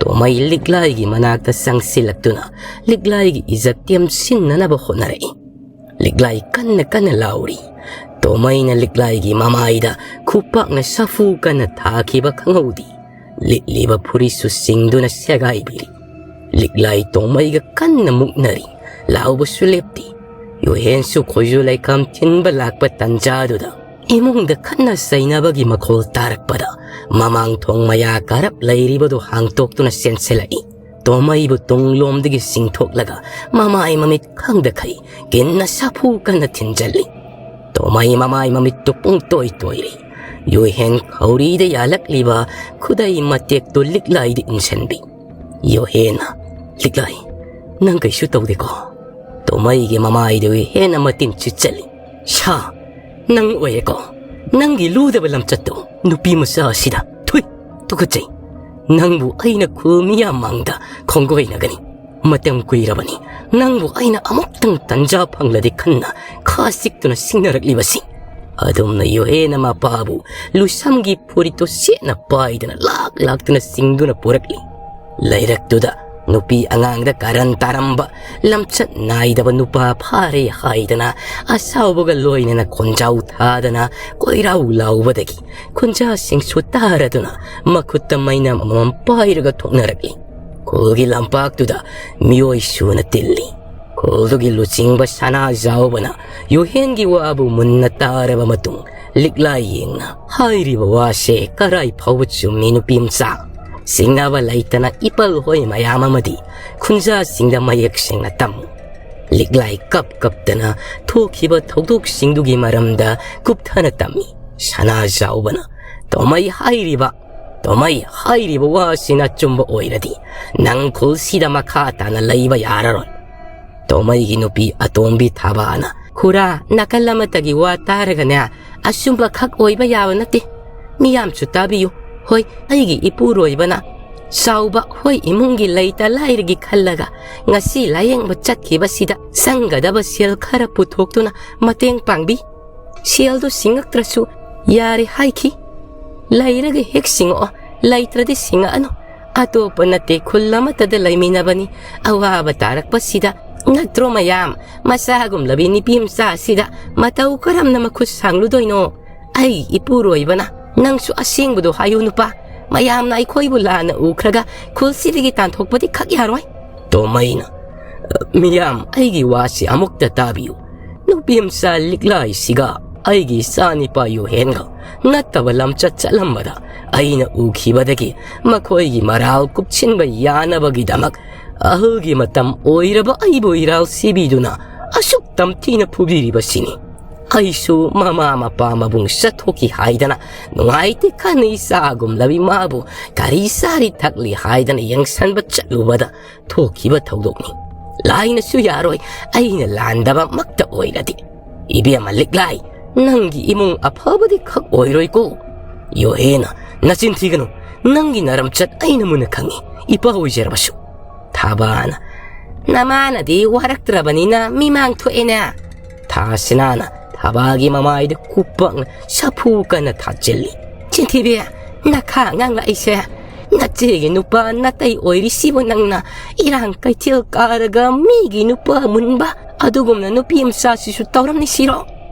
ꯇꯣꯃꯩ ꯂꯤꯛꯂꯥꯏꯒꯤ ꯃꯅꯥꯛꯇ ꯆꯪꯁꯤꯜꯂꯛꯇꯨꯅ ꯂꯤꯛꯂꯥꯏꯒꯤ ꯏꯖꯠ ꯇꯦꯝꯁꯤꯟꯅꯅꯕ ꯍꯣꯠꯅꯔꯛꯏ꯫ ꯂꯤꯛꯂꯥꯏ ꯀꯟꯅ ꯀꯟꯅ ꯂꯥꯎꯔꯤ꯫ ꯇꯣꯃꯩꯅ ꯂꯤꯛꯂꯥꯏꯒꯤ ꯃꯃꯥꯏꯗ ꯈꯨꯄꯥꯛꯅ ꯁꯥꯐꯨ ꯀꯟꯅ ꯊꯥꯈꯤꯕ ꯈꯪꯍꯧꯗꯦ꯫ ꯂꯤꯠꯂꯤꯕ ꯐꯨꯔꯤꯠꯁꯨ ꯁꯤꯡꯗꯨꯅ ꯁꯦꯒꯥꯏꯕꯤꯔꯤ꯫ ꯂꯤꯛꯂꯥꯏ ꯇꯣꯃꯩꯒ ꯀꯟꯅ ꯃꯨꯛꯅꯔꯤ꯫ ꯂꯥꯎꯕꯁꯨ ꯂꯦꯞꯇꯦ꯫ ꯌꯨꯍꯦꯟꯁꯨ ꯈꯣꯏꯖꯨ ꯂꯩꯈꯥꯝ ꯊꯤꯟꯕ ꯂꯥꯛꯄ ꯇꯟꯖꯥꯗꯨꯗ ꯏꯃꯨꯡꯗ ꯈꯠꯅ ꯆꯩꯅꯕꯒꯤ ꯃꯈꯣꯜ ꯇꯥꯔꯛꯄꯗ ꯃꯃꯥꯡ ꯊꯣꯡ ꯃꯌꯥ ꯀꯥꯔꯞ ꯂꯩꯔꯤꯕꯗꯨ ꯍꯥꯡꯇꯣꯛꯇꯨꯅ ꯆꯦꯟꯁꯤꯜꯂꯛꯏ꯫ ꯇꯣꯃꯩꯕꯨ ꯇꯨꯡꯂꯣꯝꯗꯒꯤ ꯆꯤꯡꯊꯣꯛꯂꯒ ꯃꯃꯥꯏ ꯃꯃꯤꯠ ꯈꯪꯗꯈꯩ ꯀꯤꯟꯅ ꯁꯥꯐꯨ ꯀꯟꯅ ꯊꯤꯟꯖꯜꯂꯤ꯫ ꯇꯣꯃꯩ ꯃꯃꯥꯏ ꯃꯃꯤꯠꯇꯨ ꯄꯨꯡꯇꯣꯏ ꯇꯣꯏꯔꯤ꯫ ꯌꯨꯍꯦꯟ ꯈꯧꯔꯤꯗ ꯌꯥꯜꯂꯛꯂꯤꯕ ꯈꯨꯗꯩ ꯃꯇꯦꯛꯇꯨ ꯂꯤꯛꯂꯥꯏꯗ ꯏꯟꯁꯤꯟꯕꯤ꯫ ꯌꯨꯍꯦꯟꯅ, "ꯂꯤꯛꯂꯥꯏ, ꯅꯪ ꯀꯩꯁꯨ ꯇꯧꯗꯦꯀꯣ?" ꯇꯣꯃꯩꯒꯤ ꯃꯃꯥꯏꯗꯨ ꯍꯦꯟꯅ ꯃꯇꯤꯟ ꯆꯤꯠꯆꯜꯂꯤ꯫ "ꯁꯥ, ꯅꯪ ꯑꯣꯏꯔꯦꯀꯣ? ꯅꯪꯒꯤ ꯂꯨꯗꯕ ꯂꯝꯆꯠꯇꯨ ꯅꯨꯄꯤ ꯃꯆꯥ ꯑꯁꯤꯗ, ꯊꯨꯏ, ꯇꯨꯀꯠꯆꯩ!" ꯅꯪꯕꯨ ꯑꯩꯅ ꯈꯨꯜ ꯃꯤꯌꯥꯝ ꯃꯥꯡꯗ ꯈꯣꯡꯒꯣꯏꯅꯒꯅꯤ꯫ ꯃꯇꯝ ꯀꯨꯏꯔꯕꯅꯤ ꯅꯪꯕꯨ ꯑꯩꯅ ꯑꯃꯨꯛꯇꯪ ꯇꯟꯖꯥ ꯐꯪꯂꯗꯤ ꯈꯟꯅ ꯈꯥ ꯆꯤꯛꯇꯨꯅ ꯁꯤꯡꯅꯔꯛꯂꯤꯕꯁꯤ꯫ ꯑꯗꯨꯝꯅ ꯌꯣꯍꯦꯅ ꯃꯄꯥꯕꯨ ꯂꯨꯁꯝꯒꯤ ꯐꯨꯔꯤꯠꯇꯨ ꯁꯦꯠꯅ ꯄꯥꯏꯗꯅ ꯂꯥꯛ ꯂꯥꯛꯇꯨꯅ ꯆꯤꯡꯗꯨꯅ ꯄꯨꯔꯛꯂꯤ꯫ ꯂꯩꯔꯛꯇꯨꯗ ꯅꯨꯄꯤ ꯑꯉꯥꯡꯗ ꯀꯥꯔꯟ ꯇꯥꯔꯝꯕ, ꯂꯝꯆꯠ ꯅꯥꯏꯗꯕ ꯅꯨꯄꯥ ꯐꯥꯔꯦ ꯍꯥꯏꯗꯅ ꯑꯁꯥꯎꯕꯒ ꯂꯣꯏꯅꯅ ꯈꯣꯟꯖꯥꯎ ꯊꯥꯗꯅ ꯀꯣꯏꯔꯥꯎ ꯂꯥꯎꯕꯗꯒꯤ ꯈꯨꯟꯖꯥꯁꯤꯡꯁꯨ ꯇꯥꯔꯗꯨꯅ ꯃꯈꯨꯠꯇ ꯃꯩꯅꯝ ꯑꯃꯃꯝ ꯄꯥꯏꯔꯒ ꯊꯣꯛꯅꯔꯛꯂꯤ꯫ ꯈꯨꯜꯒꯤ ꯂꯝꯄꯥꯛꯇꯨꯗ ꯃꯤꯑꯣꯏ ꯁꯨꯅ ꯇꯤꯜꯂꯤ꯫ ꯈꯨꯜꯗꯨꯒꯤ ꯂꯨꯆꯤꯡꯕ ꯁꯅꯥꯖꯥꯎꯕꯅ ꯌꯨꯍꯦꯟꯒꯤ ꯋꯥꯕꯨ ꯃꯨꯟꯅ ꯇꯥꯔꯕ ꯃꯇꯨꯡ ꯂꯤꯛꯂꯥꯏ ꯌꯦꯡꯅ ꯍꯥꯏꯔꯤꯕ ꯋꯥꯁꯦ ꯀꯔꯥꯏ ꯐꯥꯎꯕ ꯆꯨꯝꯃꯤ ꯅꯨꯄꯤ ꯃꯆꯥ? ꯆꯤꯡꯅꯕ ꯂꯩꯇꯅ ꯏꯄꯜ ꯍꯣꯏ ꯃꯌꯥꯝ ꯑꯃꯗꯤ ꯈꯨꯟꯖꯥꯁꯤꯡꯗ ꯃꯌꯦꯛ ꯁꯦꯡꯅ ꯇꯝꯃꯨ꯫ ꯂꯤꯛꯂꯥꯏ ꯀꯞ ꯀꯞꯇꯅ ꯊꯣꯛꯈꯤꯕ ꯊꯧꯗꯣꯛꯁꯤꯡꯗꯨꯒꯤ ꯃꯔꯝꯗ ꯀꯨꯞꯊꯅ ꯇꯝꯃꯤ꯫ ꯁꯅꯥꯖꯥꯎꯕꯅ ꯇꯣꯃꯩ ꯍꯥꯏꯔꯤꯕ, ꯇꯣꯃꯩ ꯍꯥꯏꯔꯤꯕ ꯋꯥꯁꯤꯅ ꯑꯆꯨꯝꯕ ꯑꯣꯏꯔꯗꯤ ꯅꯪ ꯈꯨꯜꯁꯤꯗ ꯃꯈꯥ ꯇꯥꯅ ꯂꯩꯕ ꯌꯥꯔꯔꯣꯏ꯫ ꯇꯣꯃꯩꯒꯤ ꯅꯨꯄꯤ ꯑꯇꯣꯝꯕꯤ ꯊꯥꯕꯥꯅ, "ꯈꯨꯔꯥ, ꯅꯥꯀꯜ ꯑꯃꯠꯇꯒꯤ ꯋꯥ ꯇꯥꯔꯒꯅꯦ, ꯑꯆꯨꯝꯕ ꯈꯛ ꯑꯣꯏꯕ ꯌꯥꯕ ꯅꯠꯇꯦ꯫ ꯃꯤꯌꯥꯝꯁꯨ ꯇꯥꯕꯤꯌꯨ꯫ ꯍꯣꯏ, ꯑꯩꯒꯤ ꯏꯄꯨꯔꯣꯏꯕꯅ ꯆꯥꯎꯕ ꯍꯣꯏ ꯏꯃꯨꯡꯒꯤ ꯂꯩꯇ ꯂꯥꯏꯔꯒꯤ ꯈꯜꯂꯒ ꯉꯁꯤ ꯂꯥꯌꯦꯡꯕ ꯆꯠꯈꯤꯕꯁꯤꯗ ꯆꯪꯒꯗꯕ ꯁꯦꯜ ꯈꯔ ꯄꯨꯊꯣꯛꯇꯨꯅ ꯃꯇꯦꯡ ꯄꯥꯡꯕꯤ꯫ ꯁꯦꯜꯗꯨ ꯁꯤꯡꯉꯛꯇ꯭ꯔꯁꯨ ꯌꯥꯔꯦ ꯍꯥꯏꯈꯤ꯫ ꯂꯩꯔꯒ ꯍꯦꯛ ꯁꯤꯡꯉꯛꯑꯣ, ꯂꯩꯇ꯭ꯔꯗꯤ ꯁꯤꯡꯉꯛꯑꯅꯨ꯫ ꯑꯇꯣꯞꯄ ꯅꯠꯇꯦ, ꯈꯨꯜ ꯑꯃꯠꯇꯗ ꯂꯩꯃꯤꯟꯅꯕꯅꯤ꯫ ꯑꯋꯥꯕ ꯇꯥꯔꯛꯄꯁꯤꯗ ꯅꯠꯇ꯭ꯔꯣ ꯃꯌꯥꯝ? ꯃꯆꯥꯒꯨꯝꯂꯕꯤ ꯅꯨꯄꯤ ꯃꯆꯥ ꯑꯁꯤꯗ ꯃꯇꯧ ꯀꯔꯝꯅ ꯃꯈꯨꯠ ꯁꯥꯡꯂꯨꯗꯣꯏꯅꯣ? ꯑꯩ ꯏꯄꯨꯔꯣꯏꯕꯅ ꯅꯪꯁꯨ ꯑꯁꯦꯡꯕꯗꯣ ꯍꯥꯏꯌꯨ ꯅꯨꯄꯥ꯫ ꯃꯌꯥꯝꯅ ꯑꯩꯈꯣꯏꯕꯨ ꯂꯥꯟꯅ ꯎꯈ꯭ꯔꯒ ꯈꯨꯜꯁꯤꯗꯒꯤ ꯇꯥꯟꯊꯣꯛꯄꯗꯤ ꯈꯛ ꯌꯥꯔꯣꯏ꯫" ꯇꯣꯃꯩꯅ, "ꯃꯤꯌꯥꯝ, ꯑꯩꯒꯤ ꯋꯥꯁꯤ ꯑꯃꯨꯛꯇ ꯇꯥꯕꯤꯌꯨ꯫ ꯅꯨꯄꯤ ꯃꯆꯥ ꯂꯤꯛꯂꯥꯏꯁꯤꯒ ꯑꯩꯒꯤ ꯏꯆꯥꯅꯤꯄꯥ ꯌꯨꯍꯦꯟꯒ ꯅꯠꯇꯕ ꯂꯝꯆꯠ ꯆꯠꯂꯝꯕꯗ ꯑꯩꯅ ꯎꯈꯤꯕꯗꯒꯤ ꯃꯈꯣꯏꯒꯤ ꯃꯔꯥꯜ ꯀꯨꯞꯁꯤꯟꯕ ꯌꯥꯅꯕꯒꯤꯗꯃꯛ ꯑꯍꯜꯒꯤ ꯃꯇꯝ ꯑꯣꯏꯔꯕ ꯑꯩꯕꯨ ꯏꯔꯥꯜ ꯁꯤꯕꯤꯗꯨꯅ ꯑꯁꯨꯛ ꯇꯝꯊꯤꯅ ꯐꯨꯕꯤꯔꯤꯕꯁꯤꯅꯤ꯫ ꯑꯩꯁꯨ ꯃꯃꯥ ꯃꯄꯥ ꯃꯕꯨꯡ ꯆꯠꯊꯣꯛꯈꯤ ꯍꯥꯏꯗꯅ ꯅꯨꯡꯉꯥꯏꯇꯦ ꯈꯟꯅ ꯏꯆꯥꯒꯨꯝꯂꯕꯤ ꯃꯥꯕꯨ ꯀꯔꯤ ꯆꯥꯔꯤ ꯊꯛꯂꯤ ꯍꯥꯏꯗꯅ ꯌꯦꯡꯁꯟꯕ ꯆꯠꯂꯨꯕꯗ ꯊꯣꯛꯈꯤꯕ ꯊꯧꯗꯣꯛꯅꯤ꯫ ꯂꯥꯏꯅꯁꯨ ꯌꯥꯔꯣꯏ, ꯑꯩꯅ ꯂꯥꯟꯗꯕꯃꯛꯇ ꯑꯣꯏꯔꯗꯤ꯫ ꯏꯕꯦꯝꯃ ꯂꯤꯛꯂꯥꯏ, ꯅꯪꯒꯤ ꯏꯃꯨꯡ ꯑꯐꯕꯗꯤ ꯈꯛ ꯑꯣꯏꯔꯣꯏꯀꯣ꯫" ꯌꯣꯍꯦꯅ, "ꯅꯆꯤꯟ ꯊꯤꯒꯅꯨ, ꯅꯪꯒꯤ ꯅꯔꯝꯆꯠ ꯑꯩꯅ ꯃꯨꯟꯅ ꯈꯪꯏ, ꯏꯄꯥ ꯑꯣꯏꯖꯔꯕꯁꯨ꯫ ꯊꯥꯕꯥꯅ, "ꯅꯃꯥꯅꯗꯤ ꯋꯥꯔꯛꯇ꯭ꯔꯕꯅꯤꯅ ꯃꯤꯃꯥꯡ ꯊꯣꯛꯑꯦꯅꯦ"꯫ ꯊꯥꯁꯤꯅꯥꯅ ꯊꯥꯕꯥꯒꯤ ꯃꯃꯥꯏꯗ ꯈꯨꯄꯥꯛꯅ ꯁꯥꯐꯨ ꯀꯟꯅ ꯊꯥꯖꯤꯜꯂꯤ꯫ "ꯆꯤꯟꯊꯤꯕꯤ, ꯅꯈꯥ ꯉꯥꯡꯂꯛꯏꯁꯦ꯫ ꯅꯆꯦꯒꯤ ꯅꯨꯄꯥ ꯅꯥꯇꯩ ꯑꯣꯏꯔꯤꯁꯤꯕꯨ ꯅꯪꯅ ꯏꯔꯥꯡ ꯀꯩꯊꯦꯜ ꯀꯥꯔꯒ ꯃꯤꯒꯤ ꯅꯨꯄꯥ ꯃꯨꯟꯕ ꯑꯗꯨꯒꯨꯝꯅ ꯅꯨꯄꯤ ꯃꯆꯥꯁꯤꯁꯨ ꯇꯧꯔꯝꯅꯤ ꯁꯤꯔꯣ?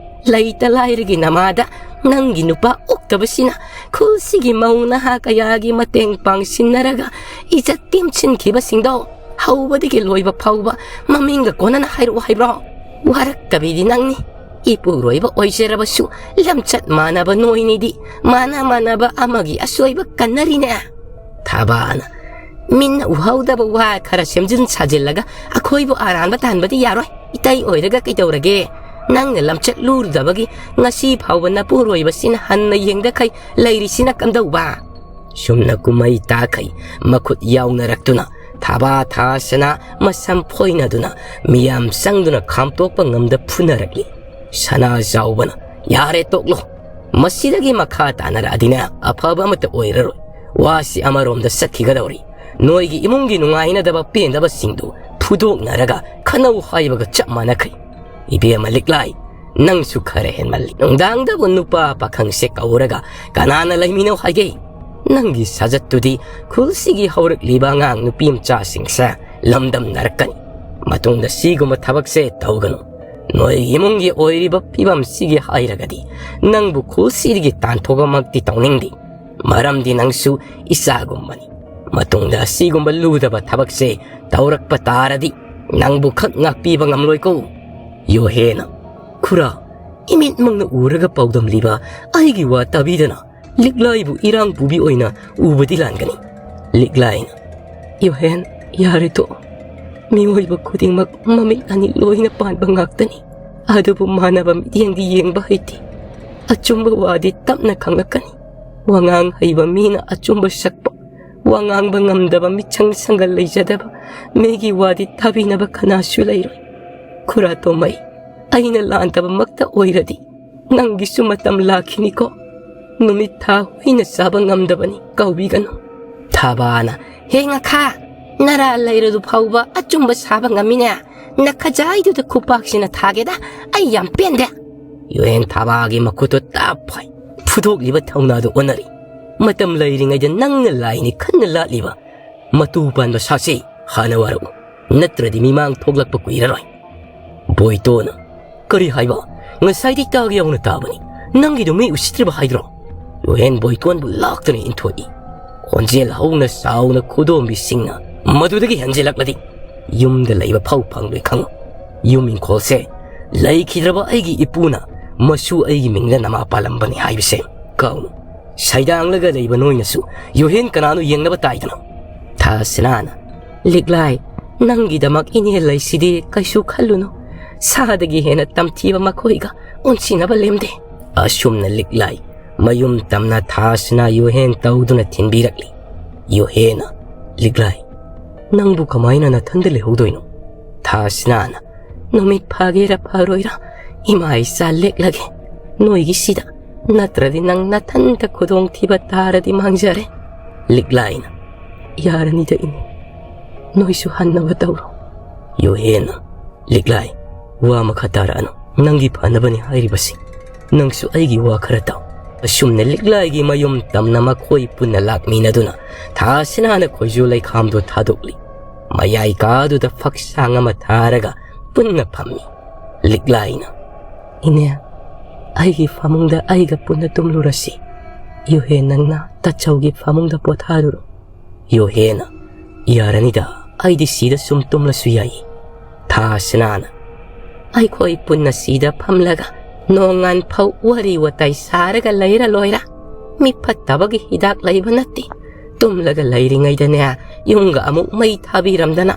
ꯂꯩꯇ ꯂꯥꯏꯔꯒꯤ ꯅꯃꯥꯗ ꯅꯪꯒꯤ ꯅꯨꯄꯥ ꯑꯣꯛꯇꯕꯁꯤꯅ ꯈꯨꯜꯁꯤꯒꯤ ꯃꯧ ꯅꯍꯥ ꯀꯌꯥꯒꯤ ꯃꯇꯦꯡ ꯄꯥꯡꯁꯤꯟꯅꯔꯒ ꯏꯖꯠ ꯇꯦꯝꯁꯤꯟꯈꯤꯕꯁꯤꯡꯗꯣ ꯍꯧꯕꯗꯒꯤ ꯂꯣꯏꯕ ꯐꯥꯎꯕ ꯃꯃꯤꯡꯒ ꯀꯣꯟꯅꯅ ꯍꯥꯏꯔꯛꯑꯣ ꯍꯥꯏꯕ꯭ꯔꯣ? ꯋꯥꯔꯛꯇꯕꯤꯗꯤ ꯅꯪꯅꯤ꯫ ꯏꯄꯨꯔꯣꯏꯕ ꯑꯣꯏꯖꯔꯕꯁꯨ ꯂꯝꯆꯠ ꯃꯥꯟꯅꯕ ꯅꯣꯏꯅꯤꯗꯤ ꯃꯥꯟꯅ ꯃꯥꯟꯅꯕ ꯑꯃꯒꯤ ꯑꯁꯣꯏꯕ ꯀꯟꯅꯔꯤꯅꯦ"꯫ ꯊꯥꯕꯥꯅ, "ꯃꯤꯠꯅ ꯎꯍꯧꯗꯕ ꯋꯥ ꯈꯔ ꯁꯦꯝꯖꯤꯟ ꯁꯥꯖꯤꯜꯂꯒ ꯑꯩꯈꯣꯏꯕꯨ ꯑꯔꯥꯟꯕ ꯇꯥꯍꯟꯕꯗꯤ ꯌꯥꯔꯣꯏ꯫ ꯏꯇꯩ ꯑꯣꯏꯔꯒ ꯀꯩꯗꯧꯔꯒꯦ? ꯅꯪꯅ ꯂꯝꯆꯠ ꯂꯨꯔꯨꯗꯕꯒꯤ ꯉꯁꯤ ꯐꯥꯎꯕ ꯅꯄꯨꯔꯣꯏꯕꯁꯤꯅ ꯍꯟꯅ ꯌꯦꯡꯗꯈꯩ ꯂꯩꯔꯤꯁꯤꯅ ꯀꯝꯗꯧꯕ?" ꯁꯨꯝꯅ ꯀꯨꯝꯍꯩ ꯇꯥꯈꯩ ꯃꯈꯨꯠ ꯌꯥꯎꯅꯔꯛꯇꯨꯅ ꯊꯥꯕꯥ ꯊꯥꯁꯅꯥ ꯃꯁꯝ ꯐꯣꯏꯅꯗꯨꯅ ꯃꯤꯌꯥꯝ ꯆꯪꯗꯨꯅ ꯈꯥꯝꯇꯣꯛꯄ ꯉꯝꯗ ꯐꯨꯅꯔꯛꯂꯤ꯫ ꯁꯅꯥꯖꯥꯎꯕꯅ, "ꯌꯥꯔꯦ, ꯇꯣꯛꯂꯣ꯫ ꯃꯁꯤꯗꯒꯤ ꯃꯈꯥ ꯇꯥꯅꯔꯛꯑꯗꯤꯅꯦ ꯑꯐꯕ ꯑꯃꯠꯇ ꯑꯣꯏꯔꯔꯣꯏ꯫ ꯋꯥꯁꯤ ꯑꯃꯔꯣꯝꯗ ꯆꯠꯈꯤꯒꯗꯧꯔꯤ꯫ ꯅꯣꯏꯒꯤ ꯏꯃꯨꯡꯒꯤ ꯅꯨꯡꯉꯥꯏꯅꯗꯕ ꯄꯦꯟꯗꯕꯁꯤꯡꯗꯨ ꯐꯨꯗꯣꯛꯅꯔꯒ ꯈꯟꯅꯧ ꯍꯥꯏꯕꯒ ꯆꯞ ꯃꯥꯟꯅꯈꯩ꯫ ꯏꯕꯦꯝꯃ ꯂꯤꯛꯂꯥꯏ, ꯅꯪꯁꯨ ꯈꯔ ꯍꯦꯟꯃꯜꯂꯤ꯫ ꯅꯨꯡꯗꯥꯡꯗꯕꯨ ꯅꯨꯄꯥ ꯄꯥꯈꯪꯁꯦ ꯀꯧꯔꯒ ꯀꯅꯥꯅ ꯂꯩꯃꯤꯟꯅꯧ ꯍꯥꯏꯒꯦ? ꯅꯪꯒꯤ ꯁꯥꯖꯠꯇꯨꯗꯤ ꯈꯨꯜꯁꯤꯒꯤ ꯍꯧꯔꯛꯂꯤꯕ ꯑꯉꯥꯡ ꯅꯨꯄꯤ ꯃꯆꯥꯁꯤꯡꯁꯦ ꯂꯝꯗꯝꯅꯔꯛꯀꯅꯤ꯫ ꯃꯇꯨꯡꯗ ꯁꯤꯒꯨꯝꯕ ꯊꯕꯛꯁꯦ ꯇꯧꯒꯅꯨ꯫ ꯅꯣꯏ ꯏꯃꯨꯡꯒꯤ ꯑꯣꯏꯔꯤꯕ ꯐꯤꯕꯝꯁꯤꯒꯤ ꯍꯥꯏꯔꯒꯗꯤ ꯅꯪꯕꯨ ꯈꯨꯜꯁꯤꯗꯒꯤ ꯇꯥꯟꯊꯣꯛꯄꯃꯛꯇꯤ ꯇꯧꯅꯤꯡꯗꯦ꯫ ꯃꯔꯝꯗꯤ ꯅꯪꯁꯨ ꯏꯆꯥꯒꯨꯝꯕꯅꯤ꯫ ꯃꯇꯨꯡꯗ ꯑꯁꯤꯒꯨꯝꯕ ꯂꯨꯗꯕ ꯊꯕꯛꯁꯦ ꯇꯧꯔꯛꯄ ꯇꯥꯔꯗꯤ ꯅꯪꯕꯨ ꯈꯛ ꯉꯥꯛꯄꯤꯕ ꯉꯝꯂꯣꯏꯀꯣ"꯫ ꯌꯣꯍꯦꯅ, "ꯈꯨꯔꯥ, ꯏꯃꯤꯠꯃꯛꯅ ꯎꯔꯒ ꯄꯥꯎꯗꯝꯂꯤꯕ ꯑꯩꯒꯤ ꯋꯥ ꯇꯥꯕꯤꯗꯅ ꯂꯤꯛꯂꯥꯏꯕꯨ ꯏꯔꯥꯡ ꯄꯨꯕꯤ ꯑꯣꯏꯅ ꯎꯕꯗꯤ ꯂꯥꯟꯒꯅꯤ"꯫ ꯂꯤꯛꯂꯥꯏꯅ, "ꯌꯣꯍꯦꯟ, ꯌꯥꯔꯦ ꯇꯣꯛꯑꯣ꯫ ꯃꯤꯑꯣꯏꯕ ꯈꯨꯗꯤꯡꯃꯛ ꯃꯃꯤꯠ ꯑꯅꯤ ꯂꯣꯏꯅ ꯄꯥꯟꯕ ꯉꯥꯛꯇꯅꯤ꯫ ꯑꯗꯨꯕꯨ ꯃꯥꯟꯅꯕ ꯃꯤꯠꯌꯦꯡꯗꯤ ꯌꯦꯡꯕ ꯍꯩꯇꯦ꯫ ꯑꯆꯨꯝꯕ ꯋꯥꯗꯤ ꯇꯞꯅ ꯈꯪꯂꯛꯀꯅꯤ꯫ ꯋꯥꯉꯥꯡ ꯍꯩꯕ ꯃꯤꯅ ꯑꯆꯨꯝꯕ ꯁꯛꯄ, ꯋꯥ ꯉꯥꯡꯕ ꯉꯝꯗꯕ, ꯃꯤꯆꯪ ꯁꯪꯒꯜ ꯂꯩꯖꯗꯕ ꯃꯤꯒꯤ ꯋꯥꯗꯤ ꯇꯥꯕꯤꯅꯕ ꯀꯅꯥꯁꯨ ꯂꯩꯔꯣꯏ꯫ ꯈꯨꯔꯥ ꯇꯣꯝꯃꯩ, ꯑꯩꯅ ꯂꯥꯟꯗꯕꯃꯛꯇ ꯑꯣꯏꯔꯗꯤ ꯅꯪꯒꯤꯁꯨ ꯃꯇꯝ ꯂꯥꯛꯈꯤꯅꯤꯀꯣ"꯫ ꯅꯨꯃꯤꯠ ꯊꯥ ꯍꯨꯏꯅ ꯆꯥꯕ ꯉꯝꯗꯕꯅꯤ, ꯀꯥꯎꯕꯤꯒꯅꯨ꯫ ꯊꯥꯕꯥꯅ, "ꯍꯦ ꯉꯥꯈꯥ, ꯅꯔꯥ ꯂꯩꯔꯗꯨ ꯐꯥꯎꯕ ꯑꯆꯨꯝꯕ ꯁꯥꯕ ꯉꯝꯃꯤꯅꯦ꯫ ꯅꯈꯖꯥꯏꯗꯨꯗ ꯈꯨꯄꯥꯛꯁꯤꯅ ꯊꯥꯒꯦꯗ, ꯑꯩ ꯌꯥꯝ ꯄꯦꯟꯗꯦ"꯫ ꯌꯨꯍꯦꯟ ꯊꯥꯕꯥꯒꯤ ꯃꯈꯨꯠꯇꯨ ꯇꯥꯞ ꯐꯥꯏ꯫ ꯐꯨꯗꯣꯛꯂꯤꯕ ꯊꯧꯅꯥꯗꯨ ꯑꯣꯟꯅꯔꯤ꯫ ꯃꯇꯝ ꯂꯩꯔꯤꯉꯩꯗ ꯅꯪꯅ ꯂꯥꯏꯅꯤ ꯈꯟꯅ ꯂꯥꯠꯂꯤꯕ ꯃꯇꯨ ꯄꯥꯟꯕ ꯁꯥꯁꯤ ꯍꯥꯟꯅ ꯋꯥꯔꯛꯎ, ꯅꯠꯇ꯭ꯔꯗꯤ ꯃꯤꯃꯥꯡ ꯊꯣꯛꯂꯛꯄ ꯀꯨꯏꯔꯔꯣꯏ꯫ ꯕꯣꯏꯇꯣꯅ, "ꯀꯔꯤ ꯍꯥꯏꯕ? ꯉꯁꯥꯏꯗꯤ ꯇꯥꯒꯦ ꯌꯥꯎꯅ ꯇꯥꯕꯅꯤ꯫ ꯅꯪꯒꯤꯗꯨ ꯃꯤ ꯎꯁꯤꯠꯇ꯭ꯔꯤꯕ ꯍꯥꯏꯗ꯭ꯔꯣ?" ꯌꯨꯍꯦꯟ ꯕꯣꯏꯇꯣꯟꯕꯨ ꯂꯥꯛꯇꯨꯅ ꯏꯟꯊꯣꯛꯏ꯫ ꯈꯣꯟꯖꯦꯜ ꯍꯧꯅ ꯁꯥꯎꯅ ꯈꯨꯗꯣꯝꯕꯤꯁꯤꯡꯅ, "ꯃꯗꯨꯗꯒꯤ ꯍꯦꯟꯖꯤꯜꯂꯛꯂꯗꯤ ꯌꯨꯝꯗ ꯂꯩꯕ ꯐꯥꯎ ꯐꯪꯂꯣꯏ ꯈꯪꯉꯨ꯫ ꯌꯨꯝ ꯏꯪꯈꯣꯜꯁꯦ ꯂꯩꯈꯤꯗ꯭ꯔꯕ ꯑꯩꯒꯤ ꯏꯄꯨꯅ ꯃꯁꯨ ꯑꯩꯒꯤ ꯃꯤꯡꯗ ꯅꯃꯥ ꯄꯥꯜꯂꯝꯕꯅꯤ ꯍꯥꯏꯕꯁꯦ ꯀꯥꯎꯅꯨ꯫ ꯁꯩꯗꯥꯡꯂꯒ ꯂꯩꯕ ꯅꯣꯏꯅꯁꯨ ꯌꯨꯍꯦꯟ ꯀꯅꯥꯅꯣ ꯌꯦꯡꯅꯕ ꯇꯥꯏꯗꯅ?" ꯊꯥꯁꯅꯥꯅ, "ꯂꯤꯛꯂꯥꯏ, ꯅꯪꯒꯤꯗꯃꯛ ꯏꯅꯦ ꯂꯩꯁꯤꯗꯤ ꯀꯩꯁꯨ ꯈꯜꯂꯨꯅꯨ꯫ ꯁꯥꯗꯒꯤ ꯍꯦꯟꯅ ꯇꯝꯊꯤꯕ ꯃꯈꯣꯏꯒ ꯎꯟꯁꯤꯟꯅꯕ ꯂꯦꯝꯗꯦ"꯫ ꯑꯁꯨꯝꯅ ꯂꯤꯛꯂꯥꯏ ꯃꯌꯨꯝ ꯇꯝꯅ ꯊꯥꯁꯅꯥ ꯌꯨꯍꯦꯟ ꯇꯧꯗꯨꯅ ꯊꯤꯟꯕꯤꯔꯛꯂꯤ꯫ ꯌꯨꯍꯦꯟꯅ, "ꯂꯤꯛꯂꯥꯏ, ꯅꯪꯕꯨ ꯀꯃꯥꯏꯅ ꯅꯊꯟꯗ ꯂꯩꯍꯧꯗꯣꯏꯅꯣ?" ꯊꯥꯁꯅꯥꯅ, "ꯅꯨꯃꯤꯠ ꯐꯥꯒꯦꯔꯥ ꯐꯔꯣꯏꯔꯥ, ꯏꯃꯥ ꯏꯆꯥ ꯂꯦꯛꯂꯒꯦ ꯅꯣꯏꯒꯤꯁꯤꯗ, ꯅꯠꯇ꯭ꯔꯗꯤ ꯅꯪ ꯅꯊꯟꯇ ꯈꯨꯗꯣꯡꯊꯤꯕ ꯇꯥꯔꯗꯤ ꯃꯥꯡꯖꯔꯦ"꯫ ꯂꯤꯛꯂꯥꯏꯅ, "ꯌꯥꯔꯅꯤꯗ ꯏꯅꯦ, ꯅꯣꯏꯁꯨ ꯍꯟꯅꯕ ꯇꯧꯔꯣ"꯫ ꯌꯨꯍꯦꯟꯅ, "ꯂꯤꯛꯂꯥꯏ, ꯋꯥ ꯃꯈꯥ ꯇꯥꯔꯛꯑꯅꯨ, ꯅꯪꯒꯤ ꯐꯅꯕꯅꯤ ꯍꯥꯏꯔꯤꯕꯁꯤ꯫ ꯅꯪꯁꯨ ꯑꯩꯒꯤ ꯋꯥ ꯈꯔ ꯇꯥꯎ"꯫ ꯑꯁꯨꯝꯅ ꯂꯤꯛꯂꯥꯏꯒꯤ ꯃꯌꯨꯝ ꯇꯝꯅ ꯃꯈꯣꯏ ꯄꯨꯟꯅ ꯂꯥꯛꯃꯤꯟꯅꯗꯨꯅ ꯊꯥꯁꯅꯥꯅ ꯈꯣꯏꯖꯨ ꯂꯩꯈꯥꯝꯗꯨ ꯊꯥꯗꯣꯛꯂꯤ꯫ ꯃꯌꯥꯏ ꯀꯥꯗꯨꯗ ꯐꯛꯁꯥꯡ ꯑꯃ ꯊꯥꯔꯒ ꯄꯨꯟꯅ ꯐꯝꯃꯤ꯫ ꯂꯤꯛꯂꯥꯏꯅ, "ꯏꯅꯦ, ꯑꯩꯒꯤ ꯐꯃꯨꯡꯗ ꯑꯩꯒ ꯄꯨꯟꯅ ꯇꯨꯝꯂꯨꯔꯁꯤ꯫ ꯌꯨꯍꯦ, ꯅꯪꯅ ꯇꯥꯆꯧꯒꯤ ꯐꯃꯨꯡꯗ ꯄꯣꯊꯥꯔꯨꯔꯣ"꯫ ꯌꯨꯍꯦꯅ, "ꯌꯥꯔꯅꯤꯗ, ꯑꯩꯗꯤ ꯁꯤꯗ ꯁꯨꯝ ꯇꯨꯝꯂꯁꯨ ꯌꯥꯏ"꯫ ꯊꯥꯁꯅꯥꯅ, "ꯑꯩꯈꯣꯏ ꯄꯨꯟꯅ ꯁꯤꯗ ꯐꯝꯂꯒ ꯅꯣꯡꯉꯥꯟ ꯐꯥꯎ ꯋꯥꯔꯤ ꯋꯥꯇꯥꯏ ꯁꯥꯔꯒ ꯂꯩꯔ ꯂꯣꯏꯔ꯫ ꯃꯤ ꯐꯠꯇꯕꯒꯤ ꯍꯤꯗꯥꯛ ꯂꯩꯕ ꯅꯠꯇꯦ꯫ ꯇꯨꯝꯂꯒ ꯂꯩꯔꯤꯉꯩꯗꯅꯦ, ꯌꯨꯝꯒ ꯑꯃꯨꯛ ꯃꯩ ꯊꯥꯕꯤꯔꯝꯗꯅ"꯫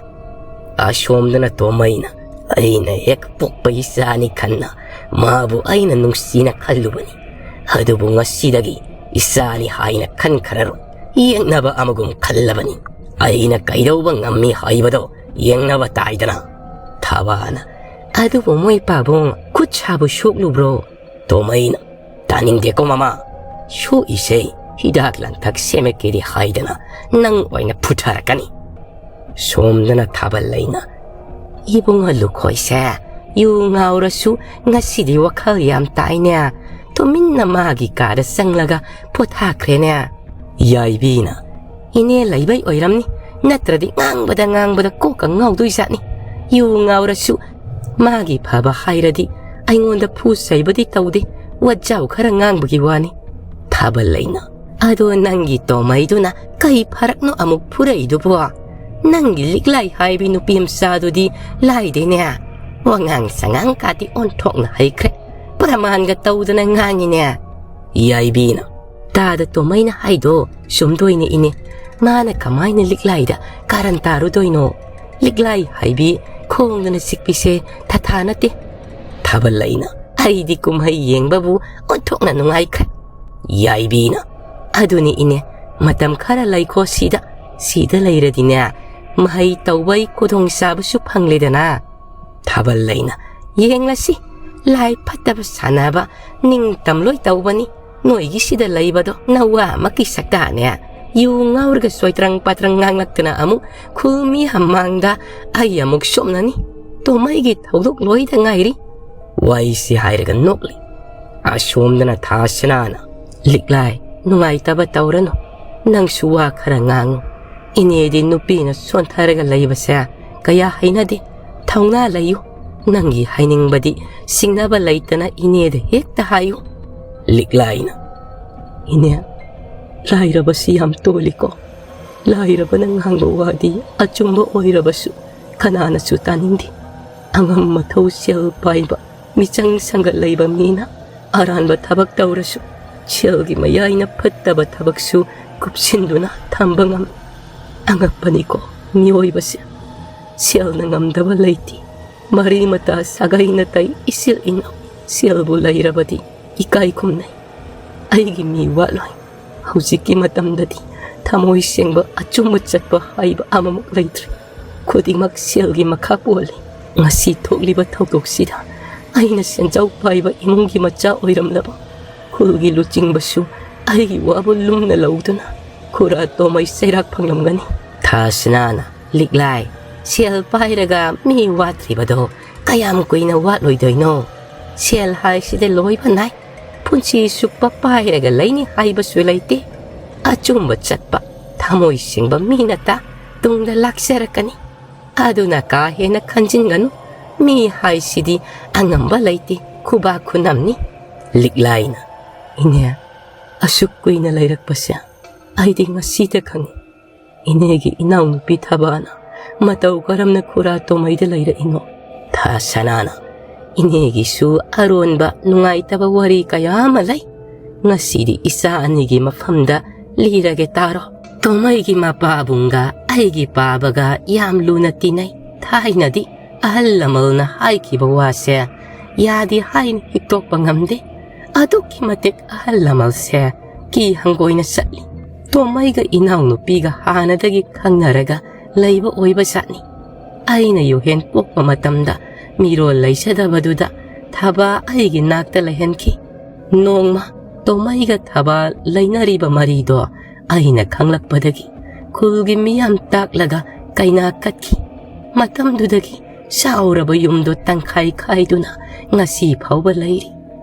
ꯑꯁꯣꯝꯗꯅ ꯇꯣꯃꯩꯅ, "ꯑꯩꯅ ꯍꯦꯛ ꯄꯣꯛꯄ ꯏꯆꯥꯅꯤ ꯈꯟꯅ ꯃꯥꯕꯨ ꯑꯩꯅ ꯅꯨꯡꯁꯤꯅ ꯈꯜꯂꯨꯕꯅꯤ꯫ ꯑꯗꯨꯕꯨ ꯉꯁꯤꯗꯒꯤ ꯏꯆꯥꯅꯤ ꯍꯥꯏꯅ ꯈꯟꯈ꯭ꯔꯔꯣꯏ꯫ ꯌꯦꯛꯅꯕ ꯑꯃꯒꯨꯝ ꯈꯜꯂꯕꯅꯤ꯫ ꯑꯩꯅ ꯀꯩꯗꯧꯕ ꯉꯝꯃꯤ ꯍꯥꯏꯕꯗꯣ ꯌꯦꯡꯅꯕ ꯇꯥꯏꯗꯅ"꯫ ꯊꯥꯕꯥꯅ, "ꯑꯗꯨꯕꯨ ꯃꯣꯏ ꯄꯥꯕꯨꯡ ꯈꯨꯠ ꯁꯥꯕꯨ ꯁꯣꯛꯂꯨꯕ꯭ꯔꯣ?" ꯇꯣꯃꯩꯅ, "ꯇꯥꯅꯤꯡꯗꯦꯀꯣ ꯃꯃꯥ꯫ ꯁꯣꯛꯏꯁꯦ ꯍꯤꯗꯥꯛ ꯂꯥꯡꯊꯛ ꯁꯦꯝꯃꯛꯀꯦꯗꯤ ꯍꯥꯏꯗꯅ ꯅꯪ ꯑꯣꯏꯅ ꯐꯨꯊꯔꯛꯀꯅꯤ꯫ ꯁꯣꯝꯗꯅ ꯊꯥꯕꯜ ꯂꯩꯅ, "ꯏꯕꯨꯡꯉꯣ ꯂꯨꯈꯣꯏꯁꯦ ꯌꯨ ꯉꯥꯎꯔꯁꯨ ꯉꯁꯤꯗꯤ ꯋꯥꯈꯜ ꯌꯥꯝ ꯇꯥꯏꯅꯦ꯫ ꯇꯨꯃꯤꯟꯅ ꯃꯥꯒꯤ ꯀꯥꯗ ꯆꯪꯂꯒ ꯄꯣꯊꯥꯈ꯭ꯔꯦꯅꯦ꯫" ꯌꯥꯏꯕꯤꯅ, "ꯏꯅꯦ ꯂꯩꯕꯩ ꯑꯣꯏꯔꯝꯅꯤ, ꯅꯠꯇ꯭ꯔꯗꯤ ꯉꯥꯡꯕꯗ ꯉꯥꯡꯕꯗ ꯀꯣꯛꯀ ꯉꯥꯎꯗꯣꯏꯖꯥꯠꯅꯤ꯫ ꯌꯨ ꯉꯥꯎꯔꯁꯨ ꯃꯥꯒꯤ ꯐꯕ ꯍꯥꯏꯔꯗꯤ ꯑꯩꯉꯣꯟꯗ ꯐꯨ ꯆꯩꯕꯗꯤ ꯇꯧꯗꯦ, ꯋꯥꯖꯥꯎ ꯈꯔ ꯉꯥꯡꯕꯒꯤ ꯋꯥꯅꯤ꯫" ꯊꯥꯕꯜ ꯂꯩꯅ, "ꯑꯗꯣ ꯅꯪꯒꯤ ꯇꯣꯃꯩꯗꯨꯅ ꯀꯩ ꯐꯔꯛꯅꯣ ꯑꯃꯨꯛ ꯐꯨꯔꯛꯏꯗꯨꯕꯣ? ꯅꯪꯒꯤ ꯂꯤꯛꯂꯥꯏ ꯍꯥꯏꯕꯤ ꯅꯨꯄꯤ ꯃꯆꯥꯗꯨꯗꯤ ꯂꯥꯏꯗꯦꯅꯦ꯫ ꯋꯥꯉꯥꯡ ꯁꯉꯥꯡ ꯀꯥꯇꯤ ꯑꯣꯟꯊꯣꯛꯅ ꯍꯩꯈ꯭ꯔꯦ꯫ ꯄ꯭ꯔꯃꯥꯟꯒ ꯇꯧꯗꯅ ꯉꯥꯡꯉꯤꯅꯦ꯫" ꯌꯥꯏꯕꯤꯅ, "ꯇꯥꯗ ꯇꯣꯃꯩꯅ ꯍꯥꯏꯗꯣ ꯆꯨꯝꯗꯣꯏꯅꯦ ꯏꯅꯦ꯫ ꯃꯥꯅ ꯀꯃꯥꯏꯅ ꯂꯤꯛꯂꯥꯏꯗ ꯀꯥꯔꯟ ꯇꯥꯔꯨꯗꯣꯏꯅꯣ? ꯂꯤꯛꯂꯥꯏ ꯍꯥꯏꯕꯤ ꯈꯣꯡꯗꯅ ꯆꯤꯛꯄꯤꯁꯦ ꯊꯥꯊꯥ ꯅꯠꯇꯦ꯫" ꯊꯥꯕꯜ ꯂꯩꯅ, "ꯑꯩꯗꯤ ꯀꯨꯝꯍꯩ ꯌꯦꯡꯕꯕꯨ ꯑꯣꯟꯊꯣꯛꯅ ꯅꯨꯡꯉꯥꯏꯈ꯭ꯔꯦ꯫" ꯌꯥꯏꯕꯤꯅ, "ꯑꯗꯨꯅꯤ ꯏꯅꯦ, ꯃꯇꯝ ꯈꯔ ꯂꯩꯈꯣ ꯁꯤꯗ꯫ ꯁꯤꯗ ꯂꯩꯔꯗꯤꯅꯦ, ꯃꯍꯩ ꯇꯧꯕꯩ ꯈꯨꯗꯣꯡꯆꯥꯕꯁꯨ ꯐꯪꯂꯦꯗꯅ꯫" ꯊꯥꯕꯜ ꯂꯩꯅ, "ꯌꯦꯡꯂꯁꯤ, ꯂꯥꯏ ꯐꯠꯇꯕ ꯁꯥꯟꯅꯕ ꯅꯤꯡꯇꯝꯂꯣꯏ ꯇꯧꯕꯅꯤ꯫ ꯅꯣꯏꯒꯤꯁꯤꯗ ꯂꯩꯕꯗꯣ ꯅꯋꯥ ꯑꯃ ꯀꯤꯁꯛꯇꯥꯅꯦ꯫ ꯌꯨ ꯉꯥꯎꯔꯒ ꯆꯣꯏꯇ꯭ꯔꯪ ꯄꯥꯇ꯭ꯔꯪ ꯉꯥꯡꯂꯛꯇꯅ ꯑꯃꯨꯛ ꯈꯨꯜ ꯃꯤ ꯃꯃꯥꯡꯗ ꯑꯩ ꯑꯃꯨꯛ ꯁꯣꯝꯅꯅꯤ꯫ ꯇꯣꯃꯩꯒꯤ ꯊꯧꯗꯣꯛ ꯂꯣꯏꯗ ꯉꯥꯏꯔꯤ꯫" ꯋꯥꯔꯤꯁꯤ ꯍꯥꯏꯔꯒ ꯅꯣꯛꯂꯤ꯫ ꯑꯁꯣꯝꯗꯅ ꯊꯥꯁꯅꯥꯅ, "ꯂꯤꯛꯂꯥꯏ, ꯅꯨꯡꯉꯥꯏꯇꯕ ꯇꯧꯔꯅꯨ꯫ ꯅꯪꯁꯨ ꯋꯥ ꯈꯔ ꯉꯥꯡꯉꯨ꯫ ꯏꯅꯦꯗꯤ ꯅꯨꯄꯤꯅ ꯁꯣꯟꯊꯔꯒ ꯂꯩꯕꯁꯦ ꯀꯌꯥ ꯍꯩꯅꯗꯦ꯫ ꯊꯧꯅꯥ ꯂꯩꯌꯨ꯫ ꯅꯪꯒꯤ ꯍꯥꯏꯅꯤꯡꯕꯗꯤ ꯁꯤꯡꯅꯕ ꯂꯩꯇꯅ ꯏꯅꯦꯗ ꯍꯦꯛꯇ ꯍꯥꯏꯌꯨ꯫" ꯂꯤꯛꯂꯥꯏꯅ, "ꯏꯅꯦ, ꯂꯥꯏꯔꯕꯁꯤ ꯌꯥꯝ ꯇꯣꯜꯂꯤꯀꯣ꯫ ꯂꯥꯏꯔꯕꯅ ꯉꯥꯡꯕ ꯋꯥꯗꯤ ꯑꯆꯨꯝꯕ ꯑꯣꯏꯔꯕꯁꯨ ꯀꯅꯥꯅꯁꯨ ꯇꯥꯅꯤꯡꯗꯦ꯫ ꯑꯉꯝ ꯃꯊꯧ ꯁꯦꯜ ꯄꯥꯏꯕ ꯃꯤꯆꯪ ꯁꯪꯒꯠ ꯂꯩꯕ ꯃꯤꯅ ꯑꯔꯥꯟꯕ ꯊꯕꯛ ꯇꯧꯔꯁꯨ ꯁꯦꯜꯒꯤ ꯃꯌꯥꯏꯅ ꯐꯠꯇꯕ ꯊꯕꯛꯁꯨ ꯀꯨꯞꯁꯤꯟꯗꯨꯅ ꯊꯝꯕ ꯉꯝꯃꯤ꯫ ꯑꯉꯛꯄꯅꯤꯀꯣ ꯃꯤꯑꯣꯏꯕꯁꯦ꯫ ꯁꯦꯜꯅ ꯉꯝꯗꯕ ꯂꯩꯇꯦ꯫ ꯃꯔꯤ ꯃꯇꯥ ꯁꯥꯒꯩ ꯅꯥꯇꯩ ꯏꯆꯤꯜ ꯏꯅꯥꯎ ꯁꯦꯜꯕꯨ ꯂꯩꯔꯕꯗꯤ ꯏꯀꯥꯏ ꯈꯨꯝꯅꯩ꯫ ꯑꯩꯒꯤ ꯃꯤ ꯋꯥꯠꯂꯣꯏ꯫ ꯍꯧꯖꯤꯛꯀꯤ ꯃꯇꯝꯗꯗꯤ ꯊꯃꯣꯏ ꯁꯦꯡꯕ ꯑꯆꯨꯝꯕ ꯆꯠꯄ ꯍꯥꯏꯕ ꯑꯃꯃꯨꯛ ꯂꯩꯇ꯭ꯔꯦ꯫ ꯈꯨꯗꯤꯡꯃꯛ ꯁꯦꯜꯒꯤ ꯃꯈꯥ ꯄꯣꯜꯂꯤ꯫ ꯉꯁꯤ ꯊꯣꯛꯂꯤꯕ ꯊꯧꯗꯣꯛꯁꯤꯗ ꯑꯩꯅ ꯁꯦꯟꯖꯥꯎ ꯄꯥꯏꯕ ꯏꯃꯨꯡꯒꯤ ꯃꯆꯥ ꯑꯣꯏꯔꯝꯂꯕ ꯈꯨꯜꯒꯤ ꯂꯨꯆꯤꯡꯕꯁꯨ ꯑꯩꯒꯤ ꯋꯥꯕꯨ ꯂꯨꯝꯅ ꯂꯧꯗꯨꯅ ꯈꯨꯔꯥ ꯇꯣꯃꯩ ꯆꯩꯔꯥꯛ ꯐꯪꯂꯝꯒꯅꯤ꯫ ꯊꯥꯁꯅꯥꯅ, "ꯂꯤꯛꯂꯥꯏ, ꯁꯦꯜ ꯄꯥꯏꯔꯒ ꯃꯤ ꯋꯥꯠꯇ꯭ꯔꯤꯕꯗꯣ ꯀꯌꯥꯝ ꯀꯨꯏꯅ ꯋꯥꯠꯂꯣꯏꯗꯣꯏꯅꯣ? ꯁꯦꯜ ꯍꯥꯏꯁꯤꯗꯤ ꯂꯣꯏꯕ ꯅꯥꯏ꯫ ꯄꯨꯟꯁꯤ ꯆꯨꯞꯄ ꯄꯥꯏꯔꯒ ꯂꯩꯅꯤ ꯍꯥꯏꯕꯁꯨ ꯂꯩꯇꯦ꯫ ꯑꯆꯨꯝꯕ ꯆꯠꯄ, ꯊꯃꯣꯏ ꯁꯦꯡꯕ ꯃꯤꯅꯇ ꯇꯨꯡꯗ ꯂꯥꯛꯆꯔꯛꯀꯅꯤ꯫ ꯑꯗꯨꯅ ꯀꯥ ꯍꯦꯟꯅ ꯈꯟꯖꯤꯟꯒꯅꯨ꯫ ꯃꯤ ꯍꯥꯏꯁꯤꯗꯤ ꯑꯉꯝꯕ ꯂꯩꯇꯦ, ꯈꯨꯕꯥꯛ ꯈꯨꯅꯝꯅꯤ꯫" ꯂꯤꯛꯂꯥꯏꯅ, "ꯏꯅꯦ, ꯑꯁꯨꯛ ꯀꯨꯏꯅ ꯂꯩꯔꯛꯄꯁꯦ ꯑꯩꯗꯤ ꯉꯁꯤꯗ ꯈꯪꯉꯤ꯫ ꯏꯅꯦꯒꯤ ꯏꯅꯥꯎꯅꯨꯄꯤ ꯊꯕꯥꯅ ꯃꯇꯧ ꯀꯔꯝꯅ ꯈꯨꯔꯥ ꯇꯣꯃꯩꯗ ꯂꯩꯔꯛꯏꯅꯣ?" ꯊꯥ ꯁꯅꯥꯅ, "ꯏꯅꯦꯒꯤꯁꯨ ꯑꯔꯣꯟꯕ ꯅꯨꯡꯉꯥꯏꯇꯕ ꯋꯥꯔꯤ ꯀꯌꯥ ꯑꯃ ꯂꯩ꯫ ꯉꯁꯤꯗꯤ ꯏꯆꯥ ꯑꯅꯤꯒꯤ ꯃꯐꯝꯗ ꯂꯤꯔꯒꯦ ꯇꯥꯔꯣ꯫ ꯇꯣꯃꯩꯒꯤ ꯃꯄꯥꯕꯨꯡꯒ ꯑꯩꯒꯤ ꯄꯥꯕꯒ ꯌꯥꯝ ꯂꯨꯅ ꯇꯤꯟꯅꯩ꯫ ꯊꯥꯏꯅꯗꯤ ꯑꯍꯜ ꯂꯃꯟꯅ ꯍꯥꯏꯈꯤꯕ ꯋꯥꯁꯦ ꯌꯥꯗꯦ ꯍꯥꯏꯅ ꯍꯤꯛꯇꯣꯛꯄ ꯉꯝꯗꯦ꯫ ꯑꯗꯨꯛꯀꯤ ꯃꯇꯤꯛ ꯑꯍꯜ ꯂꯃꯟꯁꯦ ꯀꯤ ꯍꯪꯒꯣꯏꯅ ꯆꯠꯂꯤ꯫ ꯇꯣꯃꯩꯒ ꯏꯅꯥꯎꯅꯨꯄꯤꯒ ꯍꯥꯟꯅꯗꯒꯤ ꯈꯪꯅꯔꯒ ꯂꯩꯕ ꯑꯣꯏꯕ ꯖꯥꯠꯅꯤ꯫ ꯑꯩꯅ ꯌꯨꯍꯦꯟ ꯄꯣꯛꯄ ꯃꯇꯝꯗ ꯃꯤꯔꯣꯜ ꯂꯩꯖꯗꯕꯗꯨꯗ ꯊꯕꯥ ꯑꯩꯒꯤ ꯅꯥꯛꯇ ꯂꯩꯍꯟꯈꯤ꯫ ꯅꯣꯡꯃ ꯇꯣꯃꯩꯒ ꯊꯕꯥ ꯂꯩꯅꯔꯤꯕ ꯃꯔꯤꯗꯣ ꯑꯩꯅ ꯈꯪꯂꯛꯄꯗꯒꯤ ꯈꯨꯜꯒꯤ ꯃꯤꯌꯥꯝ ꯇꯥꯛꯂꯒ ꯀꯩꯅꯥ ꯀꯠꯈꯤ꯫ ꯃꯇꯝꯗꯨꯗꯒꯤ ꯆꯥꯎꯔꯕ ꯌꯨꯝꯗꯣ ꯇꯪꯈꯥꯏ ꯈꯥꯏꯗꯨꯅ ꯉꯁꯤ ꯐꯥꯎꯕ ꯂꯩꯔꯤ꯫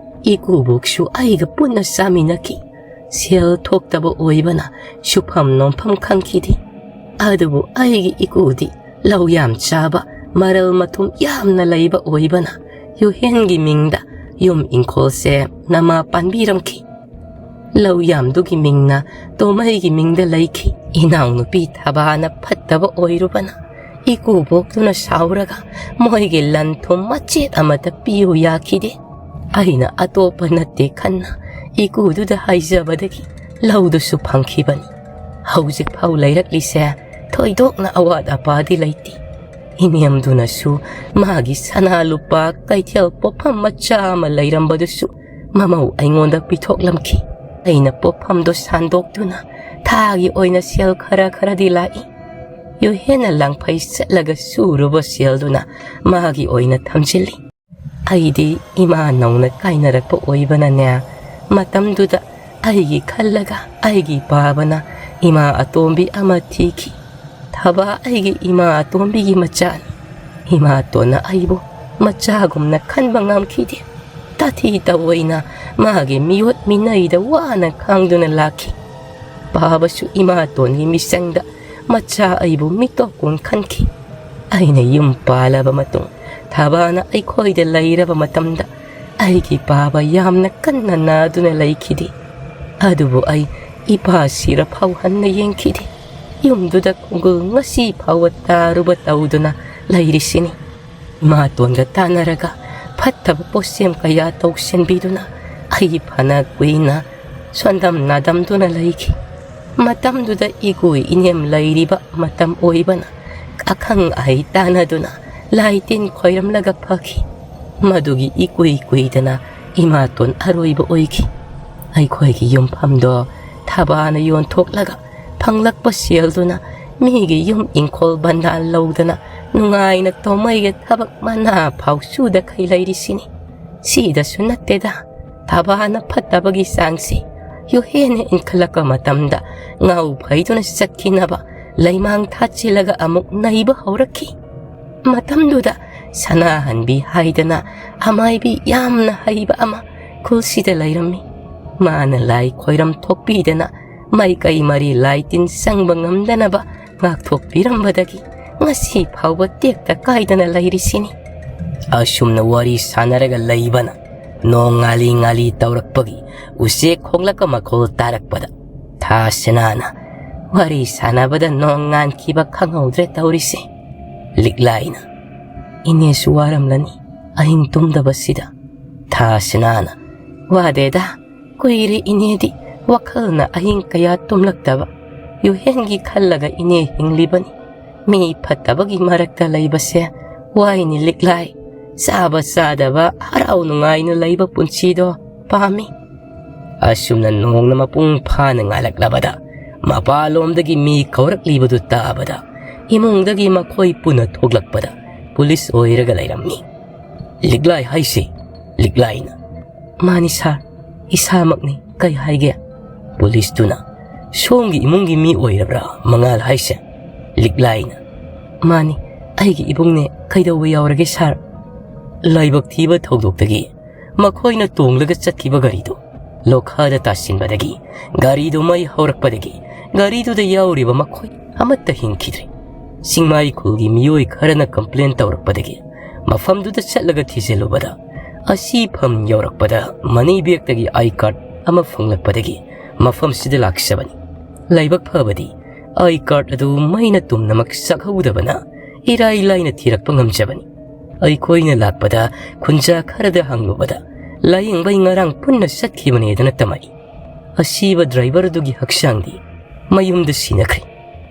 ꯏꯀꯨꯕꯣꯛꯁꯨ ꯑꯩꯒ ꯄꯨꯟꯅ ꯆꯥꯃꯤꯟꯅꯈꯤ꯫ ꯁꯦꯜ ꯊꯣꯛꯇꯕ ꯑꯣꯏꯕꯅ ꯁꯨꯐꯝ ꯅꯣꯝꯐꯝ ꯈꯪꯈꯤꯗꯦ꯫ ꯑꯗꯨꯕꯨ ꯑꯩꯒꯤ ꯏꯀꯨꯗꯤ ꯂꯧ ꯌꯥꯝ ꯆꯥꯕ, ꯃꯔꯜ ꯃꯊꯨꯝ ꯌꯥꯝꯅ ꯂꯩꯕ ꯑꯣꯏꯕꯅ ꯌꯨꯍꯦꯟꯒꯤ ꯃꯤꯡꯗ ꯌꯨꯝ ꯏꯪꯈꯣꯜꯁꯦ ꯅꯃꯥ ꯄꯥꯟꯕꯤꯔꯝꯈꯤ꯫ ꯂꯧ ꯌꯥꯝꯗꯨꯒꯤ ꯃꯤꯡꯅ ꯇꯣꯃꯩꯒꯤ ꯃꯤꯡꯗ ꯂꯩꯈꯤ꯫ ꯏꯅꯥꯎꯅꯨꯄꯤ ꯊꯕꯥꯅ ꯐꯠꯇꯕ ꯑꯣꯏꯔꯨꯕꯅ ꯏꯀꯨꯕꯣꯛꯇꯨꯅ ꯁꯥꯎꯔꯒ ꯃꯣꯏꯒꯤ ꯂꯟ ꯊꯨꯝ ꯃꯆꯦꯠ ꯑꯃꯠꯇ ꯄꯤꯌꯨ ꯌꯥꯈꯤꯗꯦ꯫ ꯑꯩꯅ ꯑꯇꯣꯞꯄ ꯅꯠꯇꯦ ꯈꯟꯅ ꯏꯀꯨꯗꯨꯗ ꯍꯥꯏꯖꯕꯗꯒꯤ ꯂꯧꯗꯨꯁꯨ ꯐꯪꯈꯤꯕꯅꯤ꯫ ꯍꯧꯖꯤꯛ ꯐꯥꯎ ꯂꯩꯔꯛꯂꯤꯁꯦ ꯊꯣꯏꯗꯣꯛꯅ ꯑꯋꯥꯠ ꯑꯄꯥꯗꯤ ꯂꯩꯇꯦ꯫ ꯏꯅꯦꯝꯗꯨꯅꯁꯨ ꯃꯥꯒꯤ ꯁꯅꯥ ꯂꯨꯄꯥ ꯀꯩꯊꯦꯜ ꯄꯣꯠꯐꯝ ꯃꯆꯥ ꯑꯃ ꯂꯩꯔꯝꯕꯗꯨꯁꯨ ꯃꯃꯧ ꯑꯩꯉꯣꯟꯗ ꯄꯤꯊꯣꯛꯂꯝꯈꯤ꯫ ꯑꯩꯅ ꯄꯣꯠꯐꯝꯗꯣ ꯁꯥꯟꯗꯣꯛꯇꯨꯅ ꯊꯥꯒꯤ ꯑꯣꯏꯅ ꯁꯦꯜ ꯈꯔ ꯈꯔꯗꯤ ꯂꯥꯛꯏ꯫ ꯌꯨꯍꯦꯟꯅ ꯂꯥꯡꯐꯩ ꯆꯠꯂꯒ ꯁꯨꯔꯨꯕ ꯁꯦꯜꯗꯨꯅ ꯃꯥꯒꯤ ꯑꯣꯏꯅ ꯊꯝꯖꯤꯜꯂꯤ꯫ ꯑꯩꯗꯤ ꯏꯃꯥ ꯅꯧꯅ ꯀꯥꯏꯅꯔꯛꯄ ꯑꯣꯏꯕꯅꯅꯦ, ꯃꯇꯝꯗꯨꯗ ꯑꯩꯒꯤ ꯈꯜꯂꯒ ꯑꯩꯒꯤ ꯄꯥꯕꯅ ꯏꯃꯥ ꯑꯇꯣꯝꯕꯤ ꯑꯃ ꯊꯤꯈꯤ꯫ ꯊꯕꯥ ꯑꯩꯒꯤ ꯏꯃꯥ ꯑꯇꯣꯝꯕꯤꯒꯤ ꯃꯆꯥꯅꯤ꯫ ꯏꯃꯥꯇꯣꯟꯅ ꯑꯩꯕꯨ ꯃꯆꯥꯒꯨꯝꯅ ꯈꯟꯕ ꯉꯝꯈꯤꯗꯦ꯫ ꯇꯥꯊꯤ ꯇꯧꯑꯣꯏꯅ ꯃꯥꯒꯤ ꯃꯤꯑꯣꯠ ꯃꯤꯅꯩꯗ ꯋꯥꯅ ꯈꯥꯡꯗꯨꯅ ꯂꯥꯛꯈꯤ꯫ ꯄꯥꯕꯁꯨ ꯏꯃꯥꯇꯣꯟꯒꯤ ꯃꯤꯆꯪꯗ ꯃꯆꯥ ꯑꯩꯕꯨ ꯃꯤꯇꯣꯞ ꯀꯣꯟ ꯈꯟꯈꯤ꯫ ꯑꯩꯅ ꯌꯨꯝ ꯄꯥꯜꯂꯕ ꯃꯇꯨꯡ ꯊꯕꯥꯅ ꯑꯩꯈꯣꯏꯗ ꯂꯩꯔꯕ ꯃꯇꯝꯗ ꯑꯩꯒꯤ ꯄꯥꯕ ꯌꯥꯝꯅ ꯀꯟꯅ ꯅꯥꯗꯨꯅ ꯂꯩꯈꯤꯗꯦ꯫ ꯑꯗꯨꯕꯨ ꯑꯩ ꯏꯄꯥ ꯁꯤꯔ ꯐꯥꯎ ꯍꯟꯅ ꯌꯦꯡꯈꯤꯗꯦ꯫ ꯌꯨꯝꯗꯨꯗ ꯈꯣꯡꯒꯨꯜ ꯉꯁꯤ ꯐꯥꯎꯕ ꯇꯥꯔꯨꯕ ꯇꯧꯗꯨꯅ ꯂꯩꯔꯤꯁꯤꯅꯤ꯫ ꯏꯃꯥꯇꯣꯟꯒ ꯇꯥꯟꯅꯔꯒ ꯐꯠꯇꯕ ꯄꯣꯠꯁꯦꯝ ꯀꯌꯥ ꯇꯧꯁꯤꯟꯕꯤꯗꯨꯅ ꯑꯩ ꯐꯅ ꯀꯨꯏꯅ ꯁꯣꯟꯗꯝ ꯅꯥꯗꯝꯗꯨꯅ ꯂꯩꯈꯤ꯫ ꯃꯇꯝꯗꯨꯗ ꯏꯒꯣꯏ ꯏꯅꯦꯝ ꯂꯩꯔꯤꯕ ꯃꯇꯝ ꯑꯣꯏꯕꯅ ꯑꯈꯪ ꯑꯍꯩ ꯇꯥꯟꯅꯗꯨꯅ ꯂꯥꯏ ꯇꯤꯟ ꯈꯣꯏꯔꯝꯂꯒ ꯐꯈꯤ꯫ ꯃꯗꯨꯒꯤ ꯏꯀꯨꯏ ꯀꯨꯏꯗꯅ ꯏꯃꯥꯇꯣꯟ ꯑꯔꯣꯏꯕ ꯑꯣꯏꯈꯤ꯫ ꯑꯩꯈꯣꯏꯒꯤ ꯌꯨꯝꯐꯝꯗꯣ ꯊꯕꯥꯅ ꯌꯣꯟꯊꯣꯛꯂꯒ ꯐꯪꯂꯛꯄ ꯁꯦꯜꯗꯨꯅ ꯃꯤꯒꯤ ꯌꯨꯝ ꯏꯪꯈꯣꯜ ꯕꯟꯗꯥꯟ ꯂꯧꯗꯅ ꯅꯨꯡꯉꯥꯏꯅ ꯇꯣꯃꯩꯒ ꯊꯕꯛ ꯃꯅꯥ ꯐꯥꯎ ꯁꯨꯗꯈꯩ ꯂꯩꯔꯤꯁꯤꯅꯤ꯫ ꯁꯤꯗꯁꯨ ꯅꯠꯇꯦꯗ, ꯊꯕꯥꯅ ꯐꯠꯇꯕꯒꯤ ꯆꯥꯡꯁꯤ ꯌꯨꯍꯦꯟꯅ ꯏꯟꯈꯠꯂꯛꯄ ꯃꯇꯝꯗ ꯉꯥꯎ ꯐꯩꯗꯨꯅ ꯆꯠꯈꯤꯅꯕ ꯂꯩꯃꯥꯡ ꯊꯥꯠꯆꯤꯜꯂꯒ ꯑꯃꯨꯛ ꯅꯩꯕ ꯍꯧꯔꯛꯈꯤ꯫ ꯃꯇꯝꯗꯨꯗ ꯁꯅꯥꯍꯟꯕꯤ ꯍꯥꯏꯗꯅ ꯑꯃꯥꯏꯕꯤ ꯌꯥꯝꯅ ꯍꯩꯕ ꯑꯃ ꯈꯨꯜꯁꯤꯗ ꯂꯩꯔꯝꯃꯤ꯫ ꯃꯥꯅ ꯂꯥꯏ ꯈꯣꯏꯔꯝ ꯊꯣꯛꯄꯤꯗꯅ ꯃꯥꯏꯀꯩ ꯃꯔꯤ ꯂꯥꯏ ꯇꯤꯟ ꯆꯪꯕ ꯉꯝꯗꯅꯕ ꯉꯥꯛꯊꯣꯛꯄꯤꯔꯝꯕꯗꯒꯤ ꯉꯁꯤ ꯐꯥꯎꯕ ꯇꯦꯛꯇ ꯀꯥꯏꯗꯅ ꯂꯩꯔꯤꯁꯤꯅꯤ꯫ ꯑꯁꯨꯝꯅ ꯋꯥꯔꯤ ꯁꯥꯟꯅꯔꯒ ꯂꯩꯕꯅ ꯅꯣꯡ ꯉꯥꯂꯤ ꯉꯥꯂꯤ ꯇꯧꯔꯛꯄꯒꯤ ꯎꯆꯦꯛ ꯈꯣꯡꯂꯛꯄ ꯃꯈꯣꯜ ꯇꯥꯔꯛꯄꯗ ꯊꯥꯁꯅꯥꯅ ꯋꯥꯔꯤ ꯁꯥꯟꯅꯕꯗ ꯅꯣꯡ ꯉꯥꯟꯈꯤꯕ ꯈꯪꯍꯧꯗ꯭ꯔꯦ ꯇꯧꯔꯤꯁꯦ꯫ ꯂꯤꯛꯂꯥꯏꯅ, "ꯏꯅꯦꯁꯨ ꯋꯥꯔꯝꯂꯅꯤ ꯑꯍꯤꯡ ꯇꯨꯝꯗꯕꯁꯤꯗ"꯫ ꯊꯥꯁꯅꯥꯅ, "ꯋꯥꯗꯦꯗ, ꯀꯨꯏꯔꯦ ꯏꯅꯦꯗꯤ ꯋꯥꯈꯜꯅ ꯑꯍꯤꯡ ꯀꯌꯥ ꯇꯨꯝꯂꯛꯇꯕ꯫ ꯌꯨꯍꯦꯟꯒꯤ ꯈꯜꯂꯒ ꯏꯅꯦ ꯍꯤꯡꯂꯤꯕꯅꯤ꯫ ꯃꯤ ꯐꯠꯇꯕꯒꯤ ꯃꯔꯛꯇ ꯂꯩꯕꯁꯦ ꯋꯥꯏꯅꯤ ꯂꯤꯛꯂꯥꯏ꯫ ꯆꯥꯕ ꯆꯥꯗꯕ ꯍꯔꯥꯎ ꯅꯨꯡꯉꯥꯏꯅ ꯂꯩꯕ ꯄꯨꯟꯁꯤꯗꯣ ꯄꯥꯝꯃꯤ"꯫ ꯑꯁꯨꯝꯅ ꯅꯣꯡꯅ ꯃꯄꯨꯡ ꯐꯥꯅ ꯉꯥꯜꯂꯛꯂꯕꯗ ꯃꯄꯥꯂꯣꯝꯗꯒꯤ ꯃꯤ ꯀꯧꯔꯛꯂꯤꯕꯗꯨ ꯇꯥꯕꯗ ꯏꯃꯨꯡꯗꯒꯤ ꯃꯈꯣꯏ ꯄꯨꯟꯅ ꯊꯣꯛꯂꯛꯄꯗ ꯄꯨꯂꯤꯁ ꯑꯣꯏꯔꯒ ꯂꯩꯔꯝꯃꯤ꯫ "ꯂꯤꯛꯂꯥꯏ ꯍꯥꯏꯁꯤ?" ꯂꯤꯛꯂꯥꯏꯅ, "ꯃꯥꯅꯤ ꯁꯥꯔ"꯫ "ꯏꯁꯥꯃꯛꯅꯤ, ꯀꯩ ꯍꯥꯏꯒꯦ?" ꯄꯨꯂꯤꯁꯇꯨꯅ, "ꯁꯣꯝꯒꯤ ꯏꯃꯨꯡꯒꯤ ꯃꯤ ꯑꯣꯏꯔꯕ꯭ꯔꯥ ꯃꯉꯥꯜ ꯍꯥꯏꯁꯦ?" ꯂꯤꯛꯂꯥꯏꯅ, "ꯃꯥꯅꯤ, ꯑꯩꯒꯤ ꯏꯕꯨꯡꯅꯦ, ꯀꯩꯗꯧꯕ ꯌꯥꯎꯔꯒꯦ ꯁꯥꯔ?" ꯂꯥꯏꯕꯛ ꯊꯤꯕ ꯊꯧꯗꯣꯛꯇꯒꯤ ꯃꯈꯣꯏꯅ ꯇꯣꯡꯂꯒ ꯆꯠꯈꯤꯕ ꯒꯥꯔꯤꯗꯨ ꯂꯣꯈꯥꯗ ꯇꯥꯁꯤꯟꯕꯗꯒꯤ, ꯒꯥꯔꯤꯗꯨ ꯃꯩ ꯍꯧꯔꯛꯄꯗꯒꯤ, ꯒꯥꯔꯤꯗꯨꯗ ꯌꯥꯎꯔꯤꯕ ꯃꯈꯣꯏ ꯑꯃꯠꯇ ꯍꯤꯡꯈꯤꯗ꯭ꯔꯦ꯫ ꯆꯤꯡꯃꯥꯏ ꯈꯨꯜꯒꯤ ꯃꯤꯑꯣꯏ ꯈꯔꯅ ꯀꯝꯄ꯭ꯂꯦꯟ ꯇꯧꯔꯛꯄꯗꯒꯤ ꯃꯐꯝꯗꯨꯗ ꯆꯠꯂꯒ ꯊꯤꯖꯤꯜꯂꯨꯕꯗ, ꯑꯁꯤꯐꯝ ꯌꯧꯔꯛꯄꯗ ꯃꯅꯤ ꯕꯦꯒꯇꯒꯤ ꯑꯥꯏ ꯀꯥꯔꯗ ꯑꯃ ꯐꯪꯂꯛꯄꯗꯒꯤ ꯃꯐꯝꯁꯤꯗ ꯂꯥꯛꯆꯕꯅꯤ꯫ ꯂꯥꯏꯕꯛ ꯐꯕꯗꯤ, ꯑꯥꯏ ꯀꯥꯔꯗ ꯑꯗꯨ ꯃꯩꯅ ꯇꯨꯝꯅꯃꯛ ꯆꯥꯛꯍꯧꯗꯕꯅ ꯏꯔꯥꯏ ꯂꯥꯏꯅ ꯊꯤꯔꯛꯄ ꯉꯝꯖꯕꯅꯤ꯫ ꯑꯩꯈꯣꯏꯅ ꯂꯥꯛꯄꯗ ꯈꯨꯟꯖꯥ ꯈꯔꯗ ꯍꯪꯂꯨꯕꯗ, ꯂꯥꯌꯦꯡꯕꯩ ꯉꯔꯥꯡ ꯄꯨꯟꯅ ꯆꯠꯈꯤꯕꯅꯦꯗꯅ ꯇꯝꯃꯛꯏ꯫ ꯑꯁꯤꯕ ꯗ꯭ꯔꯥꯏꯚꯔꯗꯨꯒꯤ ꯍꯛꯆꯥꯡꯗꯤ ꯃꯌꯨꯝꯗ ꯁꯤꯟꯅꯈ꯭ꯔꯦ꯫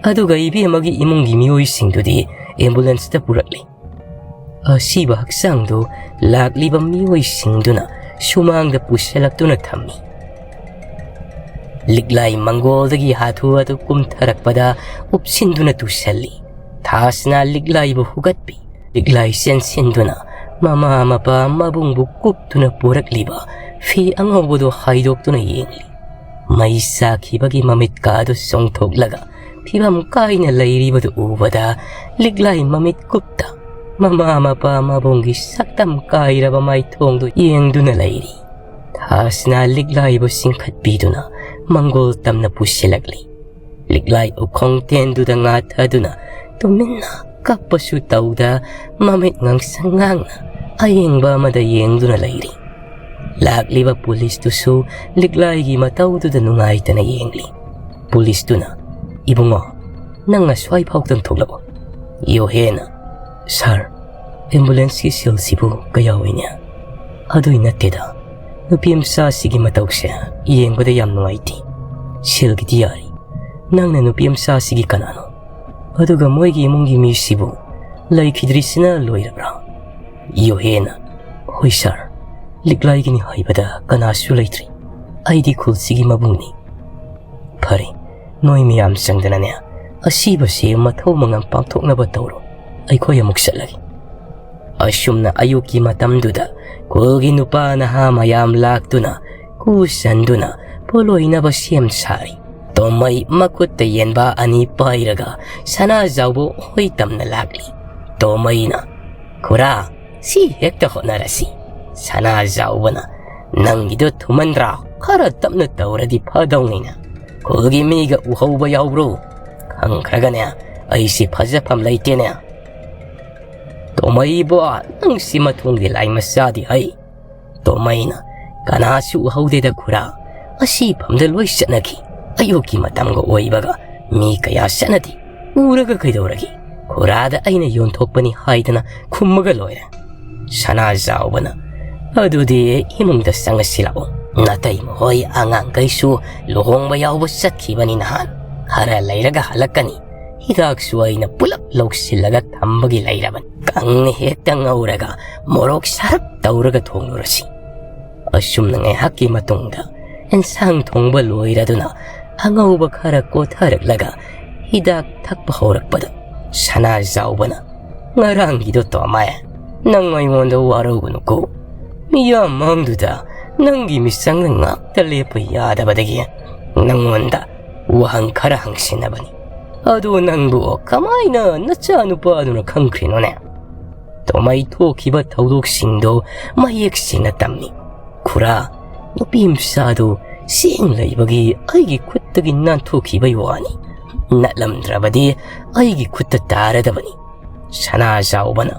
ꯑꯗꯨꯒ ꯏꯕꯦꯝꯃꯒꯤ ꯏꯃꯨꯡꯒꯤ ꯃꯤꯑꯣꯏꯁꯤꯡꯗꯨꯗꯤ ꯑꯦꯝꯕꯨꯂꯦꯟꯁꯇ ꯄꯨꯔꯛꯂꯤ꯫ ꯑꯁꯤꯕ ꯍꯛꯆꯥꯡꯗꯨ ꯂꯥꯛꯂꯤꯕ ꯃꯤꯑꯣꯏꯁꯤꯡꯗꯨꯅ ꯁꯨꯃꯥꯡꯗ ꯄꯨꯁꯤꯜꯂꯛꯇꯨꯅ ꯊꯝꯃꯤ꯫ ꯂꯤꯛꯂꯥꯏ ꯃꯪꯒꯣꯜꯗꯒꯤ ꯍꯥꯊꯨ ꯍꯥꯊꯨ ꯀꯨꯝꯊꯔꯛꯄꯗ ꯎꯞꯁꯤꯟꯗꯨꯅ ꯇꯨꯁꯜꯂꯤ꯫ ꯊꯥꯁꯅꯥ ꯂꯤꯛꯂꯥꯏꯕꯨ ꯍꯨꯒꯠꯄꯤ꯫ ꯂꯤꯛꯂꯥꯏ ꯆꯦꯟꯁꯤꯟꯗꯨꯅ ꯃꯃꯥ ꯃꯄꯥ ꯃꯕꯨꯡꯕꯨ ꯀꯨꯞꯇꯨꯅ ꯄꯨꯔꯛꯂꯤꯕ ꯐꯤ ꯑꯉꯧꯕꯗꯨ ꯍꯥꯏꯗꯣꯛꯇꯨꯅ ꯌꯦꯡꯂꯤ꯫ ꯃꯩ ꯆꯥꯈꯤꯕꯒꯤ ꯃꯃꯤꯠꯀꯥꯗꯨ ꯆꯣꯡꯊꯣꯛꯂꯒ ꯐꯤꯕꯝ ꯀꯥꯏꯅ ꯂꯩꯔꯤꯕꯗꯨ ꯎꯕꯗ, ꯂꯤꯛꯂꯥꯏ ꯃꯃꯤꯠ ꯀꯨꯞꯇ ꯃꯃꯥ ꯃꯄꯥ ꯃꯕꯨꯡꯒꯤ ꯁꯛꯇꯝ ꯀꯥꯏꯔꯕ ꯃꯥꯏꯊꯣꯡꯗꯨ ꯌꯦꯡꯗꯨꯅ ꯂꯩꯔꯤ꯫ ꯊꯥꯁꯅꯥ ꯂꯤꯛꯂꯥꯏꯕꯨ ꯆꯤꯡꯈꯠꯄꯤꯗꯨꯅ ꯃꯪꯒꯣꯜ ꯇꯝꯅ ꯄꯨꯁꯤꯜꯂꯛꯂꯤ꯫ ꯂꯤꯛꯂꯥꯏ ꯎꯈꯣꯡ ꯇꯦꯟꯗꯨꯗ ꯉꯥꯊꯗꯨꯅ ꯇꯨꯃꯤꯟꯅ ꯀꯞꯄꯁꯨ ꯇꯧꯗ ꯃꯃꯤꯠ ꯉꯥꯡꯁꯪ ꯉꯥꯡꯅ ꯑꯌꯦꯡꯕ ꯑꯃꯗ ꯌꯦꯡꯗꯨꯅ ꯂꯩꯔꯤ꯫ ꯂꯥꯛꯂꯤꯕ ꯄꯨꯂꯤꯁꯇꯨꯁꯨ ꯂꯤꯛꯂꯥꯏꯒꯤ ꯃꯇꯧꯗꯨꯗ ꯅꯨꯡꯉꯥꯏꯇꯅ ꯌꯦꯡꯂꯤ꯫ ꯄꯨꯂꯤꯁꯇꯨꯅ, "ꯏꯕꯨꯡꯉꯣ, ꯅꯪ ꯑꯁ꯭ꯋꯥꯏ ꯐꯥꯎꯗꯪ ꯊꯣꯛꯂꯛꯑꯣ꯫" ꯌꯣꯍꯦꯅ, "ꯁꯥꯔ, ꯑꯦꯝꯕꯨꯂꯦꯟꯁꯀꯤ ꯁꯤꯜꯁꯤꯕꯨ ꯀꯌꯥ ꯑꯣꯏꯅꯤ?" "ꯑꯗꯨꯏ ꯅꯠꯇꯦꯗ, ꯅꯨꯄꯤ ꯃꯆꯥꯁꯤꯒꯤ ꯃꯇꯧꯁꯦ ꯌꯦꯡꯕꯗ ꯌꯥꯝ ꯅꯨꯡꯉꯥꯏꯇꯦ꯫ ꯁꯤꯜꯒꯤꯗꯤ ꯌꯥꯔꯤ, ꯅꯪꯅ ꯅꯨꯄꯤ ꯃꯆꯥꯁꯤꯒꯤ ꯀꯅꯥꯅꯣ? ꯑꯗꯨꯒ ꯃꯣꯏꯒꯤ ꯏꯃꯨꯡꯒꯤ ꯃꯤꯁꯤꯕꯨ ꯂꯩꯈꯤꯗ꯭ꯔꯤꯁꯤꯅ ꯂꯣꯏꯔꯕ꯭ꯔꯥ?" ꯌꯣꯍꯦꯅ, "ꯍꯣꯏ ꯁꯥꯔ, ꯂꯤꯛꯂꯥꯏꯒꯤꯅꯤ ꯍꯥꯏꯕꯗ ꯀꯅꯥꯁꯨ ꯂꯩꯇ꯭ꯔꯤ꯫ ꯑꯩꯗꯤ ꯈꯨꯜꯁꯤꯒꯤ ꯃꯕꯨꯡꯅꯤ꯫" "ꯐꯔꯦ, ꯅꯣꯏ ꯃꯌꯥꯝ ꯆꯪꯗꯅꯅꯦ, ꯑꯁꯤꯕꯁꯦ ꯃꯊꯧ ꯃꯉꯝ ꯄꯥꯡꯊꯣꯛꯅꯕ ꯇꯧꯔꯣ꯫ ꯑꯩꯈꯣꯏ ꯑꯃꯨꯛ ꯆꯠꯂꯒꯦ꯫" ꯑꯁꯨꯝꯅ ꯑꯌꯨꯛꯀꯤ ꯃꯇꯝꯗꯨꯗ ꯈꯨꯜꯒꯤ ꯅꯨꯄꯥ ꯅꯍꯥ ꯃꯌꯥꯝ ꯂꯥꯛꯇꯨꯅ ꯄꯨ ꯁꯟꯗꯨꯅ ꯄꯣꯂꯣꯏꯅꯕ ꯁꯦꯝ ꯁꯥꯔꯤ꯫ ꯇꯣꯃꯩ ꯃꯈꯨꯠꯇ ꯌꯦꯟꯕꯥ ꯑꯅꯤ ꯄꯥꯏꯔꯒ ꯁꯅꯥꯖꯥꯎꯕ ꯍꯣꯏ ꯇꯝꯅ ꯂꯥꯛꯂꯤ꯫ ꯇꯣꯃꯩꯅ, "ꯈꯨꯔꯥ, ꯁꯤ ꯍꯦꯛꯇ ꯍꯣꯠꯅꯔꯁꯤ꯫" ꯁꯅꯥꯖꯥꯎꯕꯅ, "ꯅꯪꯒꯤꯗꯣ ꯊꯨꯃꯟꯗ꯭ꯔꯥ? ꯈꯔ ꯇꯞꯅ ꯇꯧꯔꯗꯤ ꯐꯗꯧꯅꯤꯅ꯫ ꯈꯨꯜꯒꯤ ꯃꯤꯒ ꯎꯍꯧꯕ ꯌꯥꯎꯕ꯭ꯔꯣ? ꯈꯪꯈ꯭ꯔꯒꯅꯦ, ꯑꯩꯁꯤ ꯐꯖꯐꯝ ꯂꯩꯇꯦꯅꯦ꯫" "ꯇꯣꯃꯩꯕꯣ, ꯅꯪꯁꯤ ꯃꯊꯣꯡꯗꯤ ꯂꯥꯏ ꯃꯆꯥꯗꯤ ꯍꯩ꯫" ꯇꯣꯃꯩꯅ, "ꯀꯅꯥꯁꯨ ꯎꯍꯧꯗꯦꯗ ꯈꯨꯔꯥ꯫ ꯑꯁꯤ ꯐꯝꯗ ꯂꯣꯏ ꯆꯠꯅꯈꯤ꯫ ꯑꯌꯨꯛꯀꯤ ꯃꯇꯝꯒ ꯑꯣꯏꯕꯒ ꯃꯤ ꯀꯌꯥ ꯆꯠꯅꯗꯦ꯫ ꯎꯔꯒ ꯀꯩꯗꯧꯔꯒꯦ? ꯈꯨꯔꯥꯗ ꯑꯩꯅ ꯌꯣꯟꯊꯣꯛꯄꯅꯤ ꯍꯥꯏꯗꯅ ꯈꯨꯝꯃꯒ ꯂꯣꯏꯔꯦ꯫" ꯁꯅꯥꯖꯥꯎꯕꯅ, "ꯑꯗꯨꯗꯤ ꯏꯃꯨꯡꯗ ꯆꯪꯉꯁꯤ ꯂꯥꯛꯑꯣ꯫ ꯅꯥꯇꯩꯃ ꯍꯣꯏ ꯑꯉꯥꯡꯈꯩꯁꯨ ꯂꯨꯍꯣꯡꯕ ꯌꯥꯎꯕ ꯆꯠꯈꯤꯕꯅꯤ ꯅꯍꯥꯟ꯫ ꯈꯔ ꯂꯩꯔꯒ ꯍꯜꯂꯛꯀꯅꯤ꯫ ꯍꯤꯗꯥꯛꯁꯨ ꯑꯩꯅ ꯄꯨꯂꯞ ꯂꯧꯁꯤꯜꯂꯒ ꯊꯝꯕꯒꯤ ꯂꯩꯔꯕꯅꯤ꯫ ꯀꯪꯅ ꯍꯦꯛꯇ ꯉꯧꯔꯒ ꯃꯣꯔꯣꯛ ꯁꯥꯔꯞ ꯇꯧꯔꯒ ꯊꯣꯡꯂꯨꯔꯁꯤ꯫" ꯑꯁꯨꯝꯅ ꯉꯥꯏꯍꯥꯛꯀꯤ ꯃꯇꯨꯡꯗ ꯑꯦꯟꯁꯥꯡ ꯊꯣꯡꯕ ꯂꯣꯏꯔꯗꯨꯅ ꯑꯉꯧꯕ ꯈꯔ ꯀꯣꯊꯔꯛꯂꯒ ꯍꯤꯗꯥꯛ ꯊꯛꯄ ꯍꯧꯔꯛꯄꯗ ꯁꯅꯥꯖꯥꯎꯕꯅ, "ꯉꯔꯥꯡꯒꯤꯗꯣ ꯇꯣꯃꯥꯏ, ꯅꯪ ꯑꯩꯉꯣꯟꯗ ꯋꯥꯔꯧꯒꯅꯨꯀꯣ꯫ ꯃꯤꯌꯥꯝ ꯃꯥꯡꯗꯨꯗ ꯅꯪꯒꯤ ꯃꯤꯆꯪꯗ ꯉꯥꯛꯇ ꯂꯦꯞꯄ ꯌꯥꯗꯕꯗꯒꯤ ꯅꯪꯉꯣꯟꯗ ꯋꯥꯍꯪ ꯈꯔ ꯍꯪꯁꯤꯟꯅꯕꯅꯤ꯫ ꯑꯗꯣ ꯅꯪꯕꯨ ꯀꯃꯥꯏꯅ ꯅꯆꯥꯅꯨꯄꯥꯗꯨꯅ ꯈꯪꯈ꯭ꯔꯤꯅꯣꯅꯦ?" ꯇꯣꯃꯩ ꯊꯣꯛꯈꯤꯕ ꯊꯧꯗꯣꯛꯁꯤꯡꯗꯣ ꯃꯌꯦꯛ ꯁꯦꯡꯅ ꯇꯝꯃꯤ꯫ "ꯈꯨꯔꯥ, ꯅꯨꯄꯤ ꯃꯆꯥꯗꯨ ꯆꯦꯡ ꯂꯩꯕꯒꯤ ꯑꯩꯒꯤ ꯈꯨꯠꯇꯒꯤ ꯅꯥꯟꯊꯣꯛꯈꯤꯕꯩ ꯋꯥꯅꯤ꯫ ꯅꯠꯂꯝꯗ꯭ꯔꯕꯗꯤ ꯑꯩꯒꯤ ꯈꯨꯠꯇ ꯇꯥꯔꯗꯕꯅꯤ꯫" ꯁꯅꯥꯖꯥꯎꯕꯅ,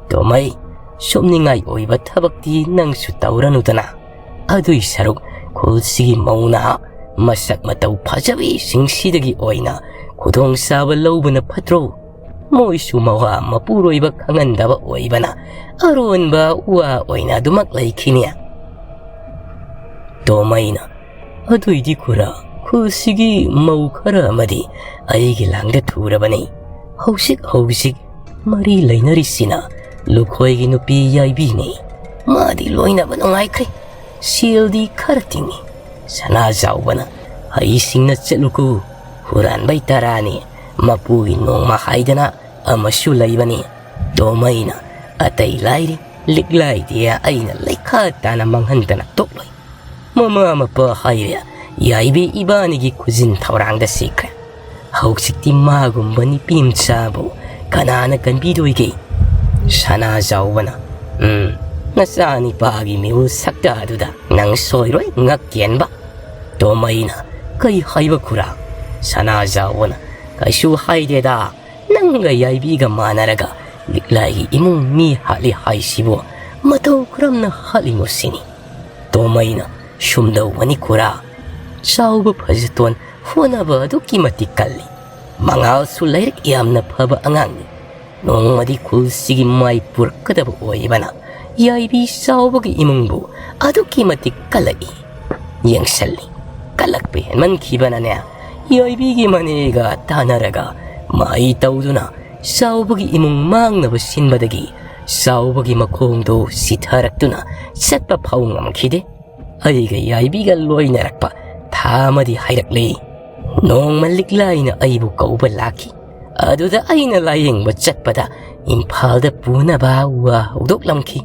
"ꯇꯣꯃꯩ, ꯁꯨꯝꯅꯤꯡꯉꯥꯏ ꯑꯣꯏꯕ ꯊꯕꯛꯇꯤ ꯅꯪꯁꯨ ꯇꯧꯔꯅꯨꯗꯅ꯫ ꯑꯗꯨꯏ ꯁꯔꯨꯛ ꯈꯨꯜꯁꯤꯒꯤ ꯃꯧ ꯅꯍꯥ ꯃꯁꯛ ꯃꯇꯧ ꯐꯖꯕꯤꯁꯤꯡꯁꯤꯗꯒꯤ ꯑꯣꯏꯅ ꯈꯨꯗꯣꯡꯆꯥꯕ ꯂꯧꯕꯅ ꯐꯠꯇ꯭ꯔꯣ? ꯃꯣꯏꯁꯨ ꯃꯋꯥ ꯃꯄꯨꯔꯣꯏꯕ ꯈꯪꯍꯟꯗꯕ ꯑꯣꯏꯕꯅ ꯑꯔꯣꯟꯕ ꯋꯥ ꯑꯣꯏꯅ ꯑꯗꯨꯃꯛ ꯂꯩꯈꯤꯅꯤ꯫" ꯇꯣꯃꯩꯅ, "ꯑꯗꯨꯏꯗꯤ ꯈꯨꯔꯥ, ꯈꯨꯜꯁꯤꯒꯤ ꯃꯧ ꯈꯔ ꯑꯃꯗꯤ ꯑꯩꯒꯤ ꯂꯥꯡꯗ ꯊꯨꯔꯕꯅꯤ꯫ ꯍꯧꯖꯤꯛ ꯍꯧꯖꯤꯛ ꯃꯔꯤ ꯂꯩꯅꯔꯤꯁꯤꯅ ꯂꯨꯈꯣꯏꯒꯤ ꯅꯨꯄꯤ ꯌꯥꯏꯕꯤꯅꯤ꯫ ꯃꯥꯗꯤ ꯂꯣꯏꯅꯕ ꯅꯨꯡꯉꯥꯏꯈ꯭ꯔꯦ꯫ ꯁꯦꯜꯗꯤ ꯈꯔ ꯇꯤꯡꯉꯤ꯫" ꯁꯅꯥꯖꯥꯎꯕꯅ, "ꯍꯩꯁꯤꯡꯅ ꯆꯠꯂꯨꯀꯣ꯫ ꯍꯨꯔꯥꯟꯕꯩ ꯇꯔꯥꯅꯤ꯫ ꯃꯄꯨꯒꯤ ꯅꯣꯡꯃ ꯍꯥꯏꯗꯅ ꯑꯃꯁꯨ ꯂꯩꯕꯅꯤ꯫" ꯇꯣꯃꯩꯅ, "ꯑꯇꯩ ꯂꯥꯏꯔꯤ, ꯂꯤꯛꯂꯥꯏꯗꯤ ꯑꯩꯅ ꯂꯩꯈꯥ ꯇꯥꯅ ꯃꯥꯡꯍꯟꯗꯅ ꯇꯣꯛꯂꯣꯏ꯫ ꯃꯃꯥ ꯃꯄꯥ ꯍꯥꯏꯔꯦ ꯌꯥꯏꯕꯤ ꯏꯕꯥꯅꯤꯒꯤ ꯈꯨꯖꯤꯟ ꯊꯧꯔꯥꯡꯗ ꯁꯤꯈ꯭ꯔꯦ꯫ ꯍꯧꯖꯤꯛꯇꯤ ꯃꯥꯒꯨꯝꯕ ꯅꯨꯄꯤ ꯃꯆꯥꯕꯨ ꯀꯅꯥꯅ ꯀꯟꯕꯤꯗꯣꯏꯒꯦ? ꯁꯅꯥꯖꯥꯎꯕꯅ, "ꯎꯝ, ꯅꯆꯥ ꯅꯤꯄꯥꯒꯤ ꯃꯤꯑꯣꯜ ꯁꯛꯇ ꯑꯗꯨꯗ ꯅꯪ ꯁꯣꯏꯔꯣꯏ ꯉꯛ ꯀꯦꯟꯕ"꯫ ꯇꯣꯃꯩꯅ, "ꯀꯩ ꯍꯥꯏꯕ ꯈꯨꯔꯥ?" ꯁꯅꯥꯖꯥꯎꯕꯅ, "ꯀꯩꯁꯨ ꯍꯥꯏꯗꯦꯗ, ꯅꯪꯒ ꯌꯥꯏꯕꯤꯒ ꯃꯥꯟꯅꯔꯒ ꯂꯤꯛꯂꯥꯏꯒꯤ ꯏꯃꯨꯡ ꯃꯤ ꯍꯥꯠꯂꯤ ꯍꯥꯏꯁꯤꯕꯨ ꯃꯇꯧ ꯀꯔꯝꯅ ꯍꯥꯠꯂꯤꯅꯣ ꯁꯤꯅꯤ"꯫ ꯇꯣꯃꯩꯅ, "ꯁꯨꯝꯗꯧꯕꯅꯤ ꯈꯨꯔꯥ, ꯆꯥꯎꯕ ꯐꯖꯇꯣꯟ ꯍꯣꯠꯅꯕ ꯑꯗꯨꯛꯀꯤ ꯃꯇꯤꯛ ꯀꯜꯂꯤ꯫ ꯃꯉꯥꯜꯁꯨ ꯂꯥꯏꯔꯤꯛ ꯌꯥꯝꯅ ꯐꯕ ꯑꯉꯥꯡꯅꯤ꯫ ꯅꯣꯡꯃꯗꯤ ꯈꯨꯜꯁꯤꯒꯤ ꯃꯥꯏ ꯄꯨꯔꯛꯀꯗꯕ ꯑꯣꯏꯕꯅ ꯌꯥꯏꯕꯤ ꯆꯥꯎꯕꯒꯤ ꯏꯃꯨꯡꯕꯨ ꯑꯗꯨꯛꯀꯤ ꯃꯇꯤꯛ ꯀꯜꯂꯛꯏ꯫ ꯌꯦꯡꯁꯜꯂꯤ꯫ ꯀꯜꯂꯛꯄ ꯍꯦꯟꯃꯟꯈꯤꯕꯅꯅꯦ, ꯌꯥꯏꯕꯤꯒꯤ ꯃꯅꯦꯒ ꯇꯥꯟꯅꯔꯒ ꯃꯍꯩ ꯇꯧꯗꯨꯅ ꯆꯥꯎꯕꯒꯤ ꯏꯃꯨꯡ ꯃꯥꯡꯅꯕ ꯁꯤꯟꯕꯗꯒꯤ ꯆꯥꯎꯕꯒꯤ ꯃꯈꯣꯡꯗꯣ ꯁꯤꯊꯔꯛꯇꯨꯅ ꯆꯠꯄ ꯐꯥꯎ ꯉꯝꯈꯤꯗꯦ꯫ ꯑꯩꯒ ꯌꯥꯏꯕꯤꯒ ꯂꯣꯏꯅꯔꯛꯄ ꯊꯥ ꯑꯃꯗꯤ ꯍꯥꯏꯔꯛꯂꯦ꯫ ꯅꯣꯡꯃ ꯂꯤꯛꯂꯥꯏꯅ ꯑꯩꯕꯨ ꯀꯧꯕ ꯂꯥꯛꯈꯤ꯫ ꯑꯗꯨꯗ ꯑꯩꯅ ꯂꯥꯌꯦꯡꯕ ꯆꯠꯄꯗ ꯏꯝꯐꯥꯜꯗ ꯄꯨꯅꯕ ꯋꯥ ꯍꯧꯗꯣꯛꯂꯝꯈꯤ꯫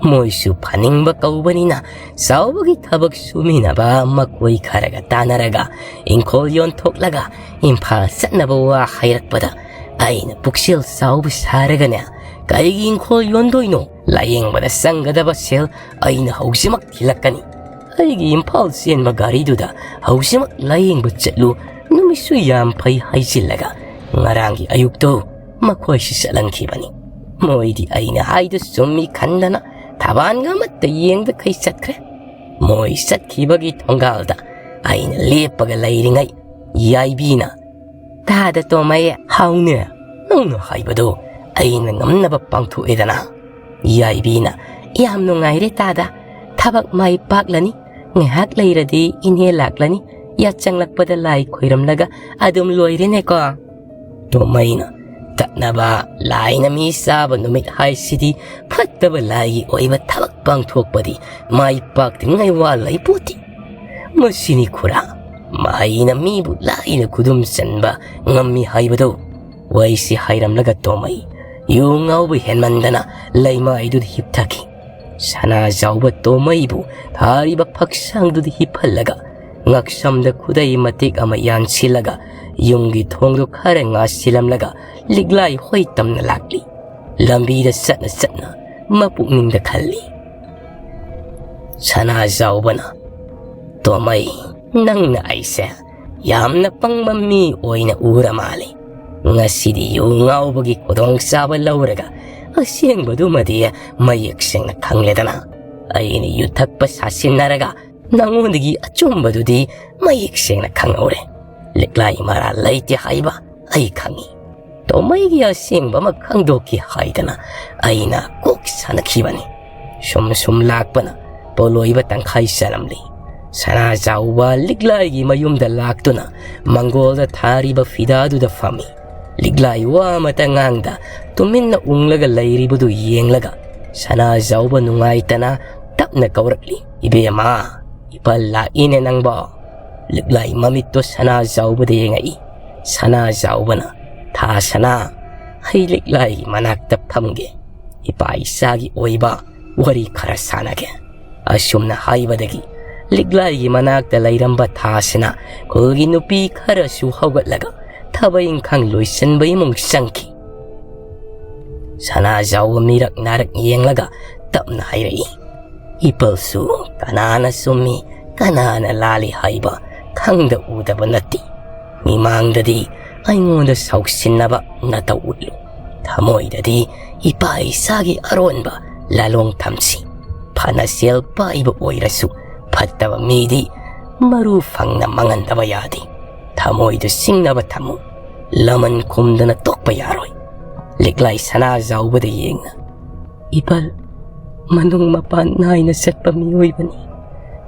ꯃꯣꯏꯁꯨ ꯐꯅꯤꯡꯕ ꯀꯧꯕꯅꯤꯅ ꯆꯥꯎꯕꯒꯤ ꯊꯕꯛ ꯁꯨꯃꯤꯟꯅꯕ ꯃꯈꯣꯏ ꯈꯔꯒ ꯇꯥꯟꯅꯔꯒ ꯏꯪꯈꯣꯜ ꯌꯣꯟꯊꯣꯛꯂꯒ ꯏꯝꯐꯥꯜ ꯆꯠꯅꯕ ꯋꯥ ꯍꯥꯏꯔꯛꯄꯗ ꯑꯩꯅ ꯄꯨꯛꯆꯦꯜ ꯆꯥꯎꯕ ꯁꯥꯔꯒꯅꯦ, "ꯀꯩꯒꯤ ꯏꯪꯈꯣꯜ ꯌꯣꯟꯗꯣꯏꯅꯣ? ꯂꯥꯌꯦꯡꯕꯗ ꯆꯪꯒꯗꯕ ꯁꯦꯜ ꯑꯩꯅ ꯍꯧꯖꯤꯛꯃꯛ ꯊꯤꯜꯂꯛꯀꯅꯤ꯫ ꯑꯩꯒꯤ ꯏꯝꯐꯥꯜ ꯆꯦꯟꯕ ꯒꯥꯔꯤꯗꯨꯗ ꯍꯧꯖꯤꯛꯃꯛ ꯂꯥꯌꯦꯡꯕ ꯆꯠꯂꯨ, ꯅꯨꯃꯤꯠꯁꯨ ꯌꯥꯝ ꯐꯩ" ꯍꯥꯏꯖꯤꯜꯂꯒ ꯉꯔꯥꯡꯒꯤ ꯑꯌꯨꯛꯇꯣ ꯃꯈꯣꯏꯁꯤ ꯆꯠꯍꯟꯈꯤꯕꯅꯤ꯫ ꯃꯣꯏꯗꯤ ꯑꯩꯅ ꯍꯥꯏꯗꯨ ꯆꯨꯝꯃꯤ ꯈꯟꯗꯅ ꯊꯕꯥꯟꯒ ꯑꯃꯠꯇ ꯌꯦꯡꯗꯈꯩ ꯆꯠꯈ꯭ꯔꯦ꯫ ꯃꯣꯏ ꯆꯠꯈꯤꯕꯒꯤ ꯊꯣꯡꯒꯥꯜꯗ ꯑꯩꯅ ꯂꯦꯞꯄꯒ ꯂꯩꯔꯤꯉꯩ ꯌꯥꯏꯕꯤꯅ, "ꯇꯥꯗ ꯇꯣꯃꯩ, ꯍꯥꯎꯅꯦ, ꯅꯪꯅ ꯍꯥꯏꯕꯗꯣ ꯑꯩꯅ ꯉꯝꯅꯕ ꯄꯥꯡꯊꯣꯛꯑꯦꯗꯅ"꯫ ꯌꯥꯏꯕꯤꯅ, "ꯌꯥꯝ ꯅꯨꯡꯉꯥꯏꯔꯦ ꯇꯥꯗ, ꯊꯕꯛ ꯃꯥꯏ ꯄꯥꯛꯂꯅꯤ꯫ ꯉꯥꯏꯍꯥꯛ ꯂꯩꯔꯗꯤ ꯏꯅꯦ ꯂꯥꯛꯂꯅꯤ, ꯌꯥꯆꯪꯂꯛꯄꯗ ꯂꯥꯏ ꯈꯣꯏꯔꯝꯂꯒ ꯑꯗꯨꯝ ꯂꯣꯏꯔꯦꯅꯦꯀꯣ"꯫ ꯇꯣꯃꯩꯅ, "ꯇꯠꯅꯕ ꯂꯥꯏꯅ ꯃꯤ ꯆꯥꯕ ꯅꯨꯃꯤꯠ ꯍꯥꯏꯁꯤꯗꯤ ꯐꯠꯇꯕ ꯂꯥꯏꯒꯤ ꯑꯣꯏꯕ ꯊꯕꯛ ꯄꯥꯡꯊꯣꯛꯄꯗꯤ ꯃꯥꯏ ꯄꯥꯛꯇ꯭ꯔꯤꯉꯩ ꯋꯥ ꯂꯩꯄꯣꯠꯇꯦ꯫ ꯃꯁꯤꯅꯤ ꯈꯨꯔꯥ, ꯃꯍꯩꯅ ꯃꯤꯕꯨ ꯂꯥꯏꯅ ꯈꯨꯗꯨꯝ ꯆꯟꯕ ꯉꯝꯃꯤ ꯍꯥꯏꯕꯗꯣ"꯫ ꯋꯥꯏꯁꯤ ꯍꯥꯏꯔꯝꯂꯒ ꯇꯣꯃꯩ ꯌꯨ ꯉꯥꯎꯕ ꯍꯦꯟꯃꯟꯗꯅ ꯂꯩꯃꯥꯏꯗꯨꯗ ꯍꯤꯞꯊꯈꯤ꯫ ꯁꯅꯥꯖꯥꯎꯕ ꯇꯣꯃꯩꯕꯨ ꯊꯥꯔꯤꯕ ꯐꯛꯁꯥꯡꯗꯨꯗ ꯍꯤꯞꯍꯜꯂꯒ, ꯉꯛꯁꯝꯗ ꯈꯨꯗꯩ ꯃꯇꯦꯛ ꯑꯃ ꯌꯥꯟꯁꯤꯜꯂꯒ, ꯌꯨꯝꯒꯤ ꯊꯣꯡꯗꯨ ꯈꯔ ꯉꯥꯁꯤꯜꯂꯝꯂꯒ, ꯂꯤꯛꯂꯥꯏ ꯍꯣꯏ ꯇꯝꯅ ꯂꯥꯛꯂꯤ꯫ ꯂꯝꯕꯤꯗ ꯆꯠꯅ ꯆꯠꯅ ꯃꯄꯨꯛꯅꯤꯡꯗ ꯈꯜꯂꯤ꯫ ꯁꯅꯥꯖꯥꯎꯕꯅ, "ꯇꯣꯃꯩ, ꯅꯪꯅ ꯑꯩꯁꯦ ꯌꯥꯝꯅ ꯄꯪꯕ ꯃꯤ ꯑꯣꯏꯅ ꯎꯔ ꯃꯥꯜꯂꯤ꯫ ꯉꯁꯤꯗꯤ ꯌꯨ ꯉꯥꯎꯕꯒꯤ ꯈꯨꯗꯣꯡꯆꯥꯕ ꯂꯧꯔꯒ ꯑꯁꯦꯡꯕꯗꯨꯃꯗꯤ ꯃꯌꯦꯛ ꯁꯦꯡꯅ ꯈꯪꯂꯦꯗꯅ꯫ ꯑꯩꯅ ꯌꯨ ꯊꯛꯄ ꯁꯥꯁꯤꯟꯅꯔꯒ ꯅꯉꯣꯟꯗꯒꯤ ꯑꯆꯨꯝꯕꯗꯨꯗꯤ ꯃꯌꯦꯛ ꯁꯦꯡꯅ ꯈꯪꯍꯧꯔꯦ꯫ ꯂꯤꯛꯂꯥꯏ ꯃꯔꯥꯜ ꯂꯩꯇꯦ ꯍꯥꯏꯕ ꯑꯩ ꯈꯪꯏ꯫ ꯇꯣꯃꯩꯒꯤ ꯑꯁꯦꯡꯕ ꯑꯃ ꯈꯪꯗꯣꯛꯀꯦ ꯍꯥꯏꯗꯅ ꯑꯩꯅ ꯀꯣꯛ ꯁꯥꯟꯅꯈꯤꯕꯅꯤ꯫" ꯁꯨꯝ ꯁꯨꯝ ꯂꯥꯛꯄꯅ ꯄꯣꯂꯣꯏꯕ ꯇꯪꯈꯥꯏ ꯆꯥꯔꯝꯂꯤ꯫ ꯁꯅꯥꯖꯥꯎꯕ ꯂꯤꯛꯂꯥꯏꯒꯤ ꯃꯌꯨꯝꯗ ꯂꯥꯛꯇꯨꯅ ꯃꯪꯒꯣꯜꯗ ꯊꯥꯔꯤꯕ ꯐꯤꯗꯥꯗꯨꯗ ꯐꯝꯃꯤ꯫ ꯂꯤꯛꯂꯥꯏ ꯋꯥ ꯑꯃꯇ ꯉꯥꯡꯗ ꯇꯨꯃꯤꯟꯅ ꯎꯪꯂꯒ ꯂꯩꯔꯤꯕꯗꯨ ꯌꯦꯡꯂꯒ ꯁꯅꯥꯖꯥꯎꯕ ꯅꯨꯡꯉꯥꯏꯇꯅ ꯇꯞꯅ ꯀꯧꯔꯛꯂꯤ, "ꯏꯕꯦꯝꯃ, ꯏꯄꯥ ꯂꯥꯛꯏꯅꯦ ꯅꯪꯕꯣ?" ꯂꯤꯛꯂꯥꯏ ꯃꯃꯤꯠꯇꯣ ꯁꯅꯥꯖꯥꯎꯕꯗ ꯌꯦꯡꯉꯛꯏ꯫ ꯁꯅꯥꯖꯥꯎꯕꯅ, "ꯊꯥꯁꯅꯥ, ꯑꯩ ꯂꯤꯛꯂꯥꯏꯒꯤ ꯃꯅꯥꯛꯇ ꯐꯝꯒꯦ꯫ ꯏꯄꯥ ꯏꯆꯥꯒꯤ ꯑꯣꯏꯕ ꯋꯥꯔꯤ ꯈꯔ ꯁꯥꯟꯅꯒꯦ꯫" ꯑꯁꯨꯝꯅ ꯍꯥꯏꯕꯗꯒꯤ ꯂꯤꯛꯂꯥꯏꯒꯤ ꯃꯅꯥꯛꯇ ꯂꯩꯔꯝꯕ ꯊꯥꯁꯅꯥ ꯈꯨꯜꯒꯤ ꯅꯨꯄꯤ ꯈꯔꯁꯨ ꯍꯧꯒꯠꯂꯒ ꯊꯕꯛ ꯏꯪꯈꯥꯡ ꯂꯣꯏꯁꯤꯟꯕ ꯏꯃꯨꯡ ꯆꯪꯈꯤ꯫ ꯁꯅꯥꯖꯥꯎꯕ ꯃꯤꯔꯛ ꯅꯥꯔꯛ ꯌꯦꯡꯂꯒ ꯇꯞꯅ ꯍꯥꯏꯔꯛꯏ, "ꯏꯄꯜꯁꯨ ꯀꯅꯥꯅ ꯆꯨꯝꯃꯤ, ꯀꯅꯥꯅ ꯂꯥꯜꯂꯤ ꯍꯥꯏꯕ ꯈꯪꯗ ꯎꯗꯕ ꯅꯠꯇꯦ꯫ ꯃꯤꯃꯥꯡꯗꯗꯤ ꯑꯩꯉꯣꯟꯗ ꯁꯥꯎꯁꯤꯟꯅꯕ ꯅꯇꯧ ꯎꯠꯂꯨ꯫ ꯊꯃꯣꯏꯗꯗꯤ ꯏꯄꯥ ꯏꯆꯥꯒꯤ ꯑꯔꯣꯟꯕ ꯂꯥꯂꯣꯡ ꯊꯝꯁꯤ꯫ ꯐꯅ ꯁꯦꯜ ꯄꯥꯏꯕ ꯑꯣꯏꯔꯁꯨ ꯐꯠꯇꯕ ꯃꯤꯗꯤ ꯃꯔꯨ ꯐꯪꯅ ꯃꯥꯡꯍꯟꯗꯕ ꯌꯥꯗꯦ꯫ ꯊꯃꯣꯏꯗꯨ ꯁꯤꯡꯅꯕ ꯊꯝꯃꯨ꯫ ꯂꯃꯟ ꯈꯨꯝꯗꯅ ꯇꯣꯛꯄ ꯌꯥꯔꯣꯏ꯫" ꯂꯤꯛꯂꯥꯏ ꯁꯅꯥꯖꯥꯎꯕꯗ ꯌꯦꯡꯅ, "ꯏꯄꯜ, ꯃꯅꯨꯡ ꯃꯄꯥꯟ ꯅꯥꯏꯅ ꯆꯠꯄ ꯃꯤꯑꯣꯏꯕꯅꯤ꯫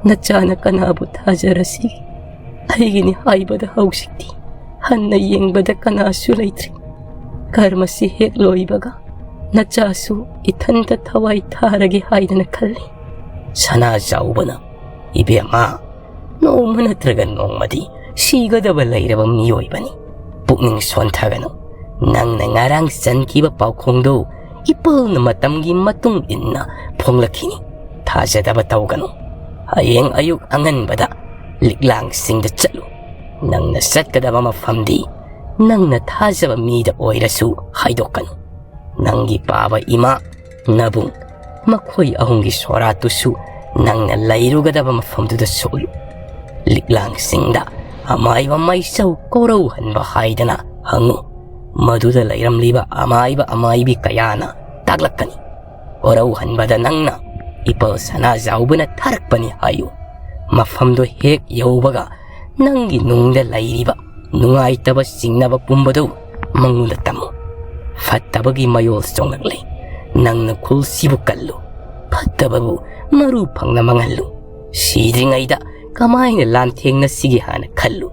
ꯅꯆꯥꯅ ꯀꯅꯥꯕꯨ ꯊꯥꯖꯔꯁꯤꯒꯦ? ꯑꯩꯒꯤꯅꯤ ꯍꯥꯏꯕꯗ ꯍꯧꯖꯤꯛꯇꯤ ꯍꯟꯅ ꯌꯦꯡꯕꯗ ꯀꯅꯥꯁꯨ ꯂꯩꯇ꯭ꯔꯦ꯫ ꯀꯔꯃꯁꯤ ꯍꯦꯛ ꯂꯣꯏꯕꯒ ꯅꯆꯥꯁꯨ ꯏꯊꯟꯇ ꯊꯋꯥꯏ ꯊꯥꯔꯒꯦ ꯍꯥꯏꯗꯅ ꯈꯜꯂꯤ꯫" ꯁꯅꯥꯖꯥꯎꯕꯅ, "ꯏꯕꯦꯝꯃ, ꯅꯣꯡꯃ ꯅꯠꯇ꯭ꯔꯒ ꯅꯣꯡꯃꯗꯤ ꯁꯤꯒꯗꯕ ꯂꯩꯔꯕ ꯃꯤꯑꯣꯏꯕꯅꯤ꯫ ꯄꯨꯛꯅꯤꯡ ꯁꯣꯟꯊꯒꯅꯨ꯫ ꯅꯪꯅ ꯉꯔꯥꯡ ꯆꯟꯈꯤꯕ ꯄꯥꯎꯈꯣꯡꯗꯨ ꯏꯄꯜꯅ ꯃꯇꯝꯒꯤ ꯃꯇꯨꯡ ꯏꯟꯅ ꯐꯣꯡꯂꯛꯈꯤꯅꯤ꯫ ꯊꯥꯖꯗꯕ ꯇꯧꯒꯅꯨ꯫ ꯍꯌꯦꯡ ꯑꯌꯨꯛ ꯑꯉꯟꯕꯗ ꯂꯤꯛꯂꯥꯡꯁꯤꯡꯗ ꯆꯠꯂꯨ꯫ ꯅꯪꯅ ꯆꯠꯀꯗꯕ ꯃꯐꯝꯗꯤ ꯅꯪꯅ ꯊꯥꯖꯕ ꯃꯤꯗ ꯑꯣꯏꯔꯁꯨ ꯍꯥꯏꯗꯣꯛꯀꯅꯨ꯫ ꯅꯪꯒꯤ ꯄꯥꯕ ꯏꯃꯥ, ꯅꯕꯨꯡ, ꯃꯈꯣꯏ ꯑꯍꯨꯝꯒꯤ ꯁꯣꯔꯥꯠꯇꯨꯁꯨ ꯅꯪꯅ ꯂꯩꯔꯨꯒꯗꯕ ꯃꯐꯝꯗꯨꯗ ꯁꯣꯛꯂꯨ꯫ ꯂꯤꯛꯂꯥꯡꯁꯤꯡꯗ ꯑꯃꯥꯏꯕ ꯃꯩꯆꯧ ꯀꯣꯔꯧꯍꯟꯕ ꯍꯥꯏꯗꯅ ꯍꯪꯉꯨ꯫ ꯃꯗꯨꯗ ꯂꯩꯔꯝꯂꯤꯕ ꯑꯃꯥꯏꯕ ꯑꯃꯥꯏꯕꯤ ꯀꯌꯥꯅ ꯇꯥꯛꯂꯛꯀꯅꯤ꯫ ꯀꯣꯔꯧꯍꯟꯕꯗ ꯅꯪꯅ ꯏꯄꯜ ꯁꯅꯥꯖꯥꯎꯕꯅ ꯊꯥꯔꯛꯄꯅꯤ ꯍꯥꯏꯌꯨ꯫ ꯃꯐꯝꯗꯨ ꯍꯦꯛ ꯌꯧꯕꯒ ꯅꯪꯒꯤ ꯅꯨꯡꯗ ꯂꯩꯔꯤꯕ ꯅꯨꯡꯉꯥꯏꯇꯕ ꯆꯤꯡꯅꯕ ꯄꯨꯝꯕꯗꯨ ꯃꯉꯣꯟꯗ ꯇꯝꯃꯨ꯫ ꯐꯠꯇꯕꯒꯤ ꯃꯌꯣꯜ ꯆꯣꯡꯂꯛꯂꯦ꯫ ꯅꯪꯅ ꯈꯨꯜꯁꯤꯕꯨ ꯀꯜꯂꯨ꯫ ꯐꯠꯇꯕꯕꯨ ꯃꯔꯨ ꯐꯪꯅ ꯃꯥꯡꯍꯜꯂꯨ꯫ ꯁꯤꯗ꯭ꯔꯤꯉꯩꯗ ꯀꯃꯥꯏꯅ ꯂꯥꯟꯊꯦꯡꯅꯁꯤꯒꯦ ꯍꯥꯏꯅ ꯈꯜꯂꯨ꯫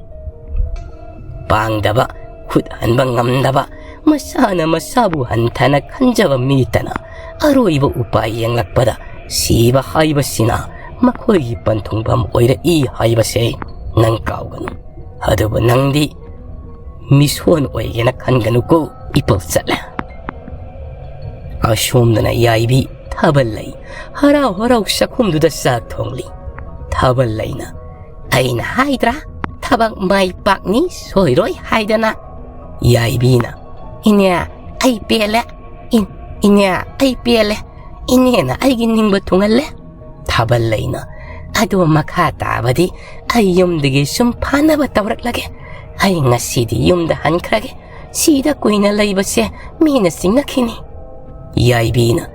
ꯄꯥꯡꯗꯕ, ꯈꯨꯠ ꯍꯟꯕ ꯉꯝꯗꯕ, ꯃꯁꯥꯅ ꯃꯁꯥꯕꯨ ꯍꯟꯊꯅ ꯈꯟꯖꯕ ꯃꯤꯇꯅ ꯑꯔꯣꯏꯕ ꯎꯄꯥꯏ ꯌꯦꯡꯂꯛꯄꯗ ꯁꯤꯕ ꯍꯥꯏꯕꯁꯤꯅ ꯃꯈꯣꯏꯒꯤ ꯄꯟꯊꯨꯡꯐꯝ ꯑꯣꯏꯔꯛꯏ ꯍꯥꯏꯕꯁꯦ ꯅꯪ ꯀꯥꯎꯒꯅꯨ꯫ ꯑꯗꯨꯕꯨ ꯅꯪꯗꯤ ꯃꯤꯁꯣꯟ ꯑꯣꯏꯒꯦꯅ ꯈꯟꯒꯅꯨꯀꯣ, ꯏꯄꯜ ꯆꯠꯂꯦ꯫ ꯑꯁꯣꯝꯗꯅ ꯌꯥꯏꯕꯤ ꯊꯥꯕꯜ ꯂꯩ ꯍꯔꯥꯎ ꯍꯔꯥꯎ ꯆꯥꯛꯈꯨꯝꯗꯨꯗ ꯆꯥꯛ ꯊꯣꯡꯂꯤ꯫ ꯊꯥꯕꯜ ꯂꯩꯅ, "ꯑꯩꯅ ꯍꯥꯏꯗ꯭ꯔꯥ, ꯊꯕꯛ ꯃꯥꯏ ꯄꯥꯛꯅꯤ ꯁꯣꯏꯔꯣꯏ ꯍꯥꯏꯗꯅ?" ꯌꯥꯏꯕꯤꯅ, "ꯏꯅꯦ, ꯑꯩ ꯄꯦꯜꯂꯦ꯫ ꯏꯟ-, ꯏꯅꯦ, ꯑꯩ ꯄꯦꯜꯂꯦ꯫ ꯏꯅꯦꯅ ꯑꯩꯒꯤ ꯅꯤꯡꯕ ꯊꯨꯡꯍꯜꯂꯦ꯫" ꯊꯥꯕꯜ ꯂꯩꯅ, "ꯑꯗꯣ ꯃꯈꯥ ꯇꯥꯕꯗꯤ ꯑꯩ ꯌꯨꯝꯗꯒꯤ ꯁꯨꯝ ꯐꯥꯅꯕ ꯇꯧꯔꯛꯂꯒꯦ꯫ ꯑꯩ ꯉꯁꯤꯗꯤ ꯌꯨꯝꯗ ꯍꯟꯈ꯭ꯔꯒꯦ꯫ ꯁꯤꯗ ꯀꯨꯏꯅ ꯂꯩꯕꯁꯦ ꯃꯤꯅ ꯆꯤꯡꯅꯈꯤꯅꯤ꯫" ꯌꯥꯏꯕꯤꯅ,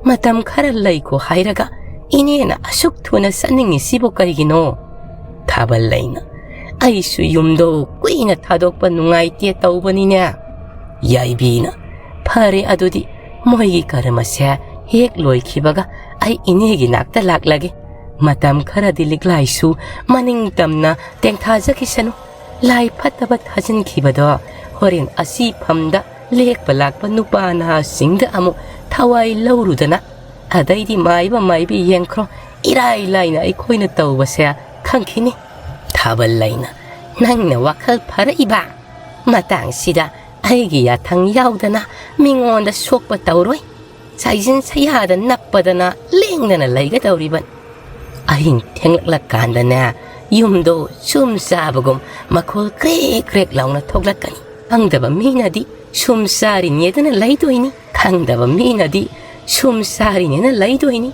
"ꯃꯇꯝ ꯈꯔ ꯂꯩꯈꯣ ꯍꯥꯏꯔꯒ ꯏꯅꯦꯅ ꯑꯁꯨꯛ ꯊꯨꯅ ꯆꯠꯅꯤꯡꯉꯤꯁꯤꯕꯨ ꯀꯔꯤꯒꯤꯅꯣ?" ꯊꯥꯕꯜ ꯂꯩꯅ, "ꯑꯩꯁꯨ ꯌꯨꯝꯗꯣ ꯀꯨꯏꯅ ꯊꯥꯗꯣꯛꯄ ꯅꯨꯡꯉꯥꯏꯇꯦ ꯇꯧꯕꯅꯤꯅꯦ꯫" ꯌꯥꯏꯕꯤꯅ, "ꯐꯔꯦ ꯑꯗꯨꯗꯤ, ꯃꯣꯏꯒꯤ ꯀꯔꯃꯁꯦ ꯍꯦꯛ ꯂꯣꯏꯈꯤꯕꯒ ꯑꯩ ꯏꯅꯦꯒꯤ ꯅꯥꯛꯇ ꯂꯥꯛꯂꯒꯦ꯫ ꯃꯇꯝ ꯈꯔꯗꯤ ꯂꯤꯛꯂꯥꯏꯁꯨ ꯃꯅꯤꯡ ꯇꯝꯅ ꯇꯦꯡꯊꯥꯖꯈꯤꯁꯅꯨ꯫ ꯂꯥꯏ ꯐꯠꯇꯕ ꯊꯥꯖꯤꯟꯈꯤꯕꯗꯣ ꯍꯣꯔꯦꯟ ꯑꯁꯤ ꯐꯝꯗ ꯂꯦꯛꯄ ꯂꯥꯛꯄ ꯅꯨꯄꯥ ꯅꯍꯥꯁꯤꯡꯗ ꯑꯃꯨꯛ ꯊꯋꯥꯏ ꯂꯧꯔꯨꯗꯅ, ꯑꯗꯩꯗꯤ ꯃꯥꯏꯕ ꯃꯥꯏꯕꯤ ꯌꯦꯡꯈ꯭ꯔꯣ, ꯏꯔꯥꯏ ꯂꯥꯏꯅ ꯑꯩꯈꯣꯏꯅ ꯇꯧꯕꯁꯦ ꯈꯪꯈꯤꯅꯤ꯫" ꯊꯥꯕꯜ ꯂꯩꯅ, "ꯅꯪꯅ ꯋꯥꯈꯜ ꯐꯔꯛꯏꯕ? ꯃꯇꯥꯡꯁꯤꯗ ꯑꯩꯒꯤ ꯌꯥꯊꯪ ꯌꯥꯎꯗꯅ ꯃꯤꯉꯣꯟꯗ ꯁꯣꯛꯄ ꯇꯧꯔꯣꯏ꯫ ꯁꯥꯏꯖꯤꯟ ꯁꯌꯥꯗ ꯅꯞꯄꯗꯅ ꯂꯦꯡꯗꯅ ꯂꯩꯒꯗꯧꯔꯤꯕꯅꯤ꯫ ꯑꯍꯤꯡ ꯊꯦꯡꯂꯛꯂꯀꯥꯟꯗꯅꯦ, ꯌꯨꯝꯗꯣ ꯁꯨꯝ ꯆꯥꯕꯒꯨꯝ ꯃꯈꯣꯜ ꯀ꯭ꯔꯦꯛ ꯀ꯭ꯔꯦꯛ ꯂꯥꯎꯅ ꯊꯣꯛꯂꯛꯀꯅꯤ꯫ ꯈꯪꯗꯕ ꯃꯤꯅꯗꯤ ꯁꯨꯝ ꯆꯥꯔꯤꯅꯦꯗꯅ ꯂꯩꯗꯣꯏꯅꯤ꯫ ꯈꯪꯗꯕ ꯃꯤꯅꯗꯤ ꯁꯨꯝ ꯆꯥꯔꯤꯅꯦꯅ ꯂꯩꯗꯣꯏꯅꯤ꯫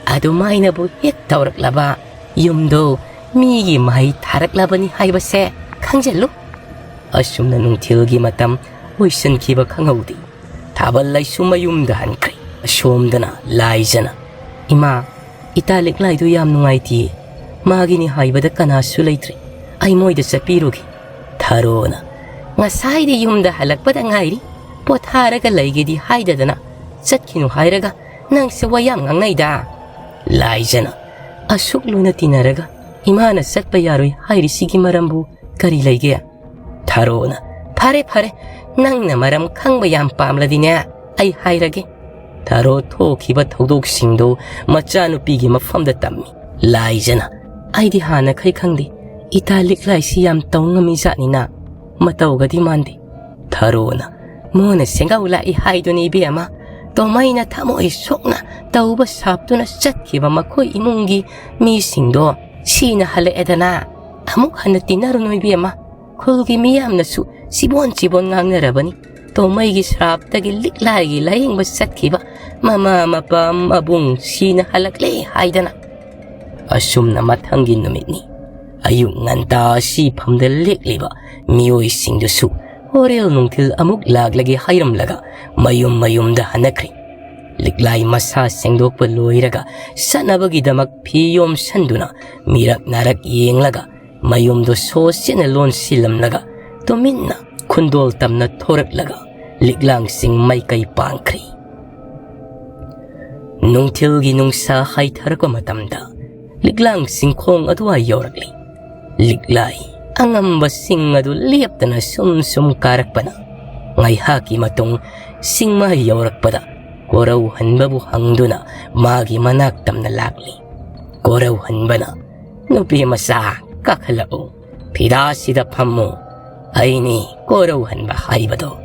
ꯑꯗꯨꯃꯥꯏꯅꯕꯨ ꯍꯦꯛ ꯇꯧꯔꯛꯂꯕ, ꯌꯨꯝꯗꯣ ꯃꯤꯒꯤ ꯃꯍꯩ ꯊꯥꯔꯛꯂꯕꯅꯤ ꯍꯥꯏꯕꯁꯦ ꯈꯪꯖꯤꯜꯂꯨ꯫ ꯑꯁꯨꯝꯅ ꯅꯨꯡꯊꯤꯜꯒꯤ ꯃꯇꯝ ꯑꯣꯏꯁꯤꯟꯈꯤꯕ ꯈꯪꯍꯧꯗꯦ꯫ ꯊꯥꯕꯜ ꯂꯩꯁꯨ ꯃꯌꯨꯝꯗ ꯍꯟꯈ꯭ꯔꯦ꯫ ꯑꯁꯣꯝꯗꯅ ꯂꯥꯏꯖꯅ, "ꯏꯃꯥ, ꯏꯇꯥ ꯂꯤꯛꯂꯥꯏꯗꯨ ꯌꯥꯝ ꯅꯨꯡꯉꯥꯏꯇꯤꯌꯦ꯫ ꯃꯥꯒꯤꯅꯤ ꯍꯥꯏꯕꯗ ꯀꯅꯥꯁꯨ ꯂꯩꯇ꯭ꯔꯦ꯫ ꯑꯩ ꯃꯣꯏꯗ ꯆꯠꯄꯤꯔꯨꯒꯦ꯫" ꯊꯔꯣꯅ, "ꯉꯁꯥꯏꯗꯤ ꯌꯨꯝꯗ ꯍꯜꯂꯛꯄꯗ ꯉꯥꯏꯔꯤ꯫ ꯄꯣꯊꯥꯔꯒ ꯂꯩꯒꯦꯗꯤ ꯍꯥꯏꯗꯗꯅ ꯆꯠꯈꯤꯅꯨ ꯍꯥꯏꯔꯒ ꯅꯪꯁꯦ ꯋꯥ ꯌꯥꯝ ꯉꯥꯡꯅꯩꯗ꯫" ꯂꯥꯏꯖꯅ, "ꯑꯁꯨꯛ ꯂꯨꯅ ꯇꯤꯟꯅꯔꯒ ꯏꯃꯥꯅ ꯆꯠꯄ ꯌꯥꯔꯣꯏ ꯍꯥꯏꯔꯤꯁꯤꯒꯤ ꯃꯔꯝꯕꯨ ꯀꯔꯤ ꯂꯩꯒꯦ?" ꯊꯔꯣꯅ, "ꯐꯔꯦ, ꯐꯔꯦ, ꯅꯪꯅ ꯃꯔꯝ ꯈꯪꯕ ꯌꯥꯝ ꯄꯥꯝꯂꯗꯤꯅꯦ, ꯑꯩ ꯍꯥꯏꯔꯒꯦ꯫" ꯊꯔꯣ ꯊꯣꯛꯈꯤꯕ ꯊꯧꯗꯣꯛꯁꯤꯡꯗꯨ ꯃꯆꯥꯅꯨꯄꯤꯒꯤ ꯃꯐꯝꯗ ꯇꯝꯃꯤ꯫ ꯂꯥꯏꯖꯅ, "ꯑꯩꯗꯤ ꯍꯥꯟꯅꯈꯩ ꯈꯪꯗꯦ, ꯏꯇꯥ ꯂꯤꯛꯂꯥꯏꯁꯤ ꯌꯥꯝ ꯇꯧ ꯉꯝꯃꯤ ꯖꯥꯠꯅꯤꯅ, ꯃꯇꯧꯒꯗꯤ ꯃꯥꯟꯗꯦ꯫" ꯊꯔꯣꯅ, "ꯃꯣꯏꯅ ꯁꯦꯡꯒꯥꯎ ꯂꯥꯛꯏ ꯍꯥꯏꯗꯨꯅꯤ ꯏꯕꯦꯝꯃ, ꯇꯣꯃꯩꯅ ꯊꯃꯣꯏ ꯁꯣꯛꯅ ꯇꯧꯕ ꯁꯥꯞꯇꯨꯅ ꯆꯠꯈꯤꯕ ꯃꯈꯣꯏ ꯏꯃꯨꯡꯒꯤ ꯃꯤꯁꯤꯡꯗꯣ ꯁꯤꯅ ꯍꯜꯂꯛꯑꯦꯗꯅ꯫ ꯑꯃꯨꯛ ꯍꯟꯅ ꯇꯤꯟꯅꯔꯨꯅꯨ ꯏꯕꯦꯝꯃ, ꯈꯨꯜꯒꯤ ꯃꯤꯌꯥꯝꯅꯁꯨ ꯆꯤꯕꯣꯟ ꯆꯤꯕꯣꯟ ꯉꯥꯡꯅꯔꯕꯅꯤ꯫ ꯇꯣꯃꯩꯒꯤ ꯁ꯭ꯔꯥꯞꯇꯒꯤ ꯂꯤꯛꯂꯥꯏꯒꯤ ꯂꯥꯌꯦꯡꯕ ꯆꯠꯈꯤꯕ ꯃꯃꯥ ꯃꯄꯥ ꯃꯕꯨꯡ ꯁꯤꯅ ꯍꯜꯂꯛꯂꯦ ꯍꯥꯏꯗꯅ꯫" ꯑꯁꯨꯝꯅ ꯃꯊꯪꯒꯤ ꯅꯨꯃꯤꯠꯅꯤ꯫ ꯑꯌꯨꯛ ꯉꯟꯇꯥ ꯁꯤꯐꯝꯗ ꯂꯦꯛꯂꯤꯕ ꯃꯤꯑꯣꯏꯁꯤꯡꯗꯨꯁꯨ ꯍꯣꯔꯦꯜ ꯅꯨꯡꯊꯤꯜ ꯑꯃꯨꯛ ꯂꯥꯛꯂꯒꯦ ꯍꯥꯏꯔꯝꯂꯒ ꯃꯌꯨꯝ ꯃꯌꯨꯝꯗ ꯍꯟꯅꯈ꯭ꯔꯦ꯫ ꯂꯤꯛꯂꯥꯏ ꯃꯁꯥ ꯁꯦꯡꯗꯣꯛꯄ ꯂꯣꯏꯔꯒ ꯆꯠꯅꯕꯒꯤꯗꯃꯛ ꯐꯤ ꯌꯣꯝꯁꯟꯗꯨꯅ ꯃꯤꯔꯛ ꯅꯥꯔꯛ ꯌꯦꯡꯂꯒ ꯃꯌꯨꯝꯗꯣ ꯁꯣ ꯁꯦꯠꯅ ꯂꯣꯟꯁꯤꯜꯂꯝꯂꯒ ꯇꯨꯃꯤꯟꯅ ꯈꯨꯟꯗꯣꯜ ꯇꯝꯅ ꯊꯣꯔꯛꯂꯒ ꯂꯤꯛꯂꯥꯡꯁꯤꯡ ꯃꯥꯏꯀꯩ ꯄꯥꯡꯈ꯭ꯔꯦ꯫ ꯅꯨꯡꯊꯤꯜꯒꯤ ꯅꯨꯡꯁꯥ ꯍꯥꯏꯊꯔꯛꯄ ꯃꯇꯝꯗ ꯂꯤꯛꯂꯥꯡ ꯆꯤꯡꯈꯣꯡ ꯑꯗꯨꯋꯥꯏ ꯌꯧꯔꯛꯂꯤ꯫ ꯂꯤꯛꯂꯥꯏ ꯑꯉꯝꯕꯁꯤꯡ ꯑꯗꯨ ꯂꯦꯞꯇꯅ ꯁꯨꯝ ꯁꯨꯝ ꯀꯥꯔꯛꯄꯅ ꯉꯥꯏꯍꯥꯛꯀꯤ ꯃꯇꯨꯡ ꯆꯤꯡꯃꯥꯏ ꯌꯧꯔꯛꯄꯗ ꯀꯣꯔꯧꯍꯟꯕꯕꯨ ꯍꯪꯗꯨꯅ ꯃꯥꯒꯤ ꯃꯅꯥꯛ ꯇꯝꯅ ꯂꯥꯛꯂꯤ꯫ ꯀꯣꯔꯧꯍꯟꯕꯅ, "ꯅꯨꯄꯤ ꯃꯆꯥ, ꯀꯥꯈꯠꯂꯛꯎ, ꯐꯤꯗꯥꯁꯤꯗ ꯐꯝꯃꯨ, "ꯑꯩꯅꯤ ꯀꯣꯔꯧꯍꯟꯕ ꯍꯥꯏꯕꯗꯣ꯫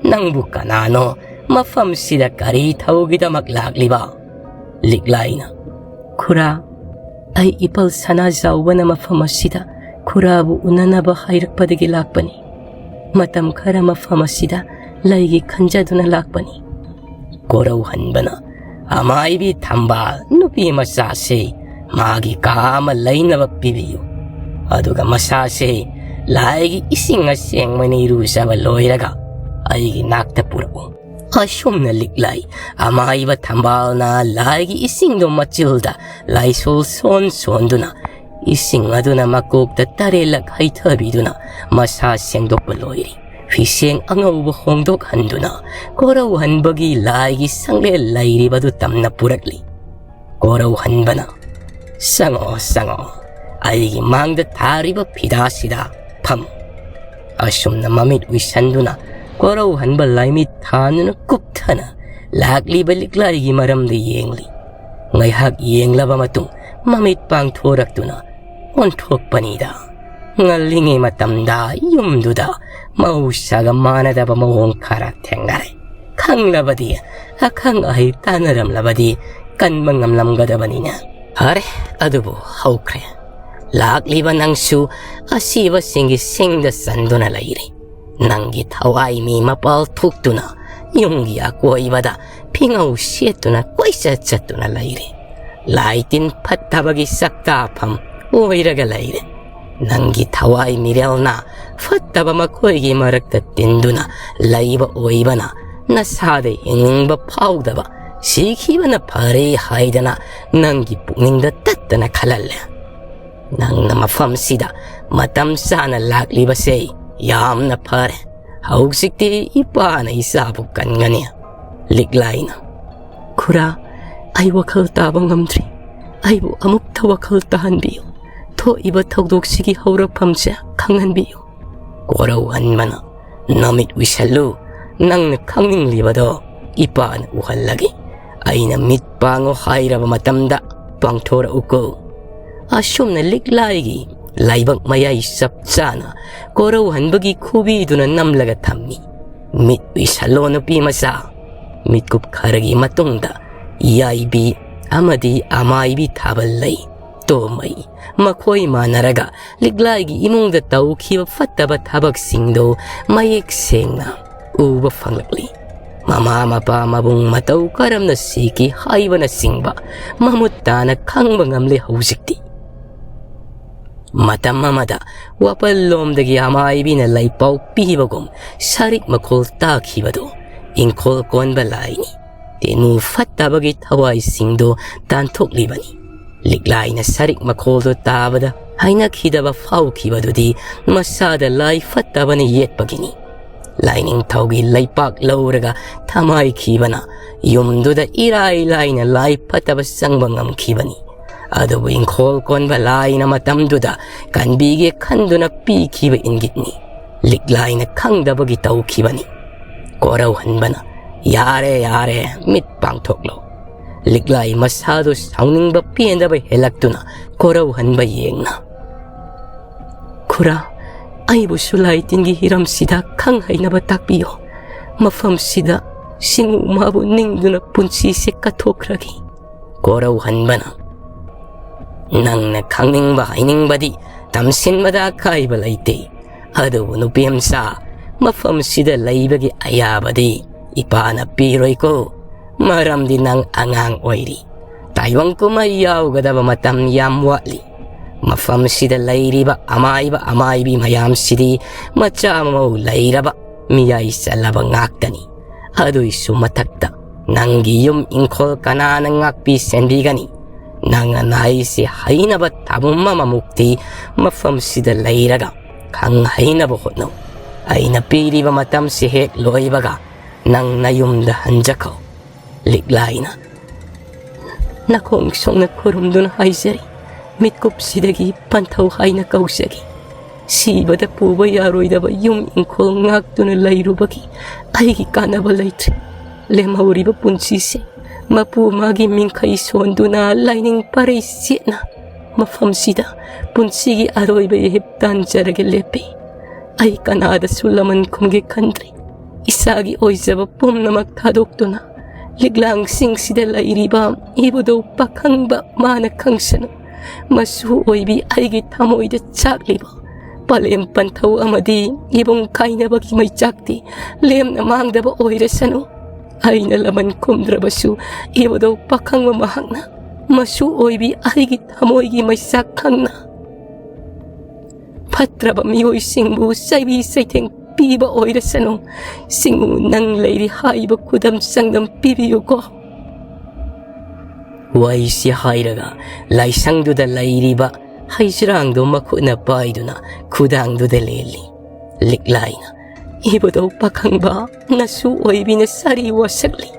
ꯅꯪꯕꯨ ꯀꯅꯥꯅꯣ? ꯃꯐꯝꯁꯤꯗ ꯀꯔꯤ ꯊꯧꯒꯤꯗꯃꯛ ꯂꯥꯛꯂꯤꯕ?" ꯂꯤꯛꯂꯥꯏꯅ, "ꯈꯨꯔꯥ, ꯑꯩ ꯏꯄꯜ ꯁꯅꯥꯖꯥꯎꯕꯅ ꯃꯐꯝ ꯑꯁꯤꯗ ꯈꯨꯔꯥꯕꯨ ꯎꯅꯅꯕ ꯍꯥꯏꯔꯛꯄꯗꯒꯤ ꯂꯥꯛꯄꯅꯤ꯫ ꯃꯇꯝ ꯈꯔ ꯃꯐꯝ ꯑꯁꯤꯗ ꯂꯩꯒꯦ ꯈꯟꯖꯗꯨꯅ ꯂꯥꯛꯄꯅꯤ꯫" ꯀꯣꯔꯧꯍꯟꯕꯅ, "ꯑꯃꯥꯏꯕꯤ ꯊꯝꯕꯥꯜ, ꯅꯨꯄꯤ ꯃꯆꯥꯁꯦ ꯃꯥꯒꯤ ꯀꯥ ꯑꯃ ꯂꯩꯅꯕ ꯄꯤꯕꯤꯌꯨ꯫ ꯑꯗꯨꯒ ꯃꯁꯥꯁꯦ ꯂꯥꯏꯒꯤ ꯏꯁꯤꯡ ꯑꯁꯦꯡꯕꯅ ꯏꯔꯨꯖꯕ ꯂꯣꯏꯔꯒ ꯑꯩꯒꯤ ꯅꯥꯛꯇ ꯄꯨꯔꯛꯎ꯫" ꯑꯁꯨꯝꯅ ꯂꯤꯛꯂꯥꯏ ꯑꯃꯥꯏꯕ ꯊꯝꯕꯥꯜꯅ ꯂꯥꯏꯒꯤ ꯏꯁꯤꯡꯗꯣ ꯃꯆꯤꯜꯗ ꯂꯥꯏꯁꯣꯜ ꯁꯣꯟ ꯁꯣꯟꯗꯨꯅ, ꯏꯁꯤꯡ ꯑꯗꯨꯅ ꯃꯀꯣꯛꯇ ꯇꯔꯦꯠꯂꯛ ꯍꯩꯊꯕꯤꯗꯨꯅ ꯃꯁꯥ ꯁꯦꯡꯗꯣꯛꯄ ꯂꯣꯏꯔꯤ꯫ ꯐꯤꯁꯦꯡ ꯑꯉꯧꯕ ꯍꯣꯡꯗꯣꯛꯍꯟꯗꯨꯅ ꯀꯣꯔꯧꯍꯟꯕꯒꯤ ꯂꯥꯏꯒꯤ ꯁꯪꯂꯦꯟ ꯂꯩꯔꯤꯕꯗꯨ ꯇꯝꯅ ꯄꯨꯔꯛꯂꯤ꯫ ꯀꯣꯔꯧꯍꯟꯕꯅ, "ꯆꯪꯉꯛꯑꯣ, ꯆꯪꯉꯛꯑꯣ, ꯑꯩꯒꯤ ꯃꯥꯡꯗ ꯊꯥꯔꯤꯕ ꯐꯤꯗꯥꯁꯤꯗ ꯐꯝ꯫" ꯑꯁꯨꯝꯅ ꯃꯃꯤꯠ ꯎꯏꯁꯟꯗꯨꯅ ꯀꯣꯔꯧꯍꯟꯕ ꯂꯥꯏꯃꯤꯠ ꯊꯥꯟꯗꯨꯅ ꯀꯨꯞꯊꯅ ꯂꯥꯛꯂꯤꯕ ꯂꯤꯛꯂꯥꯏꯒꯤ ꯃꯔꯝꯗ ꯌꯦꯡꯂꯤ꯫ ꯉꯥꯏꯍꯥꯛ ꯌꯦꯡꯂꯕ ꯃꯇꯨꯡ ꯃꯃꯤꯠ ꯄꯥꯡꯊꯣꯔꯛꯇꯨꯅ ꯑꯣꯟꯊꯣꯛꯄꯅꯤꯗ꯫ ꯉꯜꯂꯤꯉꯩ ꯃꯇꯝꯗ ꯌꯨꯝꯗꯨꯗ ꯃꯍꯧꯁꯥꯒ ꯃꯥꯟꯅꯗꯕ ꯃꯑꯣꯡ ꯈꯔ ꯊꯦꯡꯅꯔꯦ꯫ ꯈꯪꯂꯕꯗꯤ ꯑꯈꯪ ꯑꯍꯩ ꯇꯥꯟꯅꯔꯝꯂꯕꯗꯤ ꯀꯟꯕ ꯉꯝꯂꯝꯒꯗꯕꯅꯤꯅ꯫ ꯐꯔꯦ, ꯑꯗꯨꯕꯨ ꯍꯧꯈ꯭ꯔꯦ꯫ ꯂꯥꯛꯂꯤꯕ ꯅꯪꯁꯨ ꯑꯁꯤꯕꯁꯤꯡꯒꯤ ꯁꯤꯡꯗ ꯆꯟꯗꯨꯅ ꯂꯩꯔꯤ꯫ ꯅꯪꯒꯤ ꯊꯋꯥꯏ ꯃꯤ ꯃꯄꯥꯜ ꯊꯣꯛꯇꯨꯅ ꯌꯨꯝꯒꯤ ꯑꯀꯣꯏꯕꯗ ꯐꯤꯉꯧ ꯁꯦꯠꯇꯨꯅ ꯀꯣꯏꯆꯠ ꯆꯠꯇꯨꯅ ꯂꯩꯔꯤ꯫ ꯂꯥꯏ ꯇꯤꯟ ꯐꯠꯇꯕꯒꯤ ꯁꯛꯇꯥꯐꯝ ꯑꯣꯏꯔꯒ ꯂꯩꯔꯦ꯫ ꯅꯪꯒꯤ ꯊꯋꯥꯏ ꯃꯤꯔꯦꯜꯅ ꯐꯠꯇꯕ ꯃꯈꯣꯏꯒꯤ ꯃꯔꯛꯇ ꯇꯤꯟꯗꯨꯅ ꯂꯩꯕ ꯑꯣꯏꯕꯅ ꯅꯁꯥꯗ ꯍꯤꯡꯅꯤꯡꯕ ꯐꯥꯎꯗꯕ, ꯁꯤꯈꯤꯕꯅ ꯐꯔꯦ ꯍꯥꯏꯗꯅ ꯅꯪꯒꯤ ꯄꯨꯛꯅꯤꯡꯗ ꯇꯠꯇꯅ ꯈꯜꯍꯜꯂꯦ꯫ ꯅꯪꯅ ꯃꯐꯝꯁꯤꯗ ꯃꯇꯝ ꯆꯥꯅ ꯂꯥꯛꯂꯤꯕꯁꯦ ꯌꯥꯝꯅ ꯐꯔꯦ꯫ ꯍꯧꯖꯤꯛꯇꯤ ꯏꯄꯥꯅ ꯏꯆꯥꯕꯨ ꯀꯟꯒꯅꯤ꯫" ꯂꯤꯛꯂꯥꯏꯅ, "ꯈꯨꯔꯥ, ꯑꯩ ꯋꯥꯈꯜ ꯇꯥꯕ ꯉꯝꯗ꯭ꯔꯤ꯫ ꯑꯩꯕꯨ ꯑꯃꯨꯛꯇ ꯋꯥꯈꯜ ꯇꯥꯍꯟꯕꯤꯌꯨ꯫ ꯊꯣꯛꯏꯕ ꯊꯧꯗꯣꯛꯁꯤꯒꯤ ꯍꯧꯔꯛꯐꯝꯁꯦ ꯈꯪꯍꯟꯕꯤꯌꯨ꯫" ꯀꯣꯔꯧꯍꯟꯕꯅ, "ꯅꯃꯤꯠ ꯎꯏꯁꯜꯂꯨ꯫ ꯅꯪꯅ ꯈꯪꯅꯤꯡꯂꯤꯕꯗꯣ ꯏꯄꯥꯅ ꯎꯍꯜꯂꯒꯦ꯫ ꯑꯩꯅ ꯃꯤꯠ ꯄꯥꯡꯉꯨ ꯍꯥꯏꯔꯕ ꯃꯇꯝꯗ ꯄꯥꯡꯊꯣꯔꯛꯎꯀꯣ꯫" ꯑꯁꯨꯝꯅ ꯂꯤꯛꯂꯥꯏꯒꯤ ꯂꯥꯏꯕꯛ ꯃꯌꯥꯏ ꯆꯞ ꯆꯥꯅ ꯀꯣꯔꯧꯍꯟꯕꯒꯤ ꯈꯨꯕꯤꯗꯨꯅ ꯅꯝꯂꯒ ꯊꯝꯃꯤ꯫ "ꯃꯤꯠ ꯎꯏꯁꯜꯂꯣ, ꯅꯨꯄꯤ ꯃꯆꯥ!" ꯃꯤꯠꯀꯨꯞ ꯈꯔꯒꯤ ꯃꯇꯨꯡꯗ ꯌꯥꯏꯕꯤ ꯑꯃꯗꯤ ꯑꯃꯥꯏꯕꯤ ꯊꯥꯕꯜ ꯂꯩ꯫ ꯇꯣꯃꯩ ꯃꯈꯣꯏ ꯃꯥꯟꯅꯔꯒ ꯂꯤꯛꯂꯥꯏꯒꯤ ꯏꯃꯨꯡꯗ ꯇꯧꯈꯤꯕ ꯐꯠꯇꯕ ꯊꯕꯛꯁꯤꯡꯗꯨ ꯃꯌꯦꯛ ꯁꯦꯡꯅ ꯎꯕ ꯐꯪꯂꯛꯂꯤ꯫ ꯃꯃꯥ ꯃꯄꯥ, ꯃꯕꯨꯡ ꯃꯇꯧ ꯀꯔꯝꯅ ꯁꯤꯈꯤ ꯍꯥꯏꯕꯅꯆꯤꯡꯕ ꯃꯃꯨꯠ ꯇꯥꯅ ꯈꯪꯕ ꯉꯝꯂꯦ ꯍꯧꯖꯤꯛꯇꯤ꯫ ꯃꯇꯝ ꯑꯃꯗ ꯋꯥꯄꯜꯂꯣꯝꯗꯒꯤ ꯑꯃꯥꯏꯕꯤꯅ ꯂꯩꯄꯥꯎ ꯄꯤꯕꯒꯨꯝ ꯁꯔꯤꯛ ꯃꯈꯣꯜ ꯇꯥꯈꯤꯕꯗꯨ ꯏꯪꯈꯣꯜ ꯀꯣꯟꯕ ꯂꯥꯏꯅꯤ꯫ ꯇꯤꯟꯃꯨ ꯐꯠꯇꯕꯒꯤ ꯊꯋꯥꯏꯁꯤꯡꯗꯨ ꯇꯥꯟꯊꯣꯛꯂꯤꯕꯅꯤ꯫ ꯂꯤꯛꯂꯥꯏꯅ ꯁꯔꯤꯛ ꯃꯈꯣꯜꯗꯨ ꯇꯥꯕꯗ ꯍꯩꯅꯈꯤꯗꯕ ꯐꯥꯎꯈꯤꯕꯗꯨꯗꯤ ꯃꯁꯥꯗ ꯂꯥꯏ ꯐꯠꯇꯕꯅ ꯌꯦꯠꯄꯒꯤꯅꯤ꯫ ꯂꯥꯏꯅꯤꯡꯊꯧꯒꯤ ꯂꯩꯄꯥꯛ ꯂꯧꯔꯒ ꯊꯃꯥꯏꯈꯤꯕꯅ ꯌꯨꯝꯗꯨꯗ ꯏꯔꯥꯏ ꯂꯥꯏꯅ ꯂꯥꯏ ꯐꯠꯇꯕ ꯆꯪꯕ ꯉꯝꯈꯤꯕꯅꯤ꯫ ꯑꯗꯨꯕꯨ ꯏꯪꯈꯣꯜ ꯀꯣꯟꯕ ꯂꯥꯏꯅ ꯃꯇꯝꯗꯨꯗ ꯀꯟꯕꯤꯒꯦ ꯈꯟꯗꯨꯅ ꯄꯤꯈꯤꯕ ꯏꯪꯒꯤꯠꯅꯤ꯫ ꯂꯤꯛꯂꯥꯏꯅ ꯈꯪꯗꯕꯒꯤ ꯇꯧꯈꯤꯕꯅꯤ꯫ ꯀꯣꯔꯧꯍꯟꯕꯅ, "ꯌꯥꯔꯦ, ꯌꯥꯔꯦ, ꯃꯤꯠ ꯄꯥꯡꯊꯣꯛꯂꯣ꯫" ꯂꯤꯛꯂꯥꯏ ꯃꯁꯥꯗꯨ ꯁꯥꯎꯅꯤꯡꯕ ꯄꯦꯟꯗꯕ ꯍꯦꯜꯂꯛꯇꯨꯅ ꯀꯣꯔꯧꯍꯟꯕ ꯌꯦꯡꯅ, "ꯈꯨꯔꯥ, ꯑꯩꯕꯨꯁꯨ ꯂꯥꯏ ꯇꯤꯟꯒꯤ ꯍꯤꯔꯝꯁꯤꯗ ꯈꯪ ꯍꯩꯅꯕ ꯇꯥꯛꯄꯤꯌꯣ꯫ ꯃꯐꯝꯁꯤꯗ ꯁꯤꯡꯎ ꯃꯥꯕꯨ ꯅꯤꯡꯗꯨꯅ ꯄꯨꯟꯁꯤꯁꯦ ꯀꯠꯊꯣꯛꯈ꯭ꯔꯒꯦ꯫" ꯀꯣꯔꯧꯍꯟꯕꯅ, "ꯅꯪꯅ ꯈꯪꯅꯤꯡꯕ ꯍꯥꯏꯅꯤꯡꯕꯗꯤ ꯇꯝꯁꯤꯟꯕꯗ ꯑꯀꯥꯏꯕ ꯂꯩꯇꯦ꯫ ꯑꯗꯨꯕꯨ ꯅꯨꯄꯤꯃꯆꯥ, ꯃꯐꯝꯁꯤꯗ ꯂꯩꯕꯒꯤ ꯑꯌꯥꯕꯗꯤ ꯏꯄꯥꯅ ꯄꯤꯔꯣꯏꯀꯣ꯫ ꯃꯔꯝꯗꯤ ꯅꯪ ꯑꯉꯥꯡ ꯑꯣꯏꯔꯤ꯫ ꯇꯥꯏꯕꯪ ꯀꯨꯝꯍꯩ ꯌꯥꯎꯒꯗꯕ ꯃꯇꯝ ꯌꯥꯝ ꯋꯥꯠꯂꯤ꯫ ꯃꯐꯝꯁꯤꯗ ꯂꯩꯔꯤꯕ ꯑꯃꯥꯏꯕ ꯑꯃꯥꯏꯕꯤ ꯃꯌꯥꯝꯁꯤꯗꯤ ꯃꯆꯥ ꯃꯃꯧ ꯂꯩꯔꯕ ꯃꯤꯌꯥꯏ ꯆꯜꯂꯕ ꯉꯥꯛꯇꯅꯤ꯫ ꯑꯗꯨꯏꯁꯨ ꯃꯊꯛꯇ ꯅꯪꯒꯤ ꯌꯨꯝ ꯏꯪꯈꯣꯜ ꯀꯅꯥꯅ ꯉꯥꯛꯄꯤ ꯁꯦꯟꯕꯤꯒꯅꯤ? ꯅꯪꯅ ꯅꯍꯩꯁꯤ ꯍꯩꯅꯕ ꯊꯥꯕꯨꯝ ꯑꯃꯃꯨꯛꯇꯤ ꯃꯐꯝꯁꯤꯗ ꯂꯩꯔꯒ ꯈꯪ ꯍꯩꯅꯕ ꯍꯣꯠꯅꯧ꯫ ꯑꯩꯅ ꯄꯤꯔꯤꯕ ꯃꯇꯝꯁꯤ ꯍꯦꯛ ꯂꯣꯏꯕꯒ ꯅꯪ ꯅꯌꯨꯝꯗ ꯍꯟꯖꯈꯣ꯫" ꯂꯤꯛꯂꯥꯏꯅ, "ꯅꯈꯣꯡ ꯁꯣꯛꯅ ꯈꯨꯔꯨꯝꯗꯨꯅ ꯍꯥꯏꯖꯔꯤ, ꯃꯤꯠꯀꯨꯞꯁꯤꯗꯒꯤ ꯄꯟꯊꯧ ꯍꯥꯏꯅ ꯀꯧꯖꯒꯦ꯫ ꯁꯤꯕꯗ ꯄꯨꯕ ꯌꯥꯔꯣꯏꯗꯕ ꯌꯨꯝ ꯏꯪꯈꯣꯜ ꯉꯥꯛꯇꯨꯅ ꯂꯩꯔꯨꯕꯒꯤ ꯑꯩꯒꯤ ꯀꯥꯟꯅꯕ ꯂꯩꯇ꯭ꯔꯦ꯫ ꯂꯦꯝꯍꯧꯔꯤꯕ ꯄꯨꯟꯁꯤꯁꯦ ꯃꯄꯨ ꯃꯥꯒꯤ ꯃꯤꯡꯈꯩ ꯁꯣꯟꯗꯨꯅ ꯂꯥꯏꯅꯤꯡ ꯄꯔꯩ ꯆꯦꯠꯅ ꯃꯐꯝꯁꯤꯗ ꯄꯨꯟꯁꯤꯒꯤ ꯑꯔꯣꯏꯕ ꯏꯍꯤꯞ ꯇꯥꯟꯖꯔꯒꯦ ꯂꯦꯞꯄꯤ꯫ ꯑꯩ ꯀꯅꯥꯗꯁꯨ ꯂꯃꯟ ꯈꯨꯝꯒꯦ ꯈꯟꯗ꯭ꯔꯤ꯫ ꯏꯁꯥꯒꯤ ꯑꯣꯏꯖꯕ ꯄꯨꯝꯅꯃꯛ ꯊꯥꯗꯣꯛꯇꯨꯅ ꯂꯤꯛꯂꯥꯡꯁꯤꯡꯁꯤꯗ ꯂꯩꯔꯤꯕ ꯏꯕꯨꯙꯧ ꯄꯥꯈꯪꯕ ꯃꯥꯅ ꯈꯪꯁꯅꯨ꯫ ꯃꯁꯨ ꯑꯣꯏꯕꯤ ꯑꯩꯒꯤ ꯊꯃꯣꯏꯗ ꯆꯥꯛꯂꯤꯕ ꯄꯂꯦꯝ ꯄꯟꯊꯧ ꯑꯃꯗꯤ ꯏꯕꯨꯡ ꯀꯥꯏꯅꯕꯒꯤ ꯃꯩꯆꯥꯛꯇꯤ ꯂꯦꯝꯅ ꯃꯥꯡꯗꯕ ꯑꯣꯏꯔꯁꯅꯨ꯫ ꯑꯩꯅ ꯂꯃꯟ ꯈꯨꯝꯗ꯭ꯔꯕꯁꯨ ꯏꯕꯨꯙꯧ ꯄꯥꯈꯪꯕ ꯃꯍꯥꯛꯅ ꯃꯁꯨ ꯑꯣꯏꯕꯤ ꯑꯩꯒꯤ ꯊꯃꯣꯏꯒꯤ ꯃꯩꯆꯥꯛ ꯈꯪꯅ ꯐꯠꯇ꯭ꯔꯕ ꯃꯤꯑꯣꯏꯁꯤꯡꯕꯨ ꯆꯩꯕꯤ ꯆꯩꯊꯦꯡ ꯄꯤꯕ ꯑꯣꯏꯔꯁꯅꯨ꯫ ꯁꯤꯡꯎ ꯅꯪ ꯂꯩꯔꯤ ꯍꯥꯏꯕ ꯈꯨꯗꯝ ꯆꯥꯡꯗꯝ ꯄꯤꯕꯤꯌꯨꯀꯣ꯫ ꯋꯥꯍꯩꯁꯤ ꯍꯥꯏꯔꯒ ꯂꯥꯏꯁꯪꯗꯨꯗ ꯂꯩꯔꯤꯕ ꯍꯩꯁꯤꯔꯥꯡꯗꯨ ꯃꯈꯨꯠꯅ ꯄꯥꯏꯗꯨꯅ ꯈꯨꯗꯥꯡꯗꯨꯗ ꯂꯦꯜꯂꯤ꯫ ꯂꯤꯛꯂꯥꯏꯅ, "ꯏꯕꯨꯙꯧ ꯄꯥꯈꯪꯕ, ꯅꯁꯨ ꯑꯣꯏꯕꯤꯅ ꯁꯥꯔꯤ ꯋꯥꯁꯛꯂꯤ꯫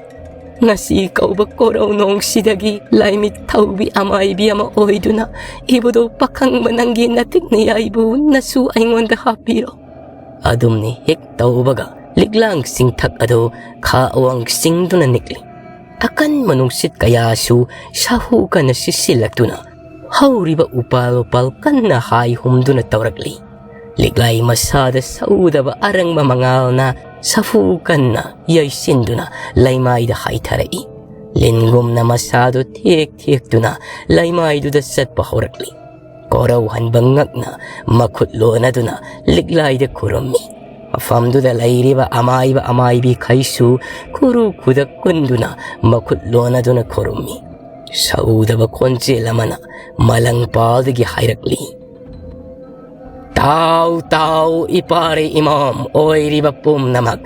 ꯉꯁꯤ ꯀꯧꯕ ꯀꯣꯔꯧꯅꯣꯡꯁꯤꯗꯒꯤ ꯂꯥꯏꯃꯤꯠ ꯊꯧꯕꯤ ꯑꯃꯥꯏꯕꯤ ꯑꯃ ꯑꯣꯏꯗꯨꯅ ꯏꯕꯨꯙꯧ ꯄꯥꯈꯪꯕ ꯅꯪꯒꯤ ꯅꯇꯤꯛ ꯅꯌꯥꯏꯕꯨ ꯅꯁꯨ ꯑꯩꯉꯣꯟꯗ ꯍꯥꯞꯄꯤꯔꯣ꯫" ꯑꯗꯨꯝꯅ ꯍꯦꯛ ꯇꯧꯕꯒ ꯂꯤꯛꯂꯥꯡ ꯆꯤꯡꯊꯛ ꯑꯗꯨ ꯈꯥ ꯑꯋꯥꯡ ꯆꯤꯡꯗꯨꯅ ꯅꯤꯛꯂꯤ꯫ ꯑꯀꯟꯕ ꯅꯨꯡꯁꯤꯠ ꯀꯌꯥꯁꯨ ꯁꯥꯍꯨ ꯀꯟꯅ ꯁꯤꯠꯆꯤꯜꯂꯛꯇꯨꯅ ꯍꯧꯔꯤꯕ ꯎꯄꯥꯜ ꯋꯥꯄꯥꯜ ꯀꯟꯅ ꯍꯥꯏ ꯍꯨꯝꯗꯨꯅ ꯇꯧꯔꯛꯂꯤ꯫ ꯂꯤꯛꯂꯥꯏ ꯃꯁꯥꯗ ꯁꯧꯗꯕ ꯑꯔꯪꯕ ꯃꯉꯥꯜꯅ ꯁꯥꯐꯨ ꯀꯟꯅ ꯌꯩꯁꯤꯟꯗꯨꯅ ꯂꯩꯃꯥꯏꯗ ꯍꯥꯏꯊꯔꯛꯏ꯫ ꯂꯤꯟꯒꯨꯝꯅ ꯃꯁꯥꯗꯨ ꯊꯦꯛ ꯊꯦꯛꯇꯨꯅ ꯂꯩꯃꯥꯏꯗꯨꯗ ꯆꯠꯄ ꯍꯧꯔꯛꯂꯤ꯫ ꯀꯣꯔꯧꯍꯟꯕ ꯉꯛꯅ ꯃꯈꯨꯠ ꯂꯣꯟꯅꯗꯨꯅ ꯂꯤꯛꯂꯥꯏꯗ ꯈꯨꯔꯨꯝꯃꯤ꯫ ꯃꯐꯝꯗꯨꯗ ꯂꯩꯔꯤꯕ ꯑꯃꯥꯏꯕ ꯑꯃꯥꯏꯕꯤꯈꯩꯁꯨ ꯈꯨꯔꯨ ꯈꯨꯗꯛ ꯀꯨꯟꯗꯨꯅ ꯃꯈꯨꯠ ꯂꯣꯟꯅꯗꯨꯅ ꯈꯨꯔꯨꯝꯃꯤ꯫ ꯁꯧꯗꯕ ꯈꯣꯟꯖꯦꯜ ꯑꯃꯅ ꯃꯂꯪꯄꯥꯜꯗꯒꯤ ꯍꯥꯏꯔꯛꯂꯤ, "ꯇꯥꯎ, ꯇꯥꯎ, ꯏꯄꯥꯔꯤ ꯏꯃꯣꯝ ꯑꯣꯏꯔꯤꯕ ꯄꯨꯝꯅꯃꯛ,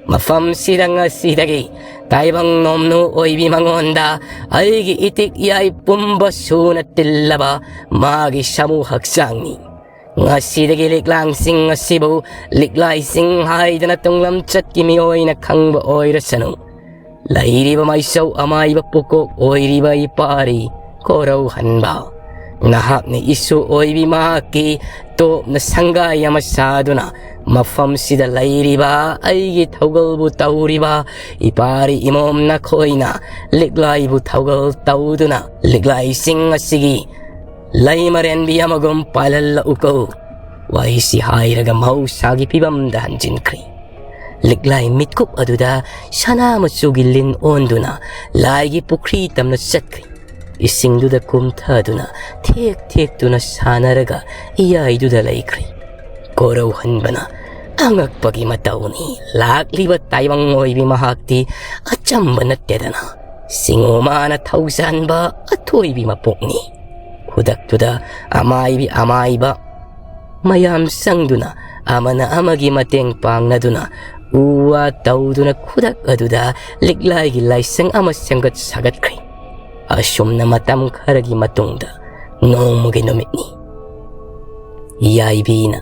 ꯃꯐꯝꯁꯤꯗ ꯉꯁꯤꯗꯒꯤ ꯇꯥꯏꯕꯪ ꯅꯣꯝꯅꯨ ꯑꯣꯏꯕꯤ ꯃꯉꯣꯟꯗ ꯑꯩꯒꯤ ꯏꯇꯤꯛ ꯏꯌꯥꯏ ꯄꯨꯝꯕ ꯁꯨꯅ ꯇꯤꯜꯂꯕ ꯃꯥꯒꯤ ꯁꯥꯃꯨ ꯍꯛꯆꯥꯡꯅꯤ꯫ ꯉꯁꯤꯗꯒꯤ ꯂꯤꯛꯂꯥꯡꯁꯤꯡ ꯑꯁꯤꯕꯨ ꯂꯤꯛꯂꯥꯏꯁꯤꯡ ꯍꯥꯏꯗꯅ ꯇꯨꯡꯂꯝꯆꯠꯀꯤ ꯃꯤꯑꯣꯏꯅ ꯈꯪꯕ ꯑꯣꯏꯔꯁꯅꯨ꯫ ꯂꯩꯔꯤꯕ ꯃꯥꯏꯆꯧ ꯑꯃꯥꯏꯕ ꯄꯨꯀꯣꯛ ꯑꯣꯏꯔꯤꯕ ꯏꯄꯥꯔꯤ ꯀꯣꯔꯧꯍꯟꯕ, ꯅꯍꯥꯛꯅ ꯏꯁꯨ ꯑꯣꯏꯕꯤ ꯃꯍꯥꯛꯀꯤ ꯇꯣꯞꯅ ꯁꯪꯒꯥꯏ ꯑꯃ ꯁꯥꯗꯨꯅ ꯃꯐꯝꯁꯤꯗ ꯂꯩꯔꯤꯕ ꯑꯩꯒꯤ ꯊꯧꯒꯜꯕꯨ ꯇꯧꯔꯤꯕ ꯏꯄꯥꯔꯤ ꯏꯃꯣꯝ ꯅꯈꯣꯏꯅ ꯂꯤꯛꯂꯥꯏꯕꯨ ꯊꯧꯒꯜ ꯇꯧꯗꯨꯅ ꯂꯤꯛꯂꯥꯏꯁꯤꯡ ꯑꯁꯤꯒꯤ "ꯂꯩ ꯃꯔꯦꯟꯕꯤ ꯑꯃꯒꯨꯝ ꯄꯥꯜꯍꯜꯂꯛꯎꯀꯣ" ꯋꯥꯍꯩꯁꯤ ꯍꯥꯏꯔꯒ ꯃꯍꯧꯁꯥꯒꯤ ꯐꯤꯕꯝꯗ ꯍꯟꯖꯤꯟꯈ꯭ꯔꯦ꯫ ꯂꯤꯛꯂꯥꯏ ꯃꯤꯠꯀꯨꯞ ꯑꯗꯨꯗ ꯁꯅꯥ ꯃꯆꯨꯒꯤ ꯂꯤꯟ ꯑꯣꯟꯗꯨꯅ ꯂꯥꯏꯒꯤ ꯄꯨꯈ꯭ꯔꯤ ꯇꯝꯅ ꯆꯠꯈ꯭ꯔꯦ꯫ ꯏꯁꯤꯡꯗꯨꯗ ꯀꯨꯝꯊꯗꯨꯅ ꯊꯦꯛ ꯊꯦꯛꯇꯨꯅ ꯁꯥꯟꯅꯔꯒ ꯏꯌꯥꯏꯗꯨꯗ ꯂꯩꯈ꯭ꯔꯦ꯫ ꯀꯣꯔꯧꯍꯟꯕꯅ ꯑꯉꯛꯄꯒꯤ ꯃꯇꯧꯅꯤ꯫ ꯂꯥꯛꯂꯤꯕ ꯇꯥꯏꯕꯪ ꯑꯣꯏꯕꯤ ꯃꯍꯥꯛꯇꯤ ꯑꯆꯝꯕ ꯅꯠꯇꯦꯗꯅ꯫ ꯁꯤꯡꯉꯨ ꯃꯥꯅ ꯊꯧꯖꯥꯟꯕ ꯑꯊꯣꯏꯕꯤ ꯃꯄꯣꯛꯅꯤ꯫ ꯈꯨꯗꯛꯇꯨꯗ ꯑꯃꯥꯏꯕꯤ ꯑꯃꯥꯏꯕ ꯃꯌꯥꯝ ꯆꯪꯗꯨꯅ ꯑꯃꯅ ꯑꯃꯒꯤ ꯃꯇꯦꯡ ꯄꯥꯡꯅꯗꯨꯅ ꯎ ꯋꯥ ꯇꯧꯗꯨꯅ ꯈꯨꯗꯛ ꯑꯗꯨꯗ ꯂꯤꯛꯂꯥꯏꯒꯤ ꯂꯥꯏꯁꯪ ꯑꯃ ꯁꯦꯝꯒꯠ ꯁꯥꯒꯠꯈ꯭ꯔꯦ꯫ ꯑꯁꯨꯝꯅ ꯃꯇꯝ ꯈꯔꯒꯤ ꯃꯇꯨꯡꯗ ꯅꯣꯡꯃꯒꯤ ꯅꯨꯃꯤꯠꯅꯤ꯫ ꯌꯥꯏꯕꯤꯅ,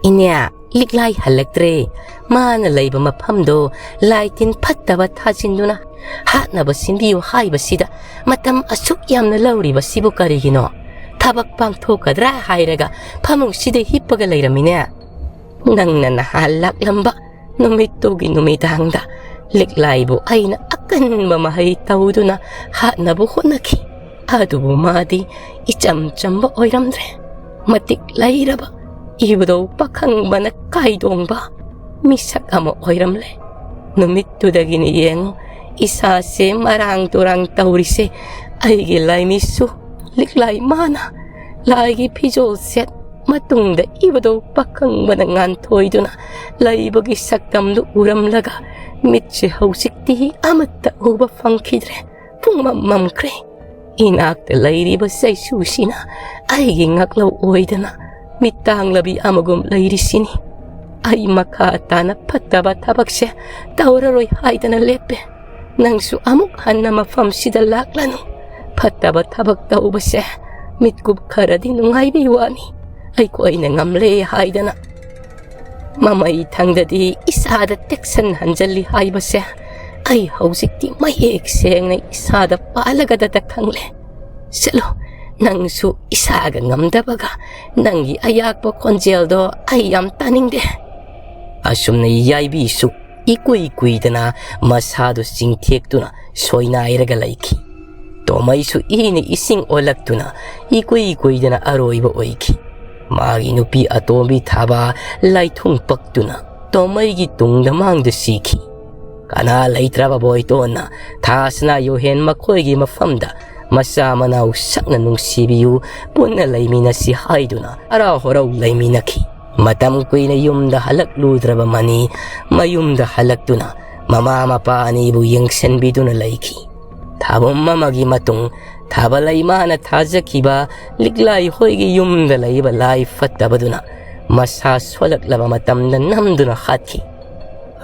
"ꯏꯅꯦ, ꯂꯤꯛꯂꯥꯏ ꯍꯜꯂꯛꯇ꯭ꯔꯦ꯫ ꯃꯥꯅ ꯂꯩꯕ ꯃꯐꯝꯗꯣ ꯂꯥꯏ ꯇꯤꯟ ꯐꯠꯇꯕ ꯊꯥꯖꯤꯟꯗꯨꯅ ꯍꯥꯠꯅꯕ ꯁꯤꯟꯕꯤꯌꯨ ꯍꯥꯏꯕꯁꯤꯗ ꯃꯇꯝ ꯑꯁꯨꯛ ꯌꯥꯝꯅ ꯂꯧꯔꯤꯕꯁꯤꯕꯨ ꯀꯔꯤꯒꯤꯅꯣ? ꯊꯕꯛ ꯄꯥꯡꯊꯣꯛꯀꯗ꯭ꯔꯥ ꯍꯥꯏꯔꯒ ꯐꯃꯨꯡꯁꯤꯗ ꯍꯤꯞꯄꯒ ꯂꯩꯔꯝꯃꯤꯅꯦ꯫ ꯅꯪꯅ ꯅꯍꯥꯟ ꯂꯥꯛꯂꯝꯕ ꯅꯨꯃꯤꯠꯇꯨꯒꯤ ꯅꯨꯃꯤꯗꯥꯡꯗ ꯂꯤꯛꯂꯥꯏꯕꯨ ꯑꯩꯅ ꯑꯀꯟꯕ ꯃꯍꯩ ꯇꯧꯗꯨꯅ ꯍꯥꯠꯅꯕ ꯍꯣꯠꯅꯈꯤ꯫ ꯑꯗꯨꯕꯨ ꯃꯥꯗꯤ ꯏꯆꯝ ꯆꯝꯕ ꯑꯣꯏꯔꯝꯗ꯭ꯔꯦ꯫ ꯃꯇꯤꯛ ꯂꯩꯔꯕ ꯏꯕꯨꯙꯧ ꯄꯥꯈꯪꯕꯅ ꯀꯥꯏꯗꯣꯡꯕ ꯃꯤꯁꯛ ꯑꯃ ꯑꯣꯏꯔꯝꯂꯦ꯫ ꯅꯨꯃꯤꯠꯇꯨꯗꯒꯤꯅꯤ ꯌꯦꯡꯉꯨ, ꯏꯁꯥꯁꯦ ꯃꯔꯥꯡ ꯇꯨꯔꯥꯡ ꯇꯧꯔꯤꯁꯦ꯫ ꯑꯩꯒꯤ ꯂꯥꯏꯃꯤꯠꯁꯨ ꯂꯤꯛꯂꯥꯏ ꯃꯥꯅ ꯂꯥꯏꯒꯤ ꯐꯤꯖꯣꯜ ꯁꯦꯠ ꯃꯇꯨꯡꯗ ꯏꯕꯨꯙꯧ ꯄꯥꯈꯪꯕꯅ ꯉꯥꯟꯊꯣꯏꯗꯨꯅ ꯂꯩꯕꯒꯤ ꯁꯛꯇꯝꯗꯨ ꯎꯔꯝꯂꯒ ꯃꯤꯠꯁꯦ ꯍꯧꯖꯤꯛꯇꯤ ꯑꯃꯠꯇ ꯎꯕ ꯐꯪꯈꯤꯗ꯭ꯔꯦ꯫ ꯄꯨꯡꯃꯝ ꯃꯝꯈ꯭ꯔꯦ꯫ ꯏꯅꯥꯛꯇ ꯂꯩꯔꯤꯕ ꯆꯩꯁꯨꯁꯤꯅ ꯑꯩꯒꯤ ꯉꯥꯛꯂꯧ ꯑꯣꯏꯗꯅ ꯃꯤꯠ ꯇꯥꯡꯂꯕꯤ ꯑꯃꯒꯨꯝ ꯂꯩꯔꯤꯁꯤꯅꯤ꯫ ꯑꯩ ꯃꯈꯥ ꯇꯥꯅ ꯐꯠꯇꯕ ꯊꯕꯛꯁꯦ ꯇꯧꯔꯔꯣꯏ ꯍꯥꯏꯗꯅ ꯂꯦꯞꯄꯦ꯫ ꯅꯪꯁꯨ ꯑꯃꯨꯛ ꯍꯟꯅ ꯃꯐꯝꯁꯤꯗ ꯂꯥꯛꯂꯅꯨ꯫ ꯐꯠꯇꯕ ꯊꯕꯛ ꯇꯧꯕꯁꯦ ꯃꯤꯠꯀꯨꯞ ꯈꯔꯗꯤ ꯅꯨꯡꯉꯥꯏꯕꯩ ꯋꯥꯅꯤ꯫ ꯑꯩꯈꯣꯏꯅ ꯉꯝꯂꯦ ꯍꯥꯏꯗꯅ ꯃꯃꯩ ꯊꯪꯗꯗꯤ ꯏꯁꯥꯗ ꯇꯦꯛꯁꯟ ꯍꯟꯖꯜꯂꯤ ꯍꯥꯏꯕꯁꯦ ꯑꯩ ꯍꯧꯖꯤꯛꯇꯤ ꯃꯌꯦꯛ ꯁꯦꯡꯅ ꯏꯁꯥꯗ ꯄꯥꯜꯂꯒꯗꯇ ꯈꯪꯂꯦ꯫ ꯆꯠꯂꯣ, ꯅꯪꯁꯨ ꯏꯁꯥꯒ ꯉꯝꯗꯕꯒ ꯅꯪꯒꯤ ꯑꯌꯥꯛꯄ ꯈꯣꯟꯖꯦꯜꯗꯣ ꯑꯩ ꯌꯥꯝ ꯇꯥꯅꯤꯡꯗꯦ꯫ ꯑꯁꯨꯝꯅ ꯌꯥꯏꯕꯤꯁꯨ ꯏꯀꯨꯏ ꯀꯨꯏꯗꯅ ꯃꯁꯥꯗꯨ ꯆꯤꯡꯊꯦꯛꯇꯨꯅ ꯁꯣꯏꯅꯥꯏꯔꯒ ꯂꯩꯈꯤ꯫ ꯇꯣꯃꯩꯁꯨ ꯏꯅ ꯏꯁꯤꯡ ꯑꯣꯜꯂꯛꯇꯨꯅ ꯏꯀꯨꯏ ꯀꯨꯏꯗꯅ ꯑꯔꯣꯏꯕ ꯑꯣꯏꯈꯤ꯫ ꯃꯥꯒꯤ ꯅꯨꯄꯤ ꯑꯇꯣꯝꯕꯤ ꯊꯥꯕ ꯂꯥꯏꯊꯨꯡ ꯄꯛꯇꯨꯅ ꯇꯣꯃꯩꯒꯤ ꯇꯨꯡꯗ ꯃꯥꯡꯗ ꯁꯤꯈꯤ꯫ ꯀꯅꯥ ꯂꯩꯇ꯭ꯔꯕ ꯕꯣꯏꯇꯣꯟꯅ ꯊꯥꯁꯅꯥ ꯌꯣꯍꯦꯟ ꯃꯈꯣꯏꯒꯤ ꯃꯐꯝꯗ ꯃꯆꯥ ꯃꯅꯥꯎ ꯁꯛꯅ ꯅꯨꯡꯁꯤꯕꯤꯌꯨ, ꯄꯨꯟꯅ ꯂꯩꯃꯤꯟꯅꯁꯤ ꯍꯥꯏꯗꯨꯅ ꯍꯔꯥꯎ ꯍꯔꯥꯎ ꯂꯩꯃꯤꯟꯅꯈꯤ꯫ ꯃꯇꯝ ꯀꯨꯏꯅ ꯌꯨꯝꯗ ꯍꯜꯂꯛꯂꯨꯗ꯭ꯔꯕ ꯃꯅꯤ ꯃꯌꯨꯝꯗ ꯍꯜꯂꯛꯇꯨꯅ ꯃꯃꯥ ꯃꯄꯥ ꯑꯅꯤꯕꯨ ꯌꯦꯡꯁꯤꯟꯕꯤꯗꯨꯅ ꯂꯩꯈꯤ꯫ ꯊꯥꯕꯨꯝ ꯑꯃꯒꯤ ꯃꯇꯨꯡ ꯊꯥꯕ ꯂꯩꯃꯥꯅ ꯊꯥꯖꯈꯤꯕ ꯂꯤꯛꯂꯥꯏ ꯍꯣꯏꯒꯤ ꯌꯨꯝꯗ ꯂꯩꯕ ꯂꯥꯏ ꯐꯠꯇꯕꯗꯨꯅ ꯃꯁꯥ ꯁꯣꯜꯂꯛꯂꯕ ꯃꯇꯝꯗ ꯅꯝꯗꯨꯅ ꯍꯥꯠꯈꯤ꯫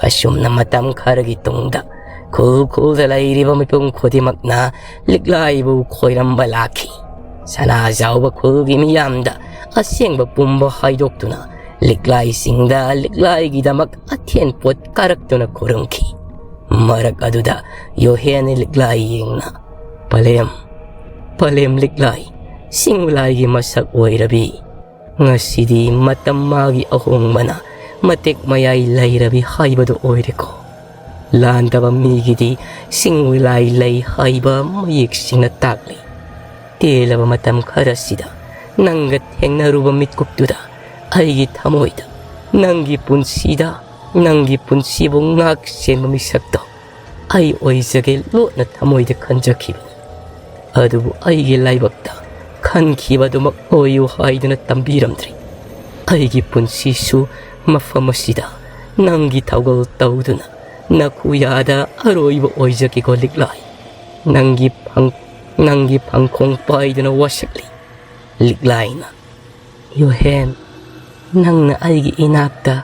ꯑꯁꯨꯝꯅ ꯃꯇꯝ ꯈꯔꯒꯤ ꯇꯨꯡꯗ ꯈꯨꯜ ꯈꯨꯜꯗ ꯂꯩꯔꯤꯕ ꯃꯤꯄꯨꯝ ꯈꯨꯗꯤꯡꯃꯛꯅ ꯂꯤꯛꯂꯥꯏꯕꯨ ꯈꯣꯏꯔꯝꯕ ꯂꯥꯛꯈꯤ꯫ ꯁꯅꯥꯖꯥꯎꯕ ꯈꯨꯜꯒꯤ ꯃꯤꯌꯥꯝꯗ ꯑꯁꯦꯡꯕ ꯄꯨꯝꯕ ꯍꯥꯏꯗꯣꯛꯇꯨꯅ ꯂꯤꯛꯂꯥꯏꯁꯤꯡꯗ ꯂꯤꯛꯂꯥꯏꯒꯤꯗꯃꯛ ꯑꯊꯦꯟ ꯄꯣꯠ ꯀꯥꯔꯛꯇꯨꯅ ꯈꯨꯔꯨꯝꯈꯤ꯫ ꯃꯔꯛ ꯑꯗꯨꯗ ꯌꯣꯍꯦꯟ ꯂꯤꯛꯂꯥꯏ ꯌꯦꯡꯅ, "ꯄꯂꯦꯝ, ꯄꯂꯦꯝ ꯂꯤꯛꯂꯥꯏ, ꯁꯤꯡꯂꯥꯏꯒꯤ ꯃꯁꯛ ꯑꯣꯏꯔꯕꯤ, ꯉꯁꯤꯗꯤ ꯃꯇꯝ ꯃꯥꯒꯤ ꯑꯍꯣꯡꯕꯅ ꯃꯇꯦꯛ ꯃꯌꯥꯏ ꯂꯩꯔꯕꯤ ꯍꯥꯏꯕꯗꯨ ꯑꯣꯏꯔꯦꯀꯣ꯫ ꯂꯥꯟꯗꯕ ꯃꯤꯒꯤꯗꯤ ꯁꯤꯡꯂꯥꯏ ꯂꯩ ꯍꯥꯏꯕ ꯃꯌꯦꯛꯁꯤꯡꯅ ꯇꯥꯛꯂꯤ꯫ ꯇꯦꯜꯂꯕ ꯃꯇꯝ ꯈꯔꯁꯤꯗ ꯅꯪꯒ ꯊꯦꯡꯅꯔꯨꯕ ꯃꯤꯠꯀꯨꯞꯇꯨꯗ ꯑꯩꯒꯤ ꯊꯃꯣꯏꯗ ꯅꯪꯒꯤ ꯄꯨꯟꯁꯤꯗ, ꯅꯪꯒꯤ ꯄꯨꯟꯁꯤꯕꯨ ꯉꯥꯛ ꯁꯦꯟꯕ ꯃꯤꯁꯛꯇꯣ ꯑꯩ ꯑꯣꯏꯖꯒꯦ ꯂꯣꯠꯅ ꯊꯃꯣꯏꯗ ꯈꯟꯖꯈꯤꯕꯅꯤ꯫ ꯑꯗꯨꯕꯨ ꯑꯩꯒꯤ ꯂꯥꯏꯕꯛꯇ ꯈꯟꯈꯤꯕꯗꯨꯃꯛ ꯑꯣꯏꯌꯨ ꯍꯥꯏꯗꯨꯅ ꯇꯝꯕꯤꯔꯝꯗ꯭ꯔꯤ꯫ ꯑꯩꯒꯤ ꯄꯨꯟꯁꯤꯁꯨ ꯃꯐꯝ ꯑꯁꯤꯗ ꯅꯪꯒꯤ ꯊꯧꯒꯜ ꯇꯧꯗꯨꯅ ꯅꯈꯨꯌꯥꯗ ꯑꯔꯣꯏꯕ ꯑꯣꯏꯖꯒꯦꯀꯣ ꯂꯤꯛꯂꯥꯏ"꯫ ꯅꯪꯒꯤ ꯐꯪ-, ꯅꯪꯒꯤ ꯐꯪꯈꯣꯡ ꯄꯥꯏꯗꯨꯅ ꯋꯥꯁꯛꯂꯤ꯫ ꯂꯤꯛꯂꯥꯏꯅ, "ꯌꯣꯍꯦꯟ, ꯅꯪꯅ ꯑꯩꯒꯤ ꯏꯅꯥꯛꯇ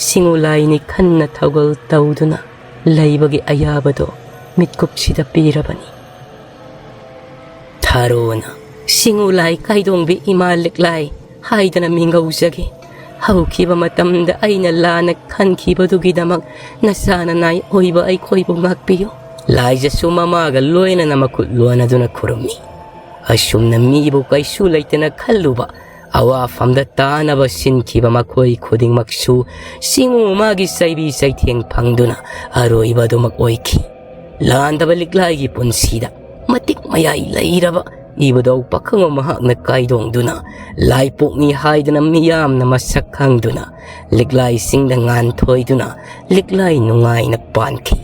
ꯁꯤꯡꯂꯥꯏꯅꯤ ꯈꯟꯅ ꯊꯧꯒꯜ ꯇꯧꯗꯨꯅ ꯂꯩꯕꯒꯤ ꯑꯌꯥꯕꯗꯣ ꯃꯤꯠꯀꯨꯞꯁꯤꯗ ꯄꯤꯔꯕꯅꯤ꯫ ꯊꯥꯔꯣꯅ, ꯁꯤꯡꯂꯥꯏ ꯀꯥꯏꯗꯣꯡꯕꯤ ꯏꯃꯥ ꯂꯤꯛꯂꯥꯏ ꯍꯥꯏꯗꯅ ꯃꯤꯡꯒꯧꯖꯒꯦ꯫ ꯍꯧꯈꯤꯕ ꯃꯇꯝꯗ ꯑꯩꯅ ꯂꯥꯟꯅ ꯈꯟꯈꯤꯕꯗꯨꯒꯤꯗꯃꯛ ꯅꯆꯥ ꯅꯅꯥꯏ ꯑꯣꯏꯕ ꯑꯩꯈꯣꯏꯕꯨ ꯉꯥꯛꯄꯤꯌꯨ"꯫ ꯂꯥꯏꯖꯁꯨ ꯃꯃꯥꯒ ꯂꯣꯏꯅꯅ ꯃꯈꯨꯠ ꯂꯣꯟꯅꯗꯨꯅ ꯈꯨꯔꯨꯝꯃꯤ꯫ ꯑꯁꯨꯝꯅ ꯃꯤꯕꯨ ꯀꯩꯁꯨ ꯂꯩꯇꯅ ꯈꯜꯂꯨꯕ ꯑꯋꯥꯐꯝꯗ ꯇꯥꯅꯕ ꯁꯤꯟꯈꯤꯕ ꯃꯈꯣꯏ ꯈꯨꯗꯤꯡꯃꯛꯁꯨ ꯁꯤꯡꯎ ꯃꯥꯒꯤ ꯆꯩꯕꯤ ꯆꯩꯊꯦꯡ ꯐꯪꯗꯨꯅ ꯑꯔꯣꯏꯕ ꯑꯗꯨꯃꯛ ꯑꯣꯏꯈꯤ꯫ ꯂꯥꯟꯗꯕ ꯂꯤꯛꯂꯥꯏꯒꯤ ꯄꯨꯟꯁꯤꯗ ꯃꯇꯤꯛ ꯃꯌꯥꯏ ꯂꯩꯔꯕ ꯏꯕꯨꯙꯧ ꯄꯥꯈꯪꯕ ꯃꯍꯥꯛꯅ ꯀꯥꯏꯗꯣꯡꯗꯨꯅ, ꯂꯥꯏꯄꯣꯛꯅꯤ ꯍꯥꯏꯗꯅ ꯃꯤꯌꯥꯝꯅ ꯃꯁꯛ ꯈꯪꯗꯨꯅ, ꯂꯤꯛꯂꯥꯏꯁꯤꯡꯗ ꯉꯥꯟꯊꯣꯏꯗꯨꯅ, ꯂꯤꯛꯂꯥꯏ ꯅꯨꯡꯉꯥꯏꯅ ꯄꯥꯟꯈꯤ꯫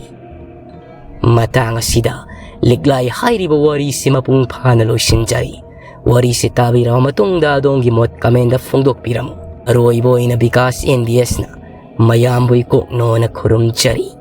ꯃꯇꯥꯡ ꯑꯁꯤꯗ ꯂꯤꯛꯂꯥꯏ ꯍꯥꯏꯔꯤꯕ ꯋꯥꯔꯤꯁꯤ ꯃꯄꯨꯡ ꯐꯥꯅ ꯂꯣꯏꯁꯤꯟꯖꯔꯤ꯫ ꯋꯥꯔꯤꯁꯤ ꯇꯥꯕꯤꯔꯕ ꯃꯇꯨꯡꯗ ꯑꯗꯣꯝꯒꯤ ꯃꯣꯠ comment ꯐꯣꯡꯗꯣꯛꯄꯤꯔꯝꯃꯨ꯫ ꯑꯔꯣꯏꯕ ꯑꯣꯏꯅ ꯕꯤꯀꯥꯁ ꯑꯦꯟ ꯕꯤ ꯑꯦꯁꯅ ꯃꯌꯥꯝꯕꯨ ꯏꯀꯣꯛꯅꯣꯅ ꯈꯨꯔꯨꯝꯖꯔꯤ꯫